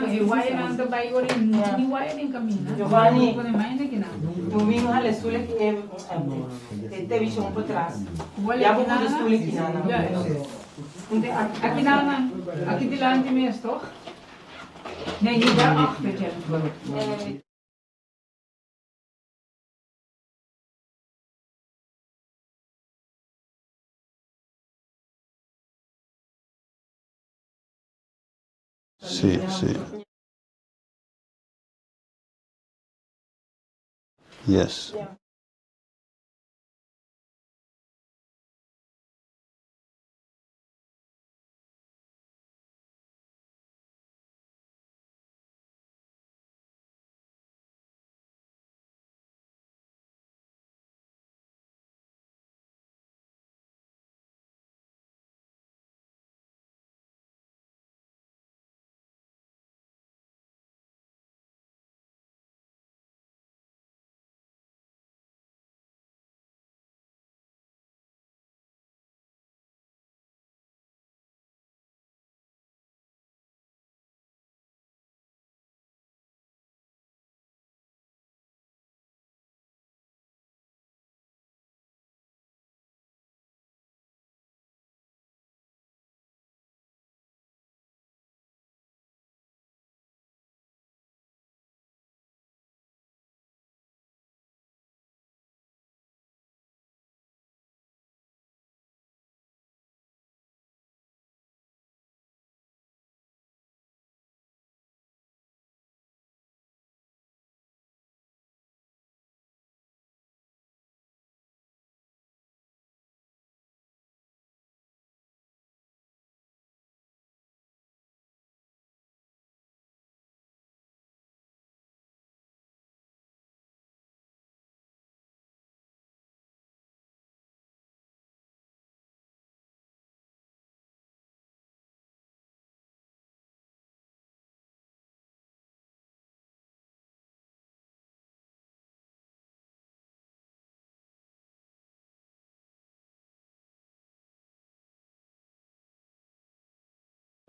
E wayanan ta bai ora e no tin ni waya den kaminda. Giovanni, Pone mai na kinan. no bin hala stoel aki e e televishon patras. Ya bo pone stoel aki nan. Aki nan, aki dilanti mes toch? Nee, niet daarachter, Jennifer. Sí, sí. Yes.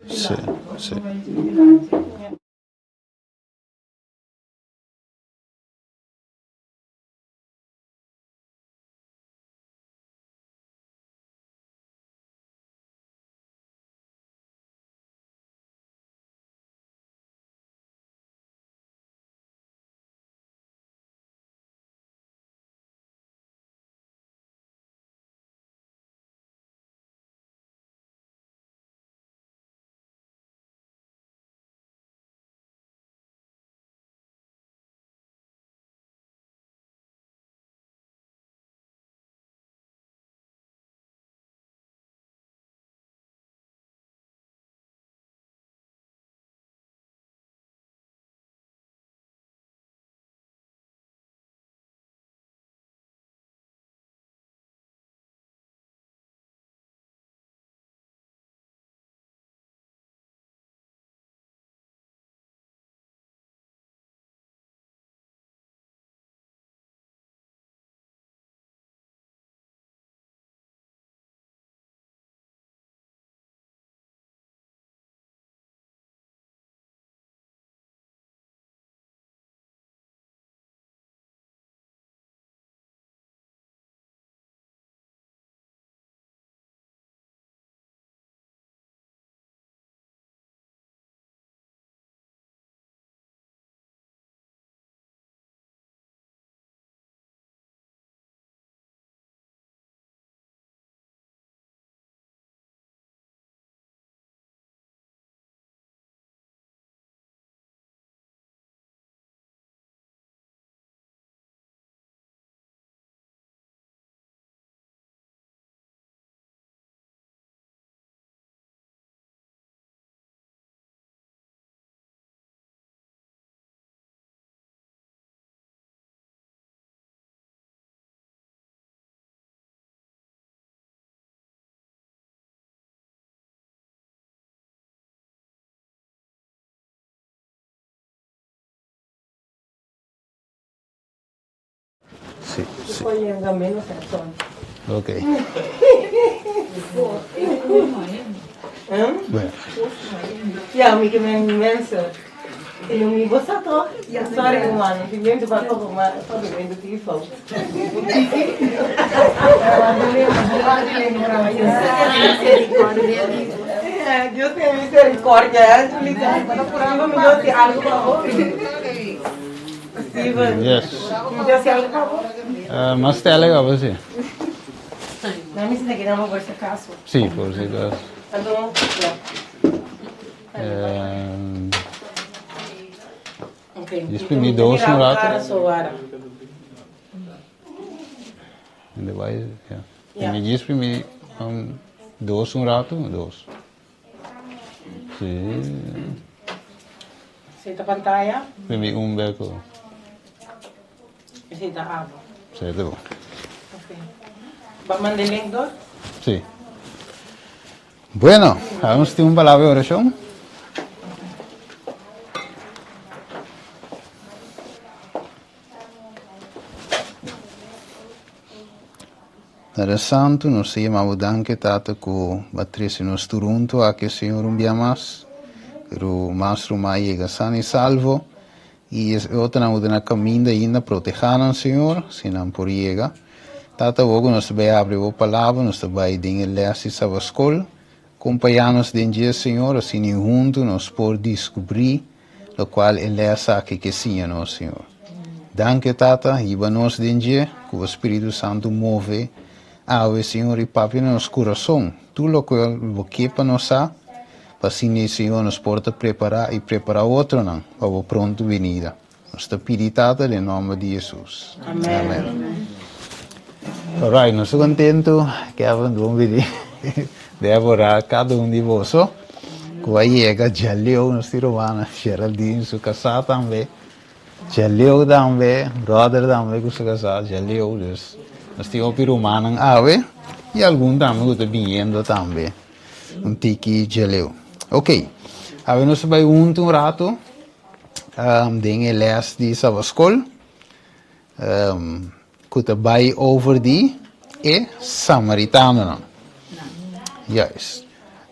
Sí, sí. Sí, sí. Ok. Bueno. Ja, mi ke men mensen. E mi bo sa toch? Sorry ruman, mi pa pa papiamento tiki fout. Dios tenga misericordia, eh, Julita. Mi Dios haci algo pa bo. Steven. Yes. Mi Dios haci algo pa bo. Mas stellig abo si. Na mi sinta keda por si acaso. Si, por si acaso. Anto, ya. Okay. Dis primi dos un rato. De bai, ja. Ja. Mi djis primi dos un rato, dos. Si. Seta pantalla. Primi un beko. Seta abo. Seta bo. Okay. Ba manda link door? Si. Bueno, nos tin un palabra di orashon. Padre Santu, nos ta yama bo danki, Tata, ku bo a trese nos tur huntu aki, Señor, un bia mas. Pero mas ruman a yega san i salvo, i e otronan ku ta na kaminda ainda, protehá nan, Señor, si nan por yega. Tata, awor ku nos ta bai abri bo Palabra, nos ta bai den e lès di Sabaskol. Kompañá nos den dje, Señor, asina huntu nos por diskubrí lokual e lès aki ke siña nos, Señor. Danki, Tata, hiba nos den dje, ku bo Spiritu Santu move awe, Señor, i papia na nos kurason tur lokual bo ke pa nos sa, pa asina, Señor, nos por ta prepará i prepará otronan pa bo pronto binida. Nos ta pidi Tata den nomber di Jesus. Amen. Alright, nos ta contento, Kevin, bon bini. Deborah, cada un di boso cu a yega djaleu, nos tin rumannan, Geraldine su casá tambe, djaleu tambe, brother tambe cu su casá, djaleu, dus nos tin hopi rumannan awe y algun tambe cu ta biniendo tambe un tiki djaleu. Ok, awe nos ta bay hunto un rato. Den e les di Sabaskol ku ta bai over di e samaritanonan. Juist.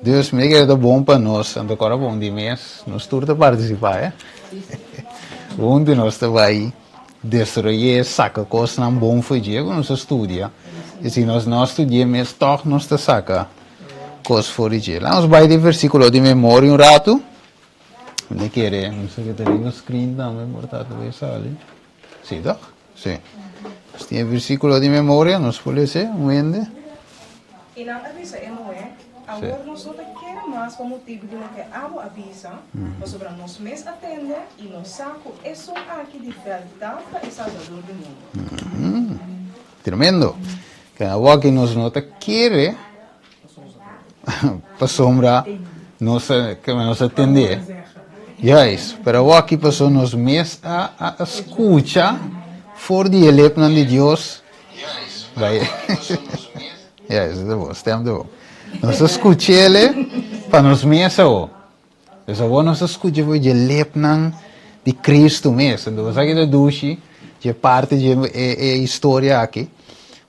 Dus mi kere ta bon pa nos, anto kora bon di mes, nos tur ta partisipá, eh. Huntu nos ta bai desaroy'é, saka kosnan bon for dje ku nos a studia. I si nos no a studi'é mes, tòg nos ta saka kos for di dje. Laat nos bai den versíkulo di memoria un ratu. Mi ta kere, mi sa ke ta riba screen tambe, por ta ta bay sali. Si toch? Si. Nos tin e versiculo di memoria, nos por lese un hende. I nan a bisa e muhé, Awor nos no ta kere mas pa motibu di loke abo a bisa, pasobra nos mes a tende i nos sa ku esun aki di bèrdat ta e Salbador di mundu. Tremendo! Awor aki nos no ta kere Pasobra nos a nos a tendé. Juist, pero awor aki pasobra nos mes a a skucha for di e lepnan di Dios. Bai. Juist, ta bon, stem ta bon. Nos a skuch'ele pa nos mes awor. Pues awor nos a skucha for di e lepnan di Cristo mes. Enton esaki ta dushi dje parti dje e e historia aki.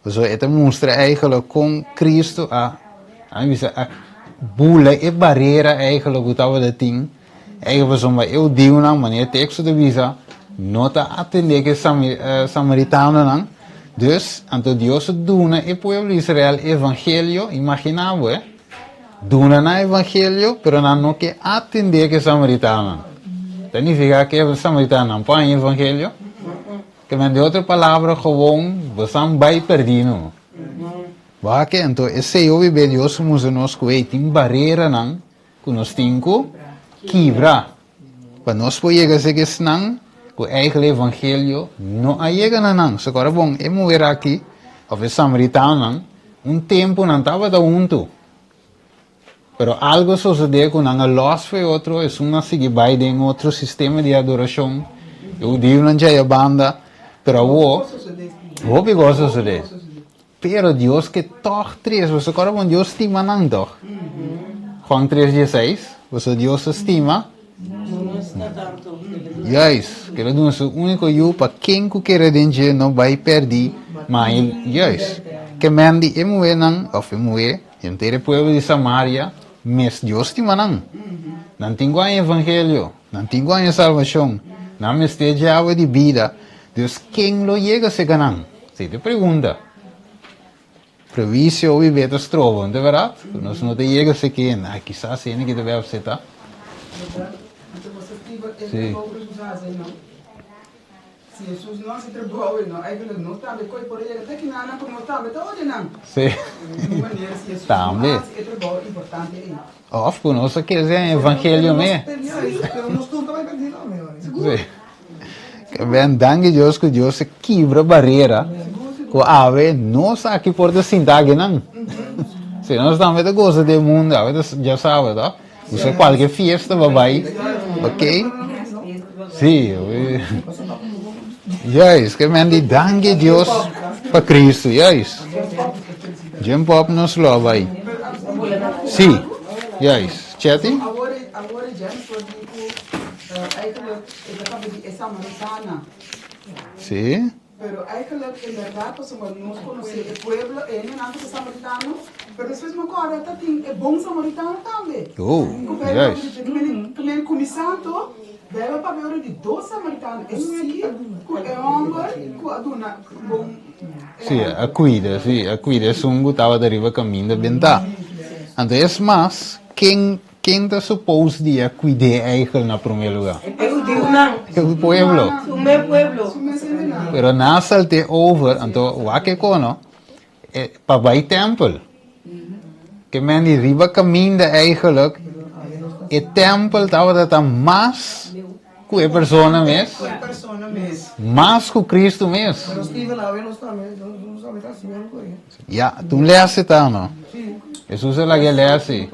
Pasobra e ta mustra eigenlijk kon Cristo a a mi bisa a bula e barera eigenlijk ku tabata tin. Eigenlijk pasobra e hudiunan manera e teksto ta bisa no ta atendé ku e samaritanonan. Dus anto Dios a duna e pueblo di Israel evangelio, imagina bo eh. Duna nan evangelio, pero nan no ke atendé ku e samaritanonan. Ta nifiká ku e samaritanonan por haña evangelio? Ke men den otro palabra gewoon bosan bai perdí no. Wak anto esei hopi be Dios a mustra nos ku ei tin bareranan ku nos tin ku kibra pa nos por yega seki esnan ku eigenlijk evangelio no a yega na nan. So kora bon e muher aki of e samaritanonan un tempu nan tabata huntu. Pero algo a sosodé ku nan a lòs for e otro, esun a sigui bai den otro sistema di adorashon, e hudiunan djei a banda, pero awor, hopi kos a sosodé. Pero Dios ke tòg tres, boso kòrda bon, Dios stima nan tòg. Juan tres dieseis, boso Dios a stima. Juist, ke lo duna su úniko yu pa ken ku kere den dje no bai pèrdí, ma juist, ke men di e muhénan, òf e muhé, Henter e pueblo di Samaria mes Dios stima nan. Nan tin ku haña evangelio. Nan tin ku haña salbashon. Nan mester dje awa di bida. Dus ken lo yega serka nan? Esei ta e pregunta. Prehuisio hopi be ta stroba, no ta bèrdat? Ku nos no ta yega serka hende. Ai, kisas hende ki ta bai apseptá. Si. Si Hesus no hasi trabou, e no eigenlijk nos tambe koe por a yega te kinanan ku nos tambe ta odia nan. Sí. Di un manera si Hesus no Tambe. hasi e trabou importante ei. Of ku nos a kere den evangelio me. Sí, pero nos tur ta bai perdí tambe ora. Sigur. Sí. Ke ben danki Dios ku Dios a kibra barera ku awe nos aki por ta sinta akinan. Si nos tambe ta gosa den mundu awe ta djasawe to. Usa kualke fiesta pa bai, ok? Sí, juist, ke men di danki Dios pa Cristo, juist. Jump up nos lo bai. Sí, juist. Chetty? Sí. Pero eigenlijk en berdad pasobra nos conoce e pueblo e hendenan cu ta samaritano, pero despues mi a corda ta tin e bon samaritano tambe. Oh, Cu Bijbel juist. papia di cu men cuminsa anto Bijbel papia ora di dos samaritano, e si cu e homber cu a duna bon e Si, a cuida, si, a cuida esun cu tabata riba caminda benta. Anto es mas, ken Ken ta supos di a cuid'é eigel na promé lugá? E hudiunan. E pueblo. Su mes pueblo. Pero nan a salt'é over, anto wak e kono, pa bai tèmpel. Ke men di riba kaminda eigenlijk e tèmpel tabata ta mas ku e persona mes, mas ku Cristo mes. Ya, ta un lès e ta, no? Hesus a laga e lès ei.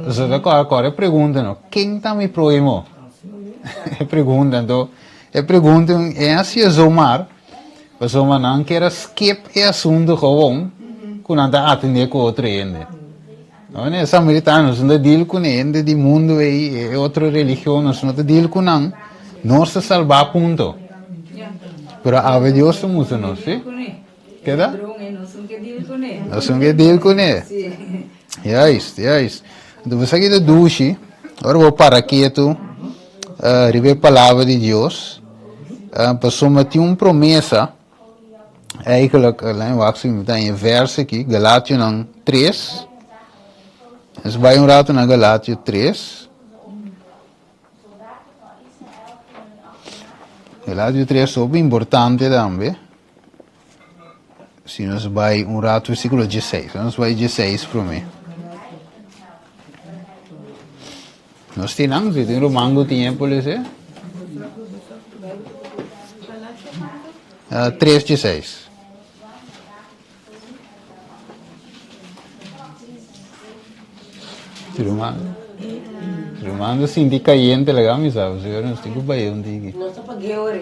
Hesus a kòrda kòrda e pregunta, no? Ken ta mi próhimo? E pregunta, anto, e pregunta e hasié zomar, pasobra nan kier a skip e asuntu gewoon ku nan ta atendé ku otro hende. No, e samaritano, nos no ta deal ku e hende di mundu ei, e otro religion, nos no ta deal ku nan, nos ta salbá punto. Pero awe Dios ta mustra nos, si? Keda? Nos un ke deal kuné. Juist, juist. Anto bo sa ki ta dushi, ora bo para ketu riba e palabra di Dios, pasobra tin un promesa, eigenlijk, laat me wak si mi ta haña e vers aki, Galationan tres, nos bai un rato na Galatio tres. Galatio tres hopi importante tambe. Si nos bai un rato versículo 16. Nos bai 16 promé. Nos tin nan, si tin ruman ku tin por lese. Uh, 3 16. Ruman, ruman ta sinti cayente laga mi sa, pasobra nos tin cu bay un tiki. Nos ta pag'é ora.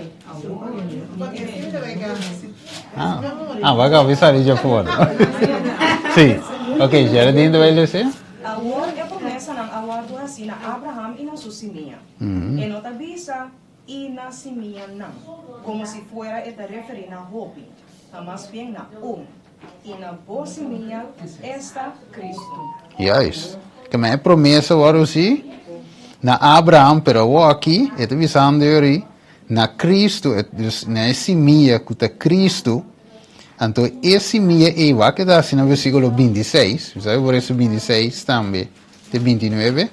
Ah, ah, bo a caba di sali djafor. Sí, ok, Geraldine ta bay lese? Awor e promesanan a wòrdu hasí na Abraham i na su simia. E no ta bisa, I na simianan, komo si fuera e ta referí na hopi. Ta mas bien na un, i na bo simia, esta, Cristo. Juist. Ke men e promesa wòrdu si na Abraham, pero awor aki e ta bisando yori na Cristo, dus na e simia ku ta Cristo. Anto e simia ei wak keda hasi na versíkulo bintiseis, mi sabi por eso bintiseis tambe te bintinuebe.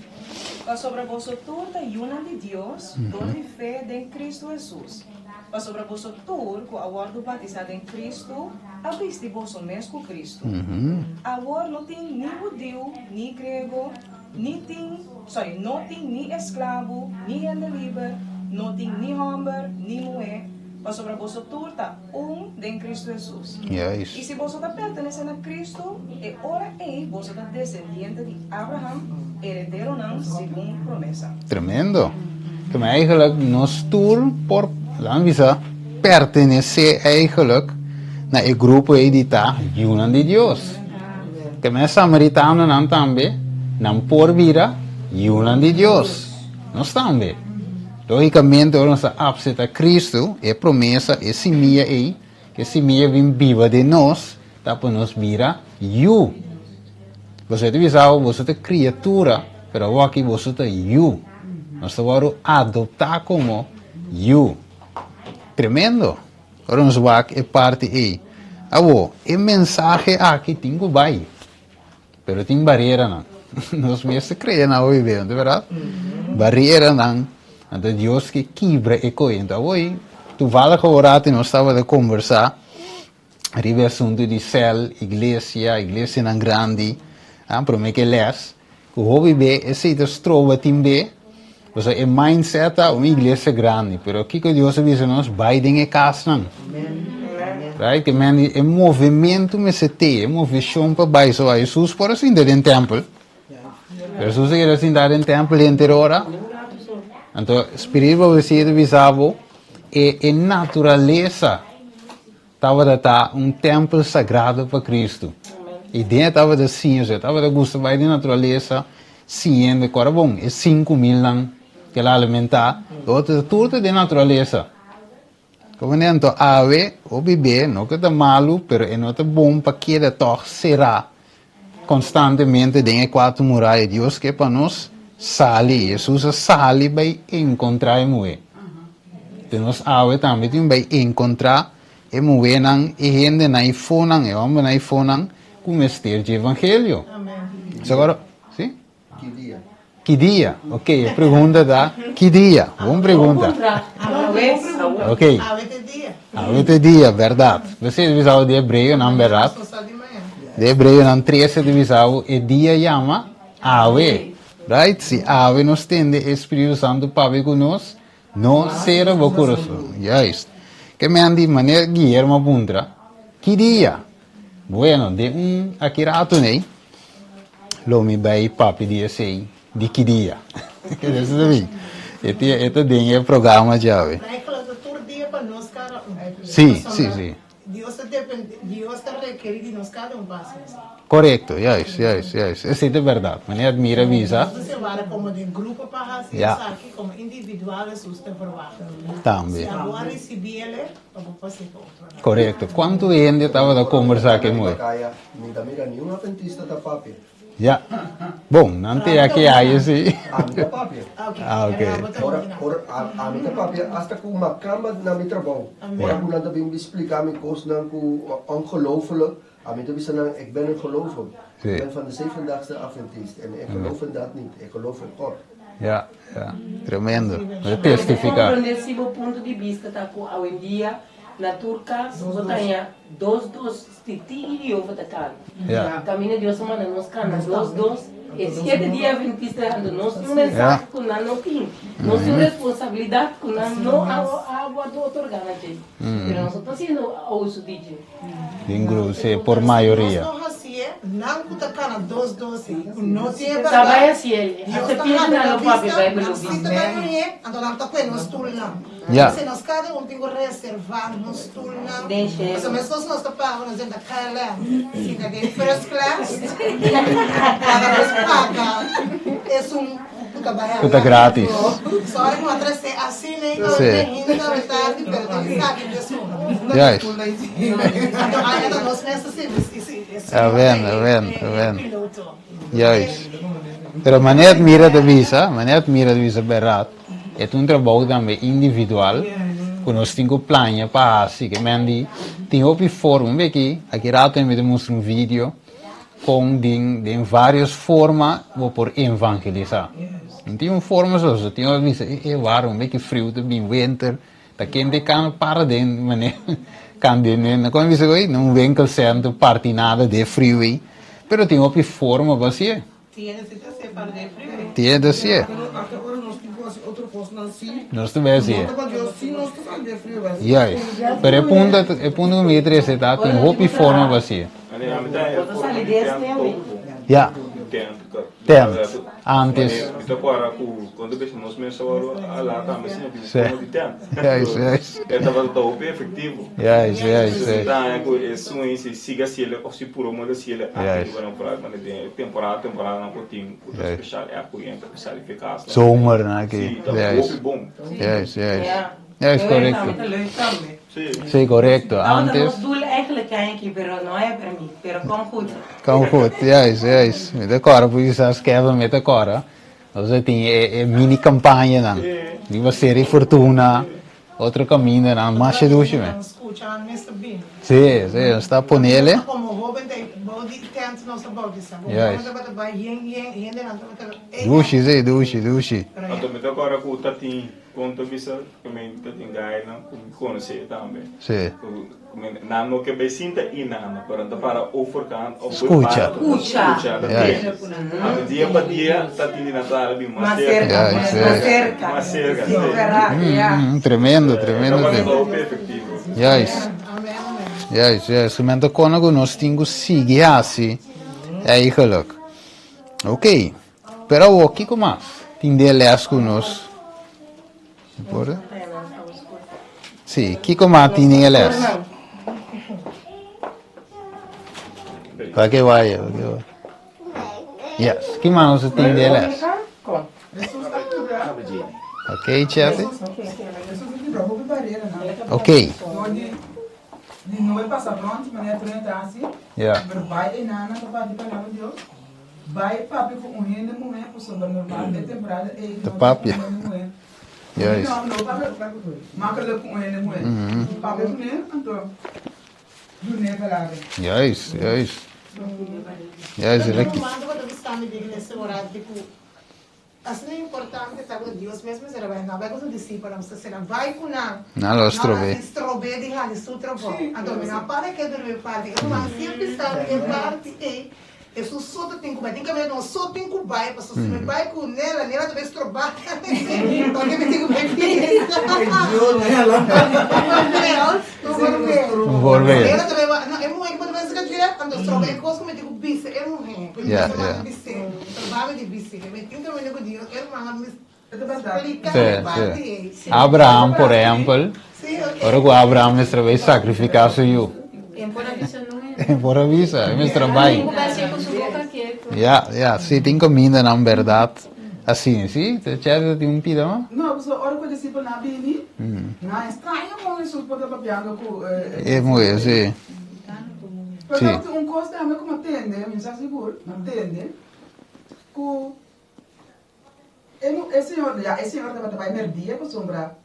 Pasobra boso tur ta yunan di Dios dor di fe den Cristo Hesus. Pasobra boso tur ku a wòrdu batisá den Kristu a bisti boso mes ku Kristu. Awor no tin ni hudiu ni griego, ni tin, sorry, no tin ni esklabu ni hende liber, no tin ni hòmber ni muhé, pasobra boso tur ta un den Kristu Hesus. I si boso ta pertenesé na Kristu, e ora ei boso ta desendiente di Abraham, herederonan segun promesa. Tremendo. Kema eigenlijk nos tur por, laat bisa, pertenesé eigenlijk na e grupo ei di ta yunan di Dios. Kema e samaritanonan tambe, nan por bira yunan di Dios. Nos tambe. Lógicamente ora nos ta apsepta Cristo, e promesa, e simia ei, e simia bin biba den nos, ta pa nos bira yu. Boso ta bisa awo boso ta criatura, pero awo aki boso ta yu. Nos ta wòrdu adoptá komo yu. Tremendo! Ora nos wak e parti ei. Awor, e mensahe aki tin ku bai. Pero tin bareranan. Nos mester krea na hopi be, no ta bèrdat? Bareranan. Anto Dios ke kibra e koi. Anto awor ei, toevallig awor ratu nos tabata kombersá riba e asuntu di sèl, iglesia, iglesianan grandi, ah, promé ke lès, ku hopi be esei ta stroba tin be, pasobra e mindset ta un iglesia grandi, pero kiko Dios a bisa nos? Bai den e kasnan. Right? Ke men di e movementu mester te, e moveshon pa bai. So Hesus por a sinta den tèmpel. Hesus a keda sinta den tèmpel henter ora. Anto Spiritu Profesia ta bisa bo e e naturalesa tabata ta un tèmpel sagrado pa Kristu. I den e tabata siña, so e tabata gusta bai den naturalesa siñando. Kòrda bon, e 5000 nan ke el a alimentá, tur ta den naturalesa. Como ne anto awe hopi be no ke ta malu pero e no ta bon pa keda tog será konstantemente den e kuatu muraya. Dios ke pa nos sali. Hesus a sali bai enkontrá e muhé. Te nos awe tambe tin bai enkontrá e muhénan, e hendenan, e fonan, e hòmbernan, e fonan ku mester dje evangelio. Amen. Si? Ki dia? Ki dia? Ok, e pregunta ta, ki dia? Bon pregunta. Ok. Awe te dia. Awe te dia, berdad. Bo bisa di Hebreonan, berdad? De Hebreonan 13 ta bisa e dia yama awe. Right? Si awe nos tende e Spiritu Santu papia ku nos, no sera bo kurason. Juist. Ke men di manera Guillermo a puntra, ki dia? Bueno, den un aki ratu nei, lo mi bai papia di esei di ki dia. Esei ta bin. E ta e ta den e programa djawe. Eigenlijk ta tur dia pa nos kada un. Sí, sí, sí. Dios ta depende, Dios ta rekeri di nos kada un pa hasi esei. Korekto, juist, juist, juist. Esei ta bèrdat. Manera Admira bisa. Nos ta ser wara komo den grupo pa hasi esaki, komo individual Hesus ta verwagt. Tambe. Si abo a risibi el'e, pa bo pas'é pa otro. Korekto. Kuantu hende tabata kombersá ku e muhé? Mi ta mira niun adventista ta papia. Ya. Bon, nan te aki aye si. Ami ta papia. Ah, ok. Ora, ora, ami ta papia hasta ku makamba na mi trabou. Ora ku nan ta bin splika mi kosnan ku ongelofelijk, ami ta bisa nan, ik ben een gelovige. Ik ben van de Zevendagse Adventist en ik geloof in dat niet. Ik geloof in God. Ya, ya. Tremendo. Bo ta testifiká. Comprende si bo punto di bista ta ku awendia Na tur kas bo ta haña dos dos titi i Jehovah ta kana. Kaminda Dios a manda nos kana dos dos e siete dia adventista anto nos tin un mensahe ku nan no tin. Nos tin un responsabilidat ku nan no a wòrdu otorgá na dje. Pero nos no ta hasiendo uso di dje. Den grupo, sí, por mayoria. Nos no hasié, nan ku ta kana dos dos ei, ku no tin e Sa bèrdat, bai hasié, Dios hasta ta piensa habri nan nan lo papia bista, Bijbel nan lo sí bisa. ta bai hañ'é, anto nan ta kue nos stulnan. Ya. P'esei nos kada un tin ku reservá nos stulnan. Den shelu. Pasobra meskos nos ta paga nos den ta KLM, sinta den first class, paga nos paga esun ku ta bai Ku ta gratis. Sorry ku a tres'é asina ei Sí. ainda ta tardi, pero ta esaki esun. Juist. Anto aña ta nos mes ta sirbi e Amen, amen, e amen. piloto. Juist. Pero manera Admira ta bisa, manera Admira ta bisa bèrdat, E ta un trabou tambe individual ku nos tin ku plania pa hasi. Ke men di tin hopi forma. Un beki aki rato mi ta mustra un video kon den den varios forma bo por evangelisá. No tin un forma so, so tin hopi bisa e e wara un beki friu ta bin winter ta kende kan para den manera kan den den kon bisa oye na un winkelcentro parti nada den friu ei pero tin hopi forma pa hasié. Tiene si ta se para de frio. Tiene ta sie. Nos ta bay hacié. Juist. Pero e punto, e punto cu mi ke trece ta tin hopi forma pa hacié. Ya. Tent. Antes. Sí. Juist, juist. Juist, juist, juist. Juist. Zomer na aki. Juist. Juist, juist. Juist, korekto. Sí, korekto. Antes. Kom goed, juist, juist. Mi ta kòrda por kisas Kevin mi ta kòrda. Nos a tin e e mini campañanan riba Seri Fortuna, otro camindanan, masha dushi men. Si, si, nos ta ponele. Juist. Dushi, si, dushi, dushi. Anto mi ta kòrda ku ta tin kon ta bisa ku mi ta tin gainan ku mi konosé tambe. Si. Ku mi nan no ke bai sinta i nan pero nan ta para overkant of bai Skucha. para ta skucha ta Juist. tende. Anto dia pa dia ta tin di nan ta hala bin mas Mas serka. serka, Juist, mas juist. serka. Mas serka, si. Ja. Tremendo, E tremendo tabata tema. hopi efektivo. Juist. Juist, juist. Men ta kona ku nos tin ku sigui hasi eigenlijk. Oké. Pero awor kiko mas tin den les ku nos por? Sí, kiko mas tin den e les? Pa ke vaya, pa ke vaya. Yes, ki mas nos tin den e les? Ok, Chelsea? Ok. Yeah. Bai papia ku un hende muhé pasobra normal e temporada ei Ta no tin papia. un hende muhé. Juist. No, no papia makkelijk ku un hende muhé. Papia kuné anto dun'é palabra. Juist, juist. Juist, Ricky. Manda bo ta bisa mi den e ora di ku Asina importante ta ku Dios mes mester a bai, no a bai ku su disipelnan, mester sera bai ku nan. Nan lo No strob'é. hasi strob'é di hasi su trabou. Anto mi no a para ke durmi parti. E ruman siempre sa di e parti ei, Hesus so ta tin ku bai. Tin kaminda nos so tin ku bai, pasobra si mi bai ku Nela, Nela ta bai strobá Paske mi tin ku bai fiesta. Volver. Nela ta bai, no, e muhé ku bo ta bai saka dje, anto stroba e kos ku mi tin ku bisa e muhé. Ya, ya. Sí, sí. Abraham, por ehempel, ora ku Abraham mester bai sakrifiká su yu. E por a bisa no e. E por a bisa, e mester a bai. Ya, ya, sí, tin kamindanan bèrdat asina, sí. Te Chelsea tin un pida mas? No, pasobra ora ku e disipelnan a bini, nan e straño kon Hesus por ta papiando ku e muhé, sí. Pero tabatin un kos tambe ku mi a tende, mi no sa sigur, mi a tende ku e e señor, ya e señor tabata bai merdia pasobra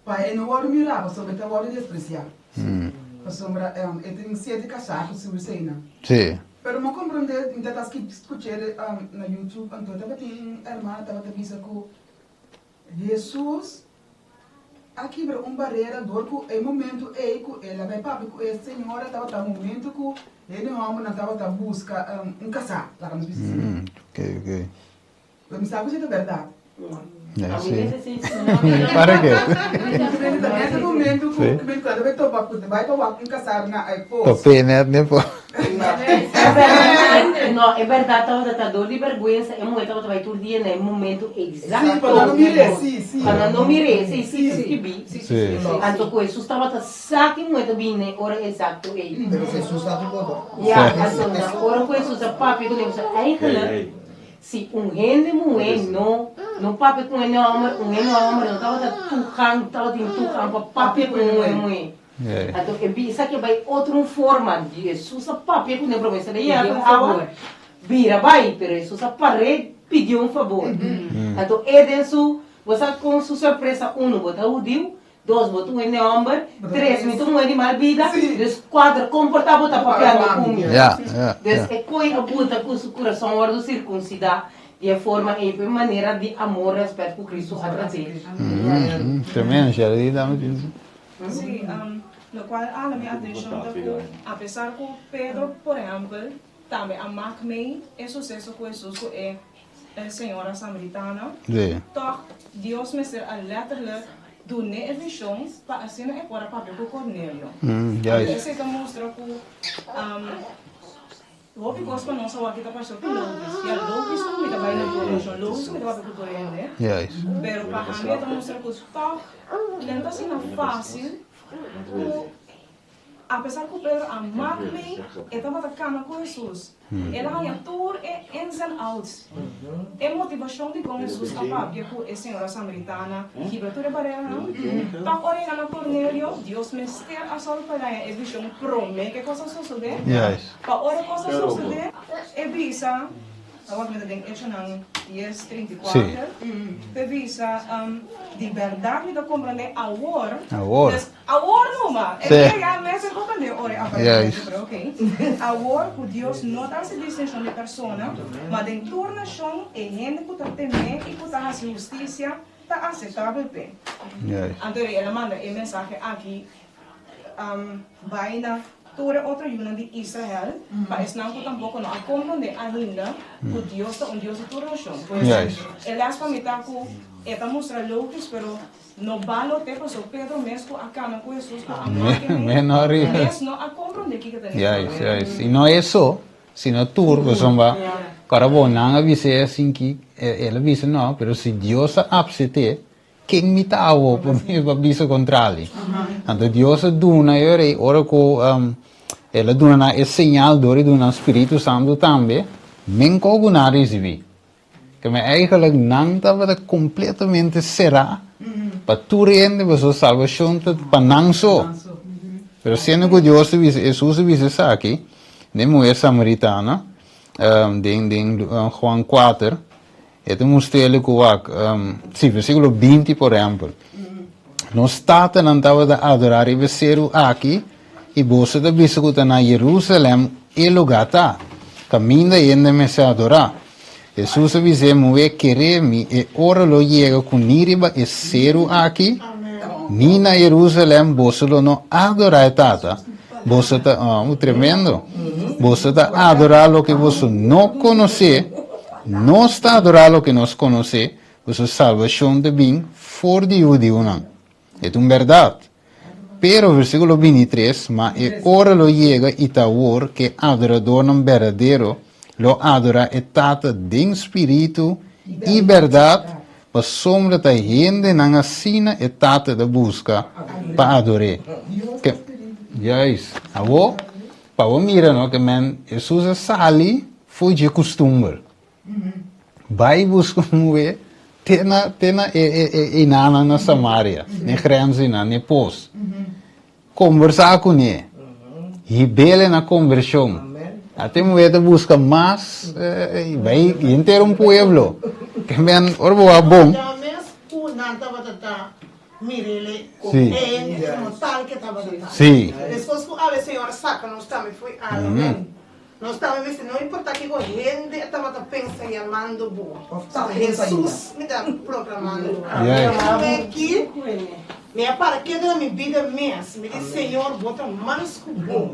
pa e no wòrdu mirá pasobra e ta wòrdu despresiá. Pasobra e tin siete kasá ku su eseinan. Sí. Pero mi a komprondé, mi ta skuch'é na YouTube, anto tabatin un hermana tabata bisa ku Hesus a kibra un barera dor ku e momentu ei ku el a bai papia ku e señora tabata momentu ku hende hòmbernan tabata buska un kasá, laga nos bisa asina. Pero mi sa ku si ta bèrdat. Ya, sí. Para ke? Nese momentu ku mi ta bai topa ku bai pa wak un kasá na e pos. Top'é nèt ne po. No, e bèrdat tabata ta dor di bèrgwensa e muhé tabata bai tur dia na e momentu eksakto. Sí, pa nan no mir'é, sí, sí. Pa nan no mir'é, sí, sí, ta skibí. Sí. Anto ku Hesus tabata sa ku e muhé ta bini na e ora eksakto ei. Pero Hesus sa tur koto. Ya, anto na ora ku Hesus a papia ku nan, eigenlijk si un hende muhé no no papia ku un hende hòmber, un hende hòmber no tabata toegang, tabatin toegang pa papia ku un hende muhé. Anto e bisa ke bai otro un forma di Hesus a papia ku ne prome esei yega ku awa bira bai pero Hesus a par'é pidié un fabor. Anto e den su bo sa kon su sorpresa uno bo ta hudiu, dos bo ta un hende homber, tres mi ta un muher di mal bida, dus kuater kon por ta bo ta papiando ku mi. Dus e koi a buta ku su kurason wordo sirkunsidá di e forma ei pa e manera di amor rèspèt ku Kristu a trat'é. Tremendo, Sherry, dame tin. Sí, locual a hala mi atencion ta cu apesar cu Pedro, por ehempel, tambe a mak mee e suceso cu Jesus cu e señora samaritana, toch Dios mester a letterlijk dun'é e vision pa asina e por a papia cu Cornelio. Anto esey ta mustra cu Hopi kos pa nos awor ki ta parse hopi logis. Ya logis ku mi ta bai na tur nashon, logis ku mi ta papia ku tur hende. Pero pa ami e ta mustra ku tòg nan ta asina fásil ku apesar ku Pedro a mak mei, e tabata kana ku Hesus. El a haña tur e ins and outs. E motivashon dikon Hesus a papia ku e señora samaritana kibra tur e bareranan. Tòg ora e nan a Kornelio, Dios mester a sòru pa el haña e vishon promé ku e kos a sosodé. Pa ora e kos a sosodé, e bisa, awor mi ta den Echonan. 10, 34, ta bisa, Di bèrdat mi ta komprendé awor. Awor. Dus, awor numa. E dia ya mester komprendé ora e aparentemente, pero oké. Awor ku Dios no ta hasi distinshon di persona, ma den tur nashon e hende ku ta tem'é i ku ta hasi hustisia ta aseptabel p'e. Anto el a manda e mensahe aki Bai na tur e otro yunan di Israel, pa esnan ku tampoko no a komprondé ainda ku Dios ta un Dios di tur nashon. Pues, e lès pa mi ta ku e ta mustra lógis, pero no balote, pasobra Pedro mes ku a kana ku Hesus ku a wak e mes no a komprondé kiko ta nifiká. Juist, i no e so, sino tur, pasobra kòrda bo, nan a bis'é asinki, el a bisa no, pero si Dios a apset'é, Ken mi ta awo pa mi pa bisa kontrali? Anto Dios a duna e rei ora ku el a duna nan e señal dor di duna nan Spiritu Santu tambe, men ko ku nan a risibí. Ke men eigenlijk nan tabata kompletamente será pa tur hende pasobra salbashon ta pa nan so. Pero siendo ku Dios a bisa, Hesus a bisa esaki den muher samaritana den den Juan kuater, E ta mustr'el ku wak, si, versíkulo 20 por ehèmpel, Nos tatanan tabata adorá riba e seru aki, i boso ta bisa ku ta na Yerusalèm e lugá ta, kaminda hende mester adorá. Hesus a bis'é, Muhé, keré mi, e ora lo yega ku ni riba e seru aki, ni na Yerusalèm boso lo no adorá e Tata. Boso ta, oh, tremendo! Boso ta adorá loke boso no konosé. Nos ta adorá loke nos konosé, pasobra salbashon ta bin for di hudiunan. E ta un bèrdat. Pero, versíkulo 23, Ma e ora lo yega i ta awor ku e adoradornan berdadero lo adorá e Tata den spiritu i bèrdat, pasobra ta hendenan asina e Tata ta buska pa ador'é. Juist. Awor, Pa bo mira no ke men Hesus a sali for dje kustumber. Bai buska un muhé te na te na e e e enanan na Samaria, n'e grens einan, n'e pos. Kombersá kuné. Hib'el na kombershon. Ata e muhé ta buska mas bai henter un pueblo. Ke men ora bo wak bon. Ya mes ku nan tabata ta Mirele ku e como tal ke tabata ta. Despues ku awe Señor a saka nos tambe fo'i algo, nos tambe mester no importa kiko hende a tabata pensa yamando bo, ta Jesus mi ta proklamando. Mi aki mi a para ketu na mi bida mes, mi di Señor bo ta mas ku bon.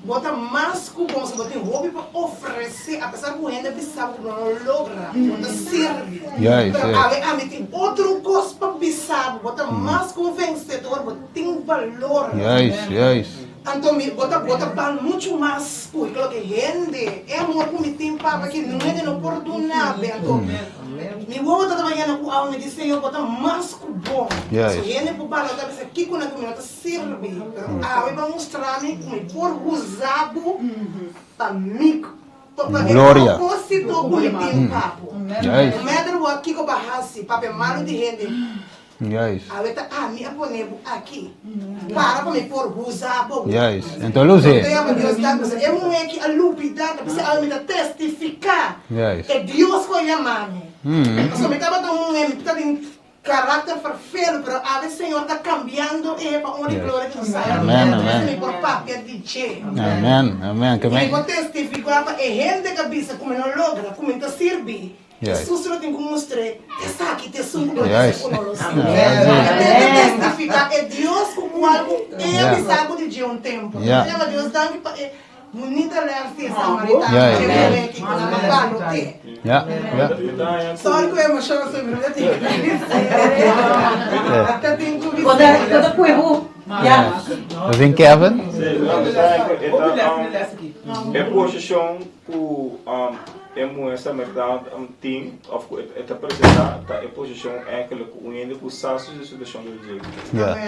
Bo ta mas ku bon si bo tin hopi pa ofresé, apesar ku hende bisa bo ku bo no logra, bo ta sirbi. Pero awe ami tin otro kos pa bisa bo, bo ta mas ku un vensedor, bo tin balor. Anto mi, bo ta, bo ta bal muchu mas ku loke hende, e amor ku mi tin pa bo aki, niun hende no por duna bo. Anto mi wowo ta trabajando ku awe, mi di, Señor, bo ta mas ku bon. Pasobra hende por balotá bisa kiko nan ku mi no ta. Sirbi, pero awe bo a mustra mi ku mi por usa bo pa mi pa e propósito ku mi tin pa bo. No matter what kiko bo a hasi, papia malu di hende, awe ta ami a pone bo aki para pa mi por usa bo. Anto yama Dios danki pasobra e muhé aki a lubida, ta bisa awe mi ta testifiká e Dios ku a yama mi. Pasobra mi tabata un muhé, mi ta tin Karakter ferfelu, pero awe Señor ta kambiando e pa honra i gloria di su santu Amen, nomber. amen. Mi por papia di dje. Amen, amen. Ke I mi men por testifiká pa e hende ku a bisa ku mi no logra, ku mi ta sirbi. Yes. Hesus lo tin ku mustr'é, Esaki ta esun ku bo Yes. bisa ku no lo sirbi. Amen. E ten ku testifiká e Dios ku kual ku e a Yeah. bisa ku di dje un tempu. Yeah. Mi ta yama Dios danki pa e Bunita les di e samaritano Ja, dje ja. muhé ki ku nan a baloté. Ja, ja. Sorry ku emoshon so mi no ta tin ku bisa. Ta tin ku bisa. Kota kue bo. Ja. We zijn Kevin. E posishon ku e muhé samaritano tin òf ku e ta presentá ta e posishon ènkele ku un hende ku sa su situashon di dje.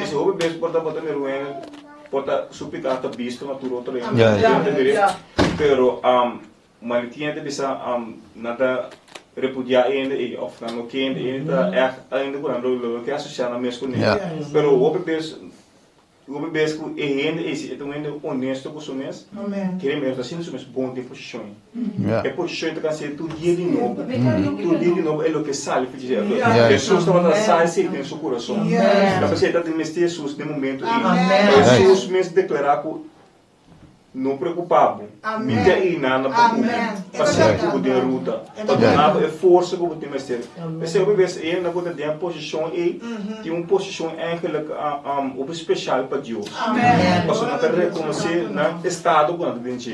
Esei hopi bes por ta bo ta mira un hende. Por ta su piká ta bisto na tur otro hende. Ja. Nan ta mira, Pero malitia ta bisa nan ta repudiá e hende ei òf nan no ke hende ei ta ègt hende ku nan lo ke asosiá nan mes kuné. Pero hopi bes I hopi bes ku e hende ei, si e ta un hende honesto ku su mes, kere mester ta sinti su mes bon den posishon ei. E posishon ei ta kan ser tur dia di nobo, tur dia di nobo e loke sali for dje. Hesus tabata sa esei den su kurason. Ta p'esei e ta mester Hesus den momento ei. Hesus mes deklará ku. No preocupa bo, mi ta einan na pa cubi, pa sigui cu bo den ruta, pa duna bo e forsa cu bo tin mester. P'esei hopi bes e hende cu ta den e posicion ei tin un posicion eigenlijk hopi special pa Dios, pasobra nan ta reconoce nan estado cu nan ta den dje.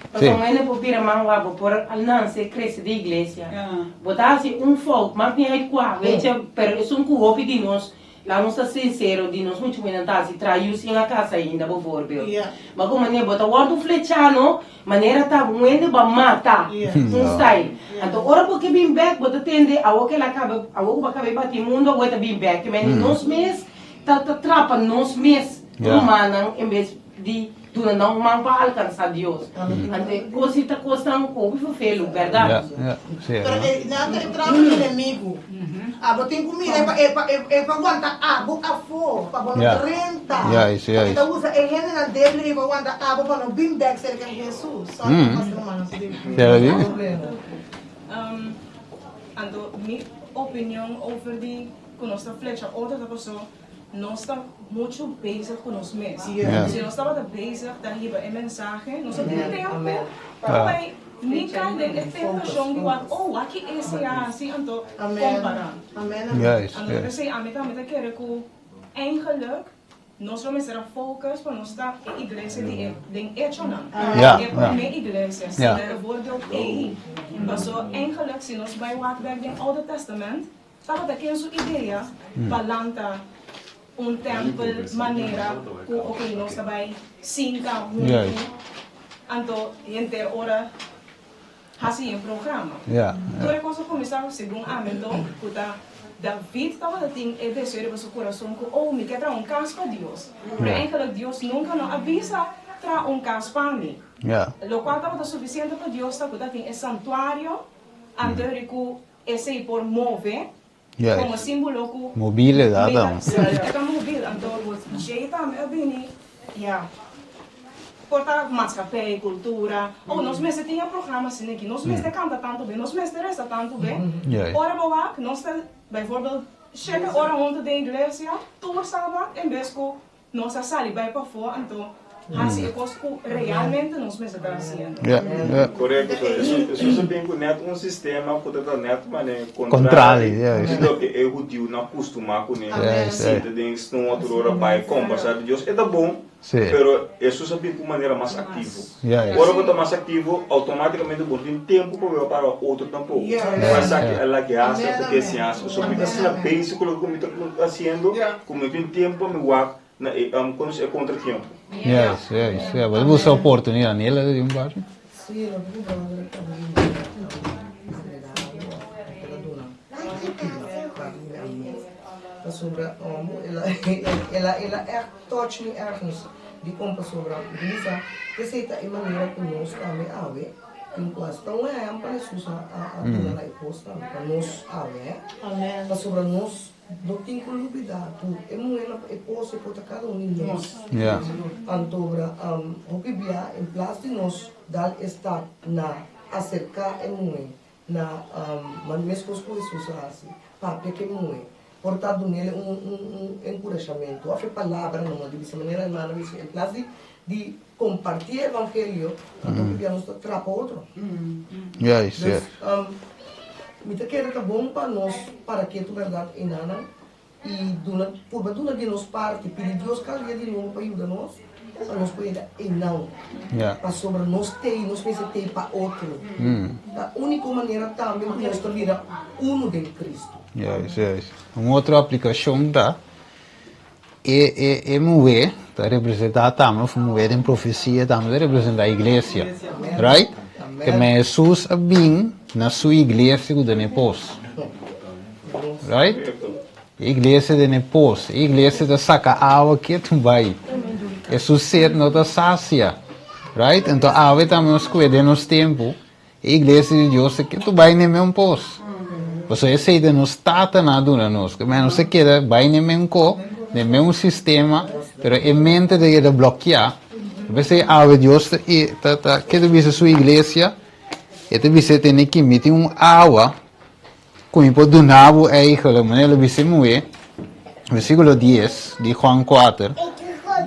Pasobra un hende por bira man wak, bo por a nanse i krese den iglesia. Bo ta hasi un fout, mas ni hay kua, wecha, pero esun ku hopi di nos, laga nos ta sinsero, di nos muchu muhé nan ta hasi traha yu sin a kasa ainda, bovoorbeeld. Ma ku manera bo ta wòrdu flechá no, manera ta un hende bo a mata, un style. Anto ora bo ke bin bèk, bo ta tende awor ku el a kaba, awor ku bo a kaba e bati mundu, awor e ta bin bèk. Meni nos mes ta ta trapa nos mes rumannan en bes di duna nan un man pa alcansa Dios. Anto e cos ei ta cosnan hopi vervelu, berdad? Ja, ja, sí, Pero no? e nan ta e trama di enemigu. Abo tin ku mira e pa e pa e pa wanta abo afó, pa bo no drenta. Juist, E ta juist. usa e hendenan débil ei pa wanta abo pa no bin bèk serka Hesus. Sorry pa pastor Romano su di. Geraldine? Anto mi opinion over di ku nos ta flecha otro ta paso Nos ta muchu bezig ku nos mes. Si nos tabata bezig ta hiba e mensahe, nos no tin tempu pa bai ni kai den e tentashon di wak, oh, wak ki ese a hasi, anto kompará. Anto p'esei ami tambe ta kere ku eigenlik nos lo mester a focus pa nos ta e iglesia di e den echonan, e promé iglesia, sigui e voorbeeld ei. Paso eigenlik si nos bai wak bèk den Oude Testament, Tabata ken su idea pa lanta un tempel manera ku oke nos ta bai sinta huntu anto henter ora hasi e programa. Tur e kos a kuminsá segun ami anto ku ta David tabata tin e deseo riba su kurason ku oh mi ke traha un kas pa Dios. Pero eigenlijk Dios nunka no a bisa traha un kas pa mi. Lokual tabata sufisiente pa Dios ta ku ta tin e santuario anto ri ku Esei por move komo símbolo ku Mobil e ta mi ta, e ta mobil. Anto djei tambe a bini, ya, por ta maskapei, kultura. Oh, nos mester tin e programa asina aki, nos mester kanta tantu be, nos mester resa tantu be. Ora bo wak, nos ta, bijvoorbeeld, shete ora huntu den iglesia tur sabat en bes ku Nos a sali bai pafó anto hasi e kos ku realmente nos mester ta hasiendo. Korekto, so Hesus a bin ku nèt un sistema ku ta ta nèt manera kontrali di loke e hudiunan kustumá kuné, sinta den snoa tur ora bai kombersá ku Dios. E ta bon, pero Hesus a bin ku un manera mas aktivo. Ora bo ta mas aktivo, outomátikamente bo no tin tempu pa bo para otro tampoko. Bo a sa ke a lak e hasi òf ke si hasi. So mi ta asina basic ku loke ku mi ta hasiendo. Ku mi tin tempu pa mi wak na e kono e kontratiempo. Yes, yes, yeah. Bo ta buska oportunidad. Nela ta di un parti. Sí, loke ku brother ta di ta duna parti di mi amor. Pasobra omo el a el a el a ègt touch mi ergens dikon pasobra bisa esei ta e manera ku nos tambe awe tin ku hasi. Ta un ehèmpel Hesus a a duna na e kos tambe pa nos awe pasobra nos No tin ku lubidá ku e muhénan pa e kos e por ta kada un di nos. Antobra hopi bia en plas di nos dal e stap na aserká e muhé na meskos ku Hesus a hasi, papia ku e muhé, por ta dun'el un un enkurashamentu òf e palabra nomás di bisa manera hermana a bisa en plas di di kompartí e evangelio anto hopi bia nos ta trapa otro. Dus mi ta kere ta bon pa nos para ketu bèrdat einanan i duna purba duna di nos parti, pidi Dios kada dia di nobo pa yuda nos pa nos por yega einan. Pasobra nos tei, nos mester tei pa otro. Ta úniko manera tambe ku nos ta bira unu den Kristu. Juist, juist. Un otro aplikashon ta E e e muhé ta representá tambe, òf muhé den profesia tambe ta representá iglesia. Right? Ke men Hesus a bin na su iglesia ku den e pos. Right? E iglesia den e pos. E iglesia ta saka awa ketu bai. E su set no ta sasia. Right? Anto awe tambe nos kue den nos tempu, e iglesia di Dios ta ketu bai n'e men pos. Pasobra esei ta nos tatanan a duna nos. Ke men nos a keda bai n'e men ko, n'e men sistema, pero e mente ta keda blokiá. P'esei awe Dios ta ta ta keda bisa su iglesia, e ta bisa e tene ki mi tin un awa ku mi por duna bo eigenlijk, manera el a bisa e muhé, versíkulo dies di Juan kuater,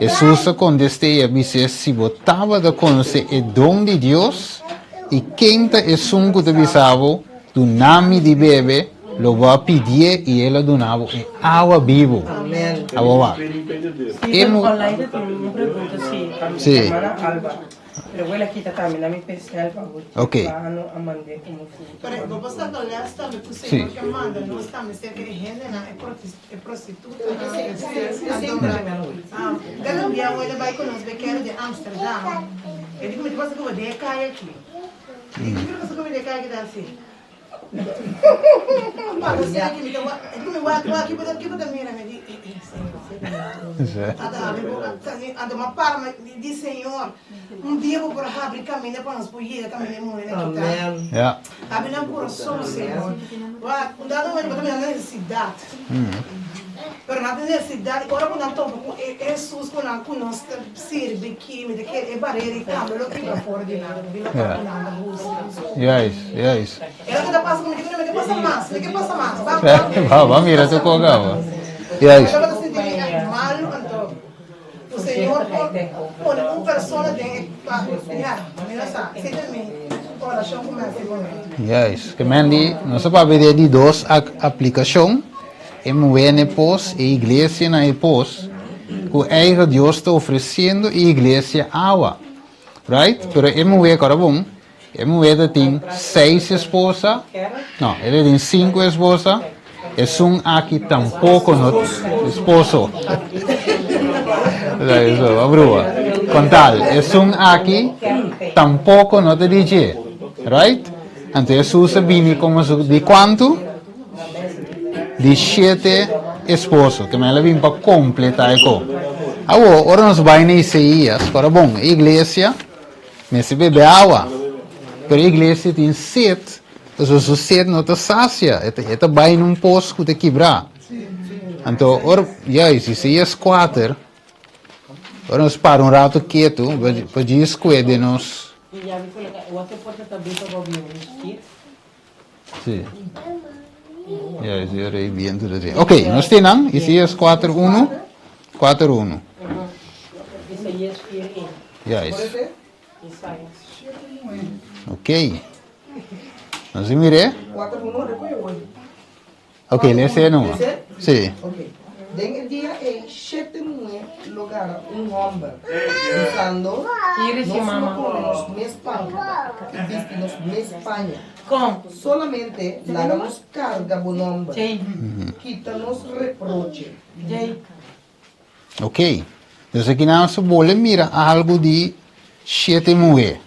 Hesus a kontest'é i a bis'é, Si bo tabata konosé e don di Dios i ken ta esun ku ta bisa bo, Duna mi di bebe, lo bo a pidié i el a duna bo e awa bibu. Abo wak. E mu. Sí. Pero wela kita tambe na mi pesel pa bo Ok. Ano a mand'é komo fruta. Pero bo por sa les tambe ku Sí. Señor ke manda nos tambe serka e hendenan, e protis e prostitutanan. Anto, kada un bia wela bai ku nos bai kere den Amsterdam, e di ku mi ta pasa ku bo den e kaya aki. E di ku mi ta pasa ku bo den e kaya aki ta hasi. Ja. Pero nan tin necesidad y ora cu nan topa cu e Jesus cu nan cu nos ta sirbi ki mi ta kere e barera y tambe lo kibra for di nan di loke cu nan ta busca. Juist, juist. E loke ta pasa cu mi di mi ke pasa mas, mi ke pasa mas. Ba, ba. Ba, ba mira tu koga bo. Juist. Mi tabata sinti mi echt malo anto cu Señor por pone un persona den e pa ya, mi no sa, esey ta mi oracion cu mi haci por mi. Juist. Ke men di, nos a papia di e di dos aplicacion. E muhé na e pos, e iglesia na e pos, ku eigen Dios ta ofresiendo e iglesia awa. Right? Pero e muhé, kòrda bon, e muhé ta tin seis esposa, no, e ta tin sinku esposa, esun aki tampoko no, esposo. Eso, a brua. Kon tal, esun aki tampoko no ta di dje. Right? Anto Hesus a bini komo su, di kuantu? Di shete esposo, ke men a bin pa kompletá e ko. Awor, ora nos bai na Isaías, ora bon, e iglesia mester bebe awa, pero e iglesia tin set, pasobra su set no ta sasia, e ta, e ta bai na un pos ku ta kibrá. Anto, ora, juist, Isaías kuater, ora nos para un rato ketu, pa djis kue den nos. Sí. Ja, is hier rei biento de zee. Oké, nos tin nan, Isaías 4, 1. 4, 1. Isaías 4, 1. Juist. Oké. Nos mire. Ok, lese numa. Sí. Ok. Den e dia ei shete muhé lo gara un hòmber, bisando, Iris Nos i lo mama. kome nos mes pan i bisti nos mes paña. Kon? Solamente laga nos karga bo nòmber. Jay. Kita nos reproche. Jay. Ok. Dus aki nan nos bole mira algu di shete muhé.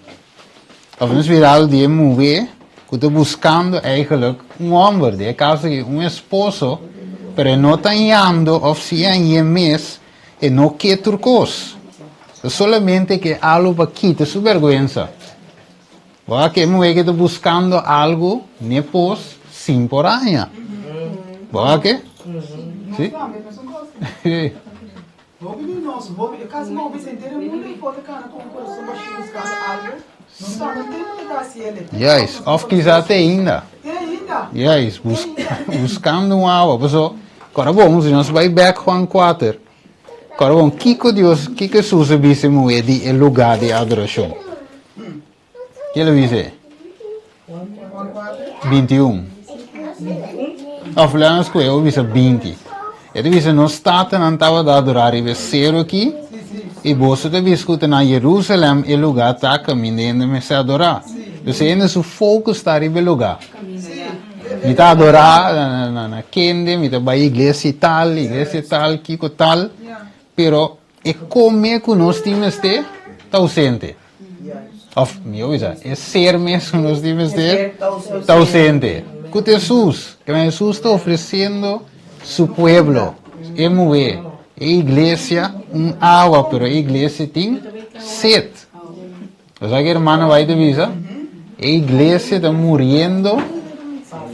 Of nos mira algu di e muhé ku ta buskando eigenlijk un hòmber, den e kaso aki un esposo, pero e no ta hañando òf si e hañ'é mes e no ke tur kos. Ta solamente ke algu pa kita su bèrgwensa. Bo a ke e muhé ke ta buskando algu n'e pos sin por haña. Bo a ke? Sí. Hopi di nos, hopi, e kasi hopi henter e mundu i por ta kana ku un kurason bashí buskando algu, nos tambe tin ku ta hasi el. Juist, of kisa te ainda. Te ainda. Juist, bus buskando un awa. Paso, kòrda bon, si nos bai bèk Juan kuater, kòrda bon, kiko Dios, kiko Hesus a bisa e muhé di e lugá di adorashon? Ke lo bisa? 21. Of laat nos koe, bisa 20. E ta bisa nos tatanan tabata adorá riba e seru aki, i boso ta bisa ku ta na Jerusalem e lugá ta kaminda hende mester adorá. Dus e hende su focus ta riba e lugá. Mi ta adorá na, na, na kende, mi ta bai iglesia tal, iglesia tal, kiko tal, pero E come cu nos tin mester ta ausente. Of, mihor bisa, e ser mes cu nos tin mester ta ausente. Cu ta Hesus? Kende Hesus ta ofreciendo su pueblo, e muhe, e iglesia, un awa, pero e iglesia tin sed. Bo sa ki hermano bai ta bisa? E iglesia ta muriendo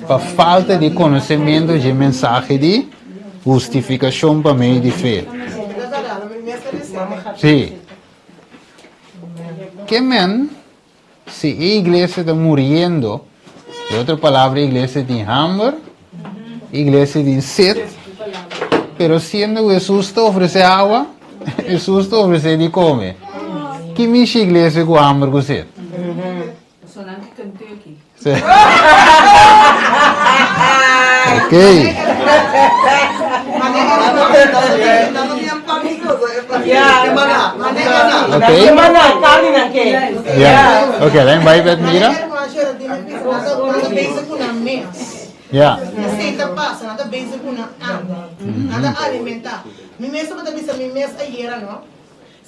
pa falta di konosementu dje mensahe di hustifikashon pa medio di fe. Sí. Ke men si e iglesia ta muriendo, di otro palabra e iglesia tin hamber, e iglesia tin set, pero siendo ku Hesus ta ofresé awa, Hesus ta ofresé di kome. Ki mishi iglesia ku hamber ku set? Sí. Ok. Ok. Ja. Ok, dan bai bet mira. Ja.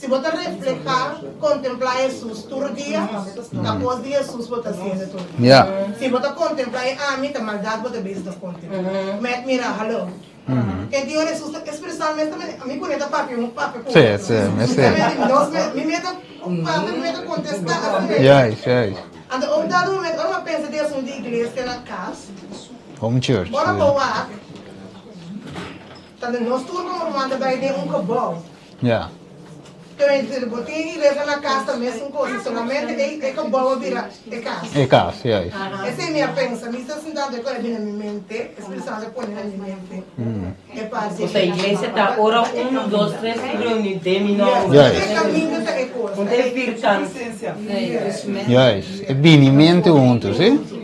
Si bo ta reflehá, kontemplá Hesus tur dia, ta kos di Hesus bo ta hasiendo tur dia. Si bo ta kontemplá e ami, ta maldat bo ta bezig ta kontemplá. Met mira, haló. Ken tin ora Hesus ta ekspresá mes ta mi ku ne ta papia un papia ku otro. Nos mi mes ta papia, mi mes ta kontestá asina. Anto un dado momento ora bo pensa di asuntu di iglesia na kas, Home church. Ora bo wak, ta nos tur komo ruman ta bai den un gebou. Ja. Pero si bo tin iglesia na cas ta mesun cosa, solamente e e gebouw a bira e cas. E cas, juist. Esey mi a pensa, mi sta sintando e cosa bini na mi mente, e Spiritu Santo a pone na mi mente e parti. Osea iglesia ta ora un, dos, tres reuni den mi nomber. Juist. E caminda ta e cosa. Un ta e vierkant. Juist, e binimentu hunto, si?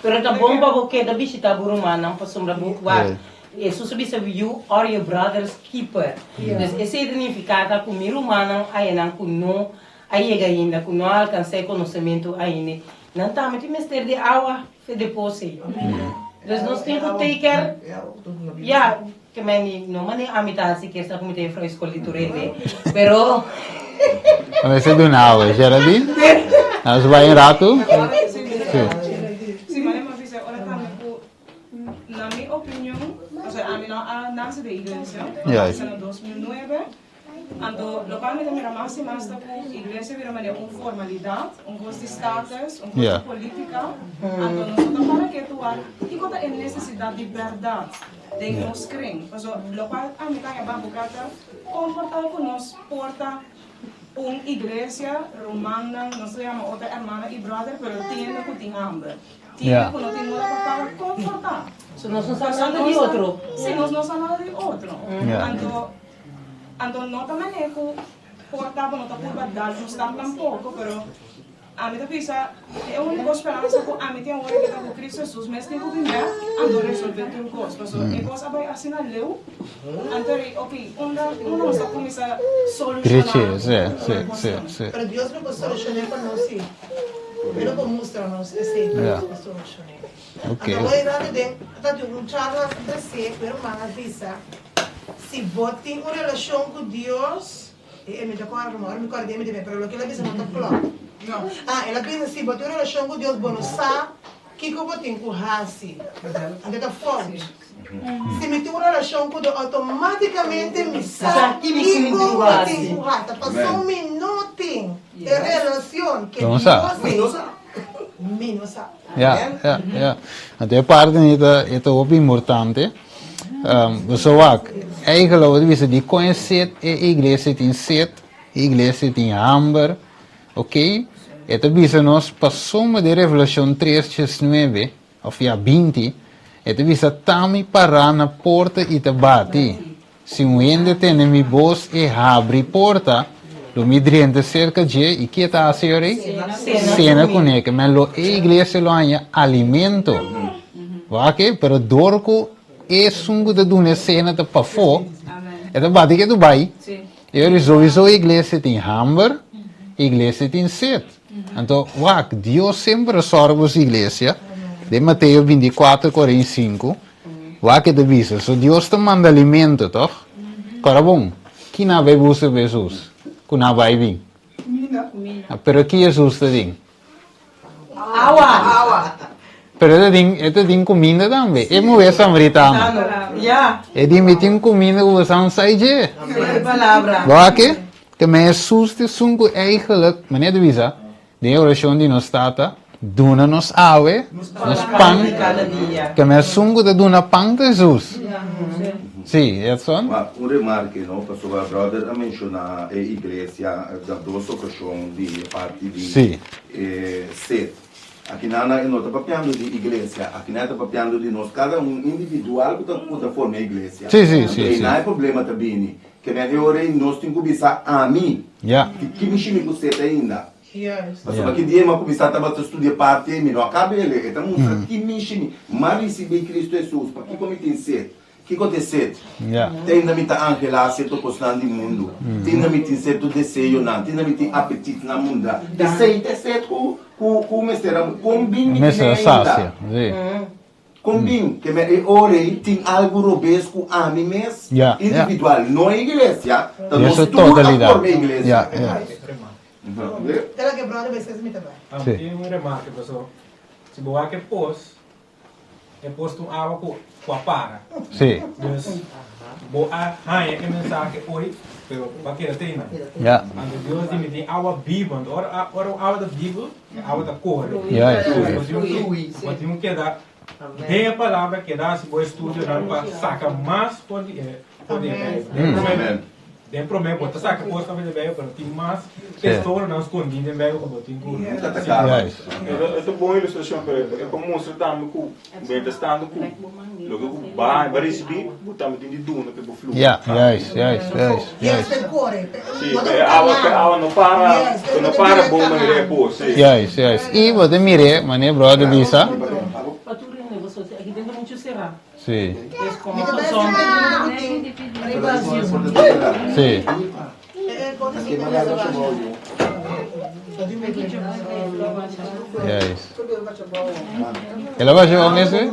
Pero ta bon pa bo keda bishita bo rumannan pasobra bo wak Hesus a bisa, You are your brother's keeper. Dus esei ta nifiká ta ku mi rumannan ayanan ku no a yega ainda, ku no a alkansá e konosementu ainda, nan tambe tin mester di awa fe depose. Dus nos tin ku take care, ya, ke men no manera ami ta hasi kier sa ku mi ta e frou skol di tur hende, pero. A mester duna awa, Geraldine? Nos bai un ratu? Sí. Na mi opinion, pasobra ami no a nase den iglesia, mi a nase na 2009, anto lokual mi ta mira mas i mas ta ku iglesia bira manera un formalidat, un kos di status, un kos di politika, anto nos no ta para ketu wak kiko ta e nesesidat di bèrdat den nos kring. Pasobra lokual ami ta haña babuká ta komportá ku nos por ta un iglesia, rumannan, nos ta yama otro hermano i brother, pero tin hende ku tin hamber. Tin ku no tin moda pa paga konfortá. So nos no sa nada di otro. Si, nos no sa nada di otro. Anto, anto no ta manera ku por ta bo no ta purba dal un stap tampoko, pero ami ta bisa e úniko speransa ku ami tin awor aki ta ku Kristu Hesus mes tin ku bin bèk anto resolvé tur kos. Pasobra e kos a bai asina leu, anto ri ok, unda unda nos ta kuminsá solushoná tur e kosnan? Pero Dios lo por solushoné pa nos si. E lo por mustra nos esei pa nos por solucion'é. Ok. Anto hoy rato den ta tin un charla trasé ku e ruman a bisa, si bo tin un relashon ku Dios, e e mi ta kòrda ruman, ora mi kòrda den mi ta bin, pero loke el a bisa no ta klòp. Ah, el a bisa si bo tin un relashon ku Dios bo no sa kiko bo tin ku hasi. Anto ta fout. Si mi tin un relashon ku Dios outomátikamente mi sa kiko mi tin ku hasi. Pasobra mi no tin e relashon ke Dios tin, mi no sa. Ya, ya, ya. Anto e parti ni ta, e ta hopi importante. So wak, eigenlijk bo ta bisa dikon e set, e iglesia tin set, e iglesia tin hamber, ok? E ta bisa nos pasobra di Revelashon tres diesnuebe, Of ya 20, e ta bisa, Tami pará na porta i ta bati. Si un hende tende mi bos i habri porta, lo mi drenta serka dje i ke ta hasi ora ei? Sena kuné. Ke men lo e iglesia lo haña alimento. Wak e? Pero dor ku esun ku ta duna e sena ta pafó, e ta bati ke tu bai. E ora ei souiso e iglesia tin hamber, e iglesia tin set. Anto, wak, Dios semper a sòru pa su iglesia. Den Mateo 24, 45, wak e ta bisa, so Dios ta manda alimento, tòg? Kòrda bon, ki nan a bai buska pa Hesus ku nan a bai bin? Pero ki Hesus ta din? Awa! Pero e ta din, e ta din kuminda tambe. E muhé samaritano. E di, Mi tin kuminda ku boso a sai dje. Wak e? Te men Hesus ta esun ku eigenlijk, manera ta bisa, Den e orashon di nos Tata, duna nos awe, nos pan, ke men esun ku ta duna pan ta Hesus. Sí, Edson? Ma un remarke no, pasobra brother a menshoná e iglesia na dos okashon di e parti di e set. Akinan e no ta papiando di iglesia, akinan e ta papiando di nos kada un individual ku ta ku ta forma e iglesia. Anto einan e problema ta bini. Ke men e ora ei nos tin ku bisa ami ki mi shimi ku set ainda. Pasobra ki dia mi a kuminsá tabata studia parti ei mi no a kaba e ta mustra ki mi shimi. M'a risibí Kristu Hesus, pakiko mi tin set? Kiko ta e set? Te ainda mi ta anhelá sierto kosnan di mundu. Te ainda mi tin sierto deseonan. Te ainda mi tin apetitnan mundá. Esei ta e set ku ku mester a kon bin mi tene ainda? Kon bin? Ke men e ora ei tin algu robes ku ami mes individual, no e iglesia, ta nos tur a forma e iglesia. Tin un remarke paso si bo wak e pos. E post un awa ku ku a para. Sí. Dus bo a haña e mensahe oy, pero bo a keda te einan. Ja. Anto Dios di mi tin awa bibu. Anto ora ora un awa ta bibu, e awa ta kore. Juist. Dus bo tin ku bo tin ku keda den e palabra, keda hasi bo estudionan pa saka mas for di e for di e Bijbel. Den prome bo ta saka kos for di Bijbel, pero tin mas tesoronan skondí den Bijbel ku bo tin ku Nunka ta kaba. E ta un bon ilustrashon, pero e por mustra tambe ku mientras tanto ku loke ku ba bo a risibí, bo tambe tin di duna pa e bo flui. Ja, juist, juist, juist, juist. Sí, pa e awa, pa e awa no para, pa no para bon manera e por, sí. Juist, juist. I bo ta mir'é, manera bròder bisa. Pa tur hende, pasobra aki den ta muchu será. Sí. Sí. Juist. El a basha bou mes eh?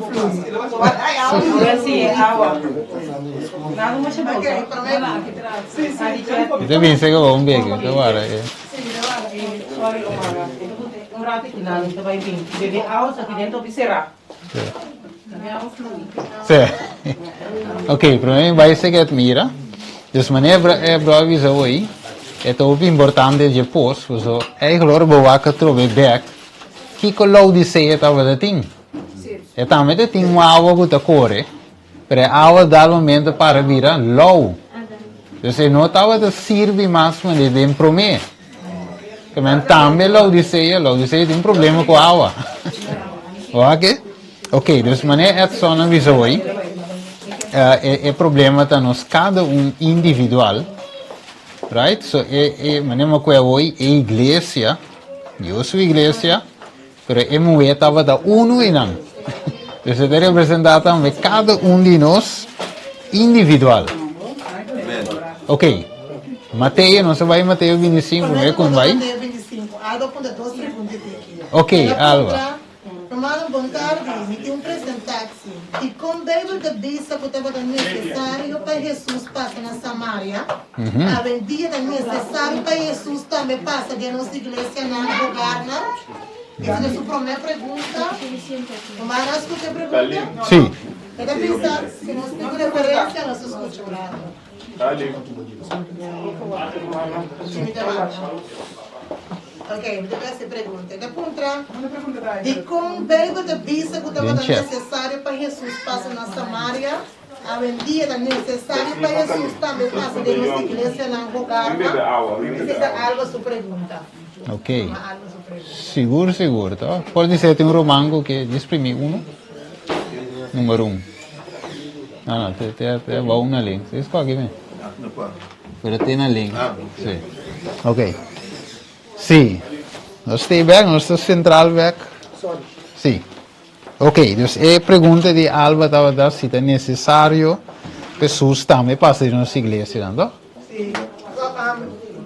Mi ta binse ku bo un beke, ta wara eh. Sí. Ok, promé mi bai sega admira. Dus manera e bro a bisa hoy, e ta hopi importante dje pos, paso eigenlijk ora bo wak atrobe bek, kiko Laodicea tabata tin? E tambe ta tin un awa ku ta kore, pero e awa dal momento para bira lou. Dus e no tabata sirbi mas manera den promé. Kemen tambe Laodicea, Laodicea tin problema ku awa. Wak? Ok, dus manera Edson a bisa hoy, e, e problema ta nos kada un individual, right? So e, e manera mo kue hoy, e iglesia, Dios su iglesia, pero e muhé tabata uno i nan. Dus e ta representá tambe kada un di nos individual. Ok, Mateo, nos a bai Mateo 25, me kon bai? Mateo 25, Alba punta dos pregunta aquí. Ok, Alba. Rumannan, bon tardi. Mi tin un presentatie. Dikon Beibel ta bisa ku tabata nesesario pa Hesus pasa na Samaria? Awendia ta nesesario pa Hesus tambe pasa den nos iglesianan, hogarnan? Esa ta su promé pregunta. Rumannan a skucha e pregunta? Sí. E ta bisa, si nos tin referensia, nos ta skucha un rato. Sí, mi ta wak. Ok, mi ta hasi e pregunta. E ta puntra, Dikon Beibel ta bisa ku tabata nesesario pa Hesus pasa na Samaria? Awendia ta nesesario pa Hesus tambe pasa den nos iglesianan hogarnan? Esei ta Alba su pregunta. Ok, sigur sigur to. Por di ser tin un ruman ku ke djis primi uno? Number un. No, no, te te te abou na link. Si skogi mi. Pero te na link. Si. Ok. Si. Nos stay back, nos ta central back. Si. Ok, dus e pregunta di Alba tabata si ta necesario Jesus tambe pasa den nos iglesianan, toch? Si.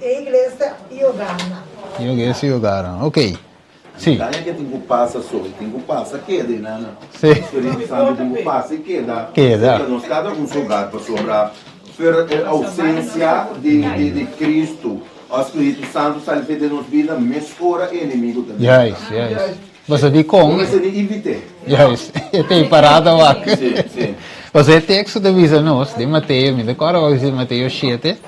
E iglesia y hogarnan. E iglesia y hogarnan, ok. Si. Daña ke tin ku pasa so, e tin ku pasa keda e nana. Si. Spiritu Santu tin ku pasa i keda. Keda. Serka nos kada un su hogar pasobra fuera e ausencia di di di Cristo o Spiritu Santu sali fe den nos bida mesora e enemigo ta drenta. Juist, juist. Pasobra dikon. Bo mester di invit'é. Juist, e ta e parada wak. Si, si. Pasobra e teksto ta bisa nos den Mateo, mi ta kòrda wak si Mateo shete,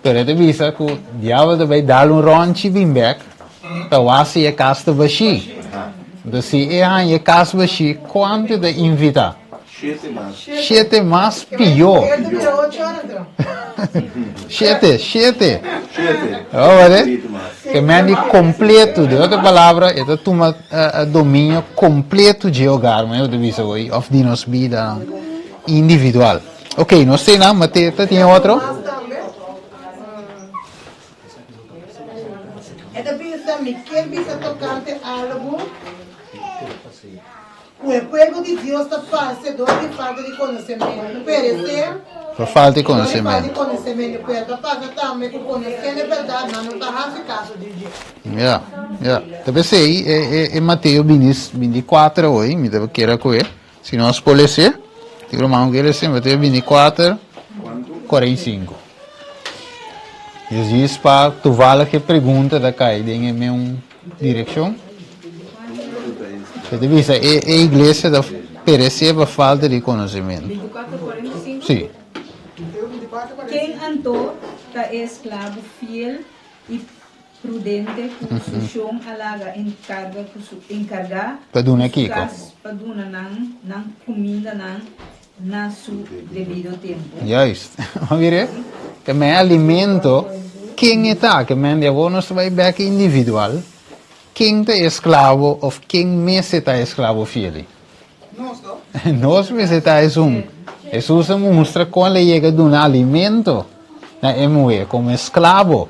pero e ta bisa ku diabel ta bai dal un rònchi bin bèk. Ta wak si e kas ta bashí. Anto si e haña e kas bashí, kuantu e ta invitá? Shete mas. Shete mas pió. Shete, shete. Shete. Oh, wale? Ke men di kompleto, de otro palabra, e ta tuma dominio kompleto dje hogar, men ta bisa hoy, of di nos bida individual. Ok, nos te nan, Mateo ta tin otro? E ta bisa, Mi kier bisa tokante algu ku e pueblo di Dios ta parse dor di falta di konosementu, peresé Por falta di dor di falta di konosementu. konosementu, pero ta pasa tambe ku konosendo e bèrdat nan no ta hasi kaso di dje. Ya, ya. Ta p'esei e e e Mateo bini 24 awor, mi ta kere ku e. Si nos por lese, tin ruman ku ke lese, Mateo 24, 45. Jesus pa toevallig e pregunta ta kai den e meun direkshon. E ta bisa e e iglesia ta peresé pa falta di konosementu. Sí. Ken anto ta e esklabo fiel i Prudente ku su shon a laga enkarga ku su enkargá Pa duna ku su kiko? kas pa duna nan nan kumindanan na su debido tempu. Juist. Ma mira, ke men alimento, ken e ta? Ke men di awor nos ta bai bek individual. Ken ta e esklabo of ken mester ta e esklabo fiel? Nos, no? Nos mester ta esun. Hesus a mustra kon el a yega duna alimento na e muhé komo esklabo.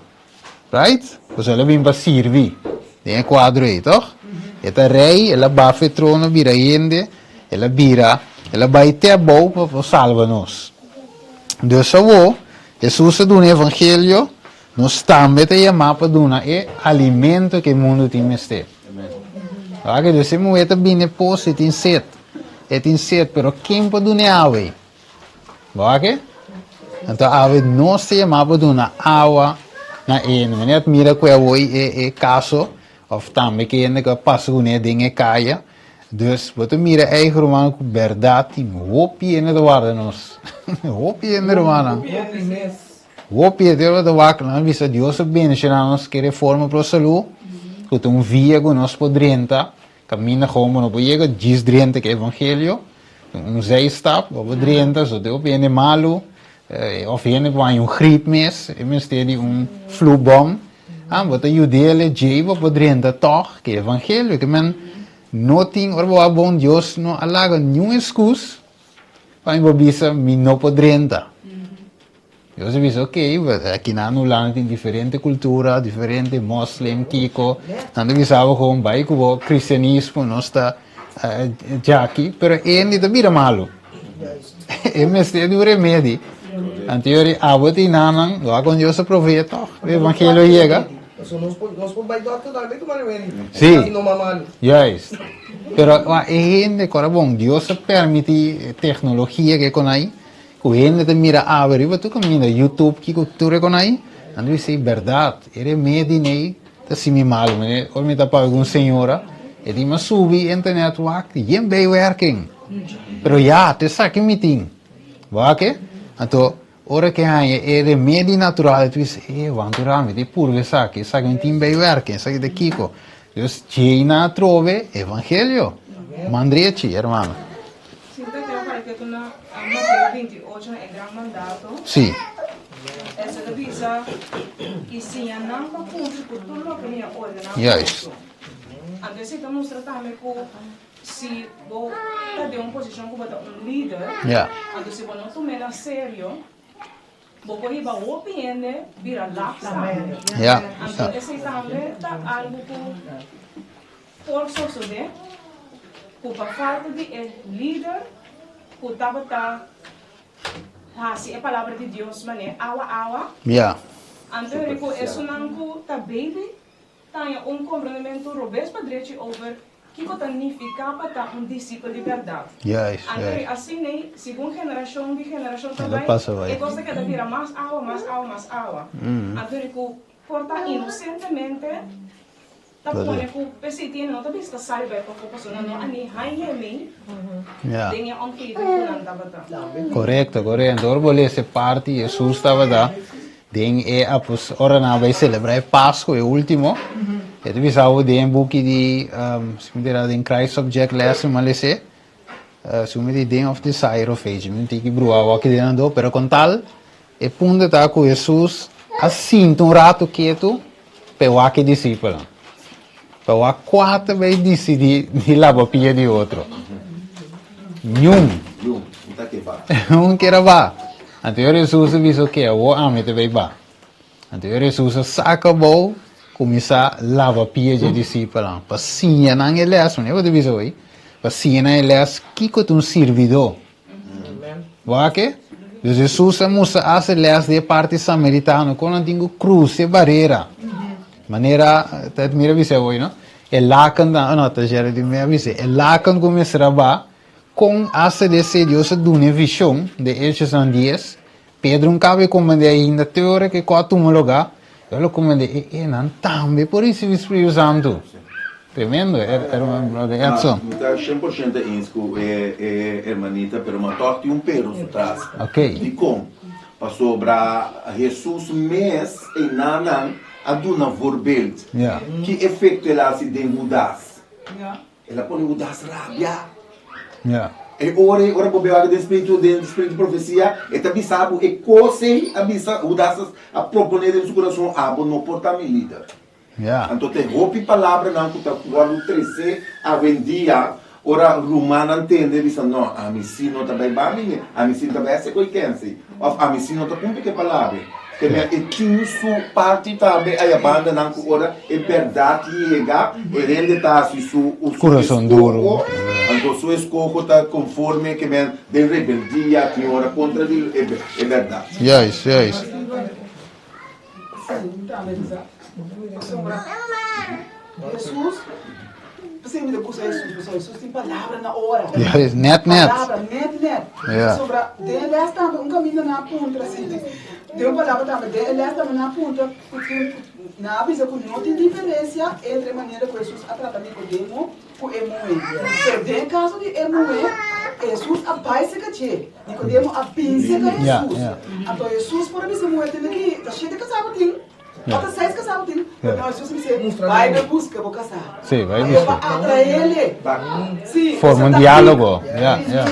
Right? Pasobra el a bin pa sirbi den e kuadro ei, tòg? E ta rei, el a bafa e trono bira hende, el a bira, el a bai te abou pa por salba nos. Dus awor, Hesus a duna e evangelio, nos tambe ta yamá pa duna e alimento ku e mundu tin mester. Wak, dus e muhé ta bini e pos, e tin set, e tin set, pero ken por duna e awa ei? Bo wak? Anto awe nos ta yama pa duna awa na hende. Mi net mira ku awor e e kaso of tambe ku hende ku a pasa kuné den e kaya. Dus bo ta mira eigen ruman ku bèrdat tin hopi hende ta warda nos. Hopi hende rumannan. Hopi hende ora ta wak nan a bisa Dios a bendishoná nos ku e reforma pro salú ku ta un via ku nos por drenta. Kaminda gewoon bo no por yega djis drenta ku evangelio, un zijstap, bo por drenta, so te hopi hende malu, of hende ku haña un grip mes, e mester di un flu bom, ah, bo ta yud'el e djei bo por drenta tòg ku evangelio, ke men no tin, ora bo a bon Dios no a laga niun eskus pa mi por bisa mi no por drenta. Dios a bisa, ok, aki na Hulanda tin diferente cultura, diferente moslim, kiko. Nan ta bisa bo gewoon bai cu bo cristianismo, nos ta djaki, pero e ni ta bira malo. E mester di un remedi. Anto yori abo tin nanan, lo con Dios a provee toch, e evangelio yega. Nos por bai dokter tambe tuma remedi. Sí, juist. Pero e hende, cora bon, Dios a permiti tecnologia ke con ai. Ku hende ta mira awe riba tur kaminda, YouTube, kiko tur e kon ai, nan ta bisa ei bèrdat, e remedi nei ta hasi mi malu. Mane ora mi ta papia ku un señora, e tin mi a subi internet wak, yen bijwerking. Pero ya, ta esaki mi tin. Bo a ke? Anto, ora ke haña e remedi natural, e ta bisa, e, wantura, mi ta purba esaki, esaki mi tin bijwerking, esaki ta kiko. Dus, djei nan atrobe evangelio. Mandrechi, hermano. Sinta te para ke tu na Mateo 28 na e gran mandato. Sí. Esei ta bisa, I siña nan pa kumpli ku tur loke mi a ordená Juist. boso. Anto esei ta mustra tambe ku si bo ta den un posishon ku bo ta un lider, Ja. anto si bo no tum'é na serio, bo por hiba hopi hende bira laks tambe. Ja. Anto esei tambe ta algu ku Por sosodé ku pa falta di e lider ku tabata hasi e palabra di Dios manera awa awa, anto heri ku esunnan ku ta baby ta haña un komprendementu robes pa drechi over kiko ta nifiká pa ta un disipel di bèrdat. Anto heri asin'ei, segun generashon di generashon ta bai, e kos ta keda bira mas awa, mas awa, mas awa. Anto heri ku por ta inosentemente Ta pone ku p'esei tin no ta bisa ta sali bai pafó pasobra nan no a ni haña mi den e omgeving ku nan tabata. Korekto, korekto. Ora bo lesa e parti Hesus tabata den e apos ora nan a bai selebrá e Pasko, e último. E ta bisa bo den buki di, si mi ta den Christ Subject Lesson mi a lese, si mi di den of Desire of Age, mi no tin ki brua awor aki den nan do, pero kon tal e punto ta ku Hesus a sinta un ratu ketu pa e wak e disipelnan, pa wak kua ta bai disidí di laba pia di otro. Niun. Niun kier a ba. Anto Hesus a bisa, oke, awor ami ta bai ba. Anto e Hesus a saka abou, kuminsá laba pia dje disipelnan, pa siña nan e lès, manera bo ta bisa hoy, pa siña nan e lès kiko ta un sirbidó. Bo ke? Dus Hesus a mustra as e lès di e parti samaritano, kon nan tin ku krusa e barera. Manera, ta mira bisa hoy, no? E laken ta, no, ta Jerry di mi a bisa, e laken ku mester a ba, kon asta di esei Dios a duna e vishon, den Hechosnan dies, Pedro un kabe komprendé ainda te ora ke kò a tuma lugá, e lo komprendé e e nan tambe por risibí Spiritu Santu. Tremendo, hermano brother Edson. Mi ta 100% eens ku e e hermanita, pero mi a tòg tin un pero su tras. Ok. Dikon? Pasobra Hesus mes einanan a duna voorbeeld. Ja. Ki efekto el a hasi den Hudas? El a pone Hudas rabia. Ja. E ora ei, ora bo bebe den spiritu, den spiritu di profesia, e ta bisa bo e kos ei a bisa, Hudas a proponé den su kurason, abo no por ta mi lider. Ja. Anto ta e hopi palabranan ku ta wòrdu tresé awendia, ora rumannan tende bisa, no, ami sí no ta bai ba mi, ami sí no ta bai hasi koi kensi, òf ami sí no ta kumpli ku e palabra. Te mira e tin su parti tambe aya bandanan ku ora e bèrdat yega e hende ta hasi su su Kurason duru. eskoho, anto su eskoho ta konforme ke men den rebeldia tin ora kontra di e e bèrdat. Juist, juist. Pasobra Hesus, p'esei mi ta gusta Hesus, pasobra Hesus tin palabra na ora. Juist, nèt nèt. Palabra nèt nèt. Ja. Pasobra den e lès tambe un kaminda nan a puntra si, den un palabra tambe den e lès tambe nan a puntra ku tin, nan a bisa ku no tin diferensia entre e manera ku Hesus a trata Nikodemo ku e muhé. Pero den e kaso di e muhé, Hesus a bai serka dje. Nikodemo a bin serka Hesus. Anto Hesus por a bisa e muhé, Tende aki, ta shete kasá bo tin? Òf ta seis kasá bo tin? Pero no, Hesus a bis'é, Bai bai buska bo kasá. Sí, bai Anto buska. pa atrael'e. Sí, Forma un esei ta diálogo. big. Ja, ja.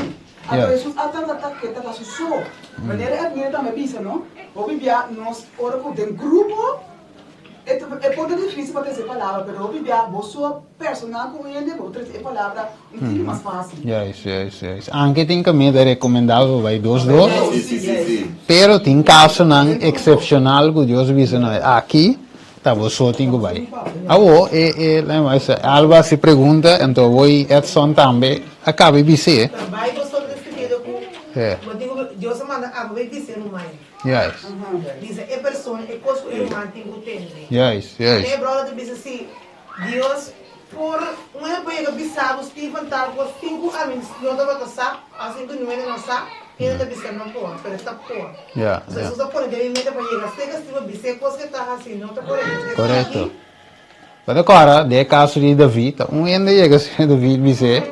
Anto Hesus a trata ta ke ta su so. Manera Edmina tambe a bisa, no? Hopi bia nos ora ku den grupo E e por ta difícil pa trese e palabra, pero hopi bia bo so personal ku un hende bo por trese e palabra un tiki mas fácil. Juist, juist, juist. Anke tin kaminda rekomendabel pa bai dos dos, Sí, sí, sí, sí. pero tin kasonan eksepshonal ku Dios bisa no, aki ta bo so tin ku bai. Awo, e e laga mi bisa, Alba hasi pregunta, anto awor Edson tambe a kaba e bis'é. Ta bai bo so ta sentido ku bo tin ku Dios a manda abo bai bisa e ruman. Juist. Bisa e persona e kos ku e ruman tin ku tende. Juist, juist. E brother ta bisa si Dios por un hende por yega bisa bo Steven tal kos sin ku ami no tabata sa òf sin ku nuende no sa, hende ta bisa no por, pero e ta por. Ja, So ja. Hesus a pone den mi mente pa yega serka Steven bisa e kos ku e ta hasi no ta korekto. Korekto. Bo ta kòrda den e kaso di David, un hende yega serka David bis'é,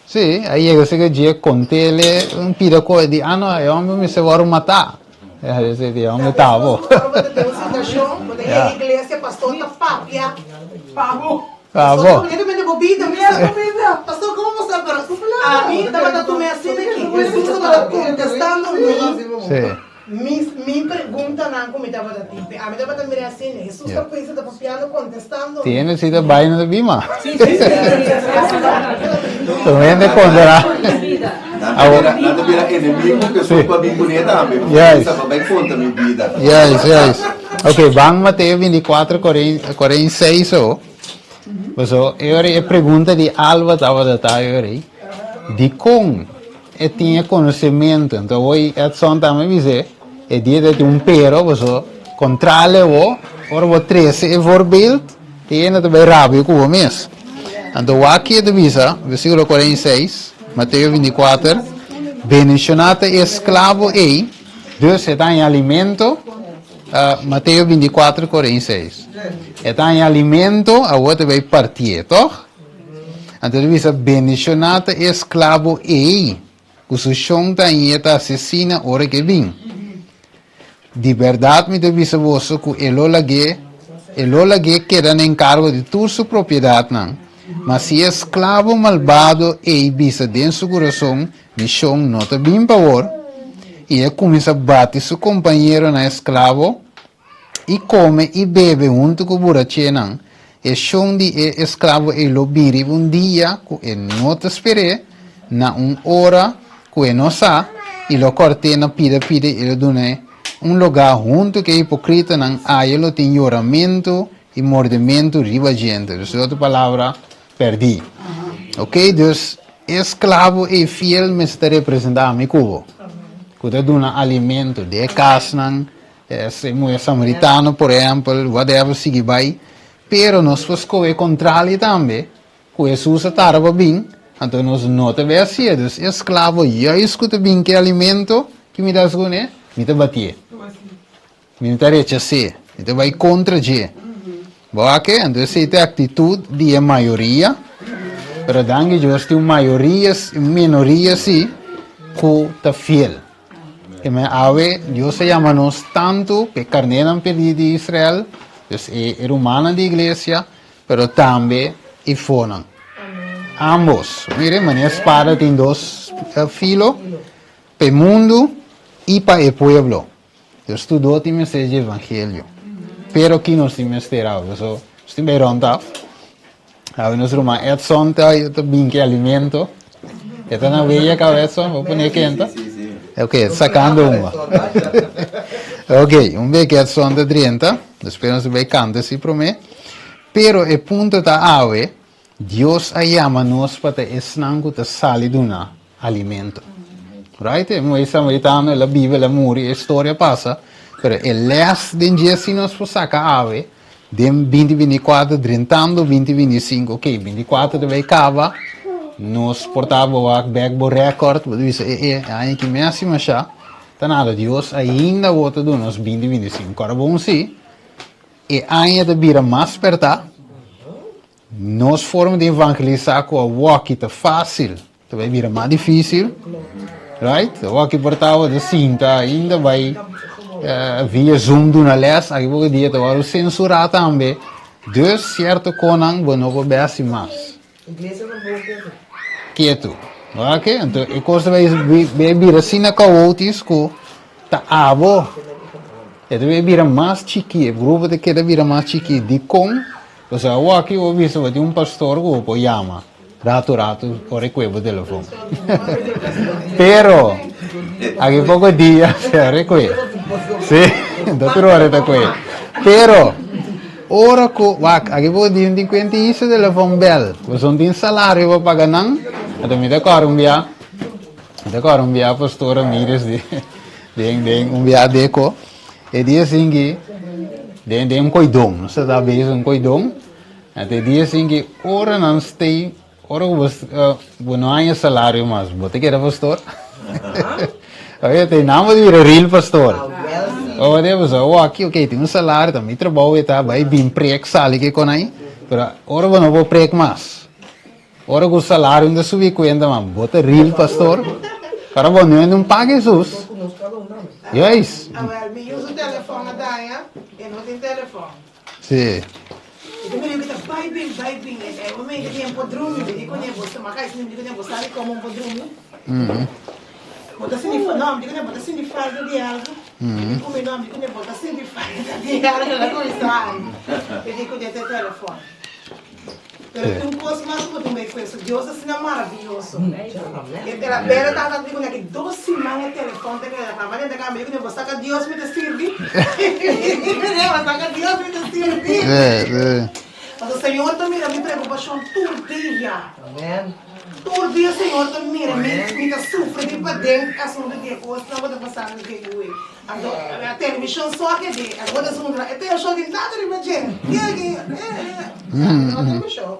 sí, a yega serka dje kont'el un pida kos, di, ah no, e hòmber mester wòrdu matá. E hòmber ta bo. Ora bo ta den un situashon, bo ta yega iglesia, pastor ta papia pa bo. Pa bo. Pastor, komo bo sa? Pero ami tabata tuma asina aki, Hesus tabata kontestando mi. Sí. Mi mi preguntanan ku mi tabata tin pe ami tabata mira asina Hesus ta pensa ta papiando kontestando mi. Tiene si ta bai no ta bima. Tu hende kontra. Nan ta bira enemigo ku Hesus pa bin kuné tambe. Yes. Sa pa bai kontra mi bida. Yes, yes. Ok, ban Mateo 24, 46 o. Paso e ora e pregunta di Alba tabata ta e ora ei, dikon e tin e konosementu? Anto awor Edson tambe bis'é, e dia ta tin un pero, paso kontrale bo, ora bo trese e voorbeeld, e hende ta bai rabia ku bo mes. Anto wak e ta bisa, versíkulo 46, Mateo 24, Bendishoná ta e esklabo ei, dus e ta haña alimento, Mateo 24, 46. E ta haña alimento, awor ta bai partié, tòg? Anto ta bisa, Bendishoná ta e esklabo ei, ku su shon ta hañ'é ta asesina ora ku e bin. Di bèrdat mi ta bisa boso ku e lo lag'é. E lo lag'é keda na enkargo di tur su propiedatnan. Ma si e esklabo malbado ei bisa den su kurason, Mi shon no ta bin pa awor, i e kuminsá bati su kompañeronan esklabo i kome i bebe huntu ku burachenan, e shon di e esklabo ei lo bin riba un dia ku e no ta sper'é, na un ora ku e no sa, i lo kòrt'é na pida pida i lo dun'é un lugá huntu ku e hipokritanan, aya lo tin yoramentu i mordementu riba djente. Dus, den otro palabra, pèrdí. Oké, dus e esklabo ei fiel mester ta representá ami ku bo, ku ta duna alimento den e kasnan, e muhé samaritano, por ehèmpel, whatever, sigui bai. Pero nos por skohe kontrali tambe, ku Hesus a tarda pa bin, anto nos no ta bai hasié. Dus e esklabo juis ku ta bin ku e alimento ku mi ta hasi kuné, mi ta batié. Mi no ta rechas'é, mi ta bai kontra dje. Bo wak? Anto esei ta e aktitut di e mayoria, pero danki Dios tin un mayoria, un minoria si, ku ta fiel. E men awe Dios a yama nos tantu pa e karnénan perdí di Israel, dus e rumannan di iglesia, pero tambe e fonan. Ambos. Mire, manera spada tin dos filo, pa e mundu i pa e pueblo. Dios tur do tin mester dje evangelio. Pero ki nos tin mester awe? So, nos tin bay rond af. Awe nos ruman Edson ta, ta bin ke alimento. E ta na weya ka Edson, bo pone kenta. Ok, sacando uma. Ok, un be ke Edson ta drenta. Despues nos bay canta si prome. Pero e punto ta awe, Dios a yama nos pa ta esnan ku ta sali duna alimento. Right? E muhé samaritano, el a biba, el a muri, e historia pasa, pero e lès den dje si nos por saka awe, den 2024, drentando 2025, ok, 24 ta bai kaba, nos por ta bo wak bèk bo rèkòrt, bo ta bisa, e, e, e aña aki mi a hasi mashá, ta nada, Dios ainda awor ta duna nos 2025. Kòrda bon si, E aña ta bira mas pertá. Nos forma di evangelisá ku awoki ta fásil, ta bai bira mas difísil. Right? Awoki por tabata sinta ainda bai via Zoom duna lès, aki poko dia ta wòrdu sensurá tambe. Dus sierto konan bo no por bai hasi mas. Iglesia ta bon ketu. Ketu. Ok, anto e kos ta bai bai bira asina kaotis ku ta abo. E ta bai bira mas chikí, e grupo ta keda bira mas chikí. Dikon? Pasobra awoki bo bisa bo tin un pastor ku bo por yama ratu ratu ora e kue bo telefon. Pero aki poko dia ora e kue. Si, ta tur ora e ta kue. Pero. Ora ku, wak, aki bo di un tin kuenta i su telefon bel, boso no tin salario pa paga nan, anto mi ta kòrda un bia, mi ta kòrda un bia pastor Ramirez di den den un bia deko, e di asin ki den den un koidon, nos ta bezig un koidon, anto e di asin ki ora nan stay, ora ku bo bo no haña salario mas, bo ta keda pastor? Oye, te nan bo bira real pastor. Oh, de bo sa, oh, aki, ok, tin un salario, ta mi trabou e ta, bai bin prek, sali ke kon ai. Pero ora bo no por prek mas. Ora ku salario no ta subi kuenta, man, bo ta real pastor. Para bo no un paga Jesus. Juist. Awel, mi usa telefon a daña, e no tin telefon. Sí. E ta mira ku ta bai bin, bai bin. E momento ku bo por drumi, mi di kuné bo stomaka i mi di kuné bo sabi komo bo por drumi. Bo ta sinti no, mi di kuné bo ta sinti falta di algu. Mi di kuné no, mi di kuné bo ta sinti falta di algu. El a kuminsá hari. Mi di kuné ta e telefòn. Pero tin un kos mas ku bo tin bai kueso. Dios asina maravioso. E la bera tata di kuné aki dos siman e telefòn ta keda kla. Mane ta kambia di kuné bo sa ka Dios mi ta sirbi. Bo sa ka Dios mi ta sirbi. Pasobra Señor ta mira mi preokupashon tur dia. Tur dia Señor ta mira mi, mi ta sufri di paden asuntu di e kosnan ku ta pasando den hui. Anto a televishon so a kede, a bo ta zundra, e televishon tin nada riba dje. Ke ke no televishon.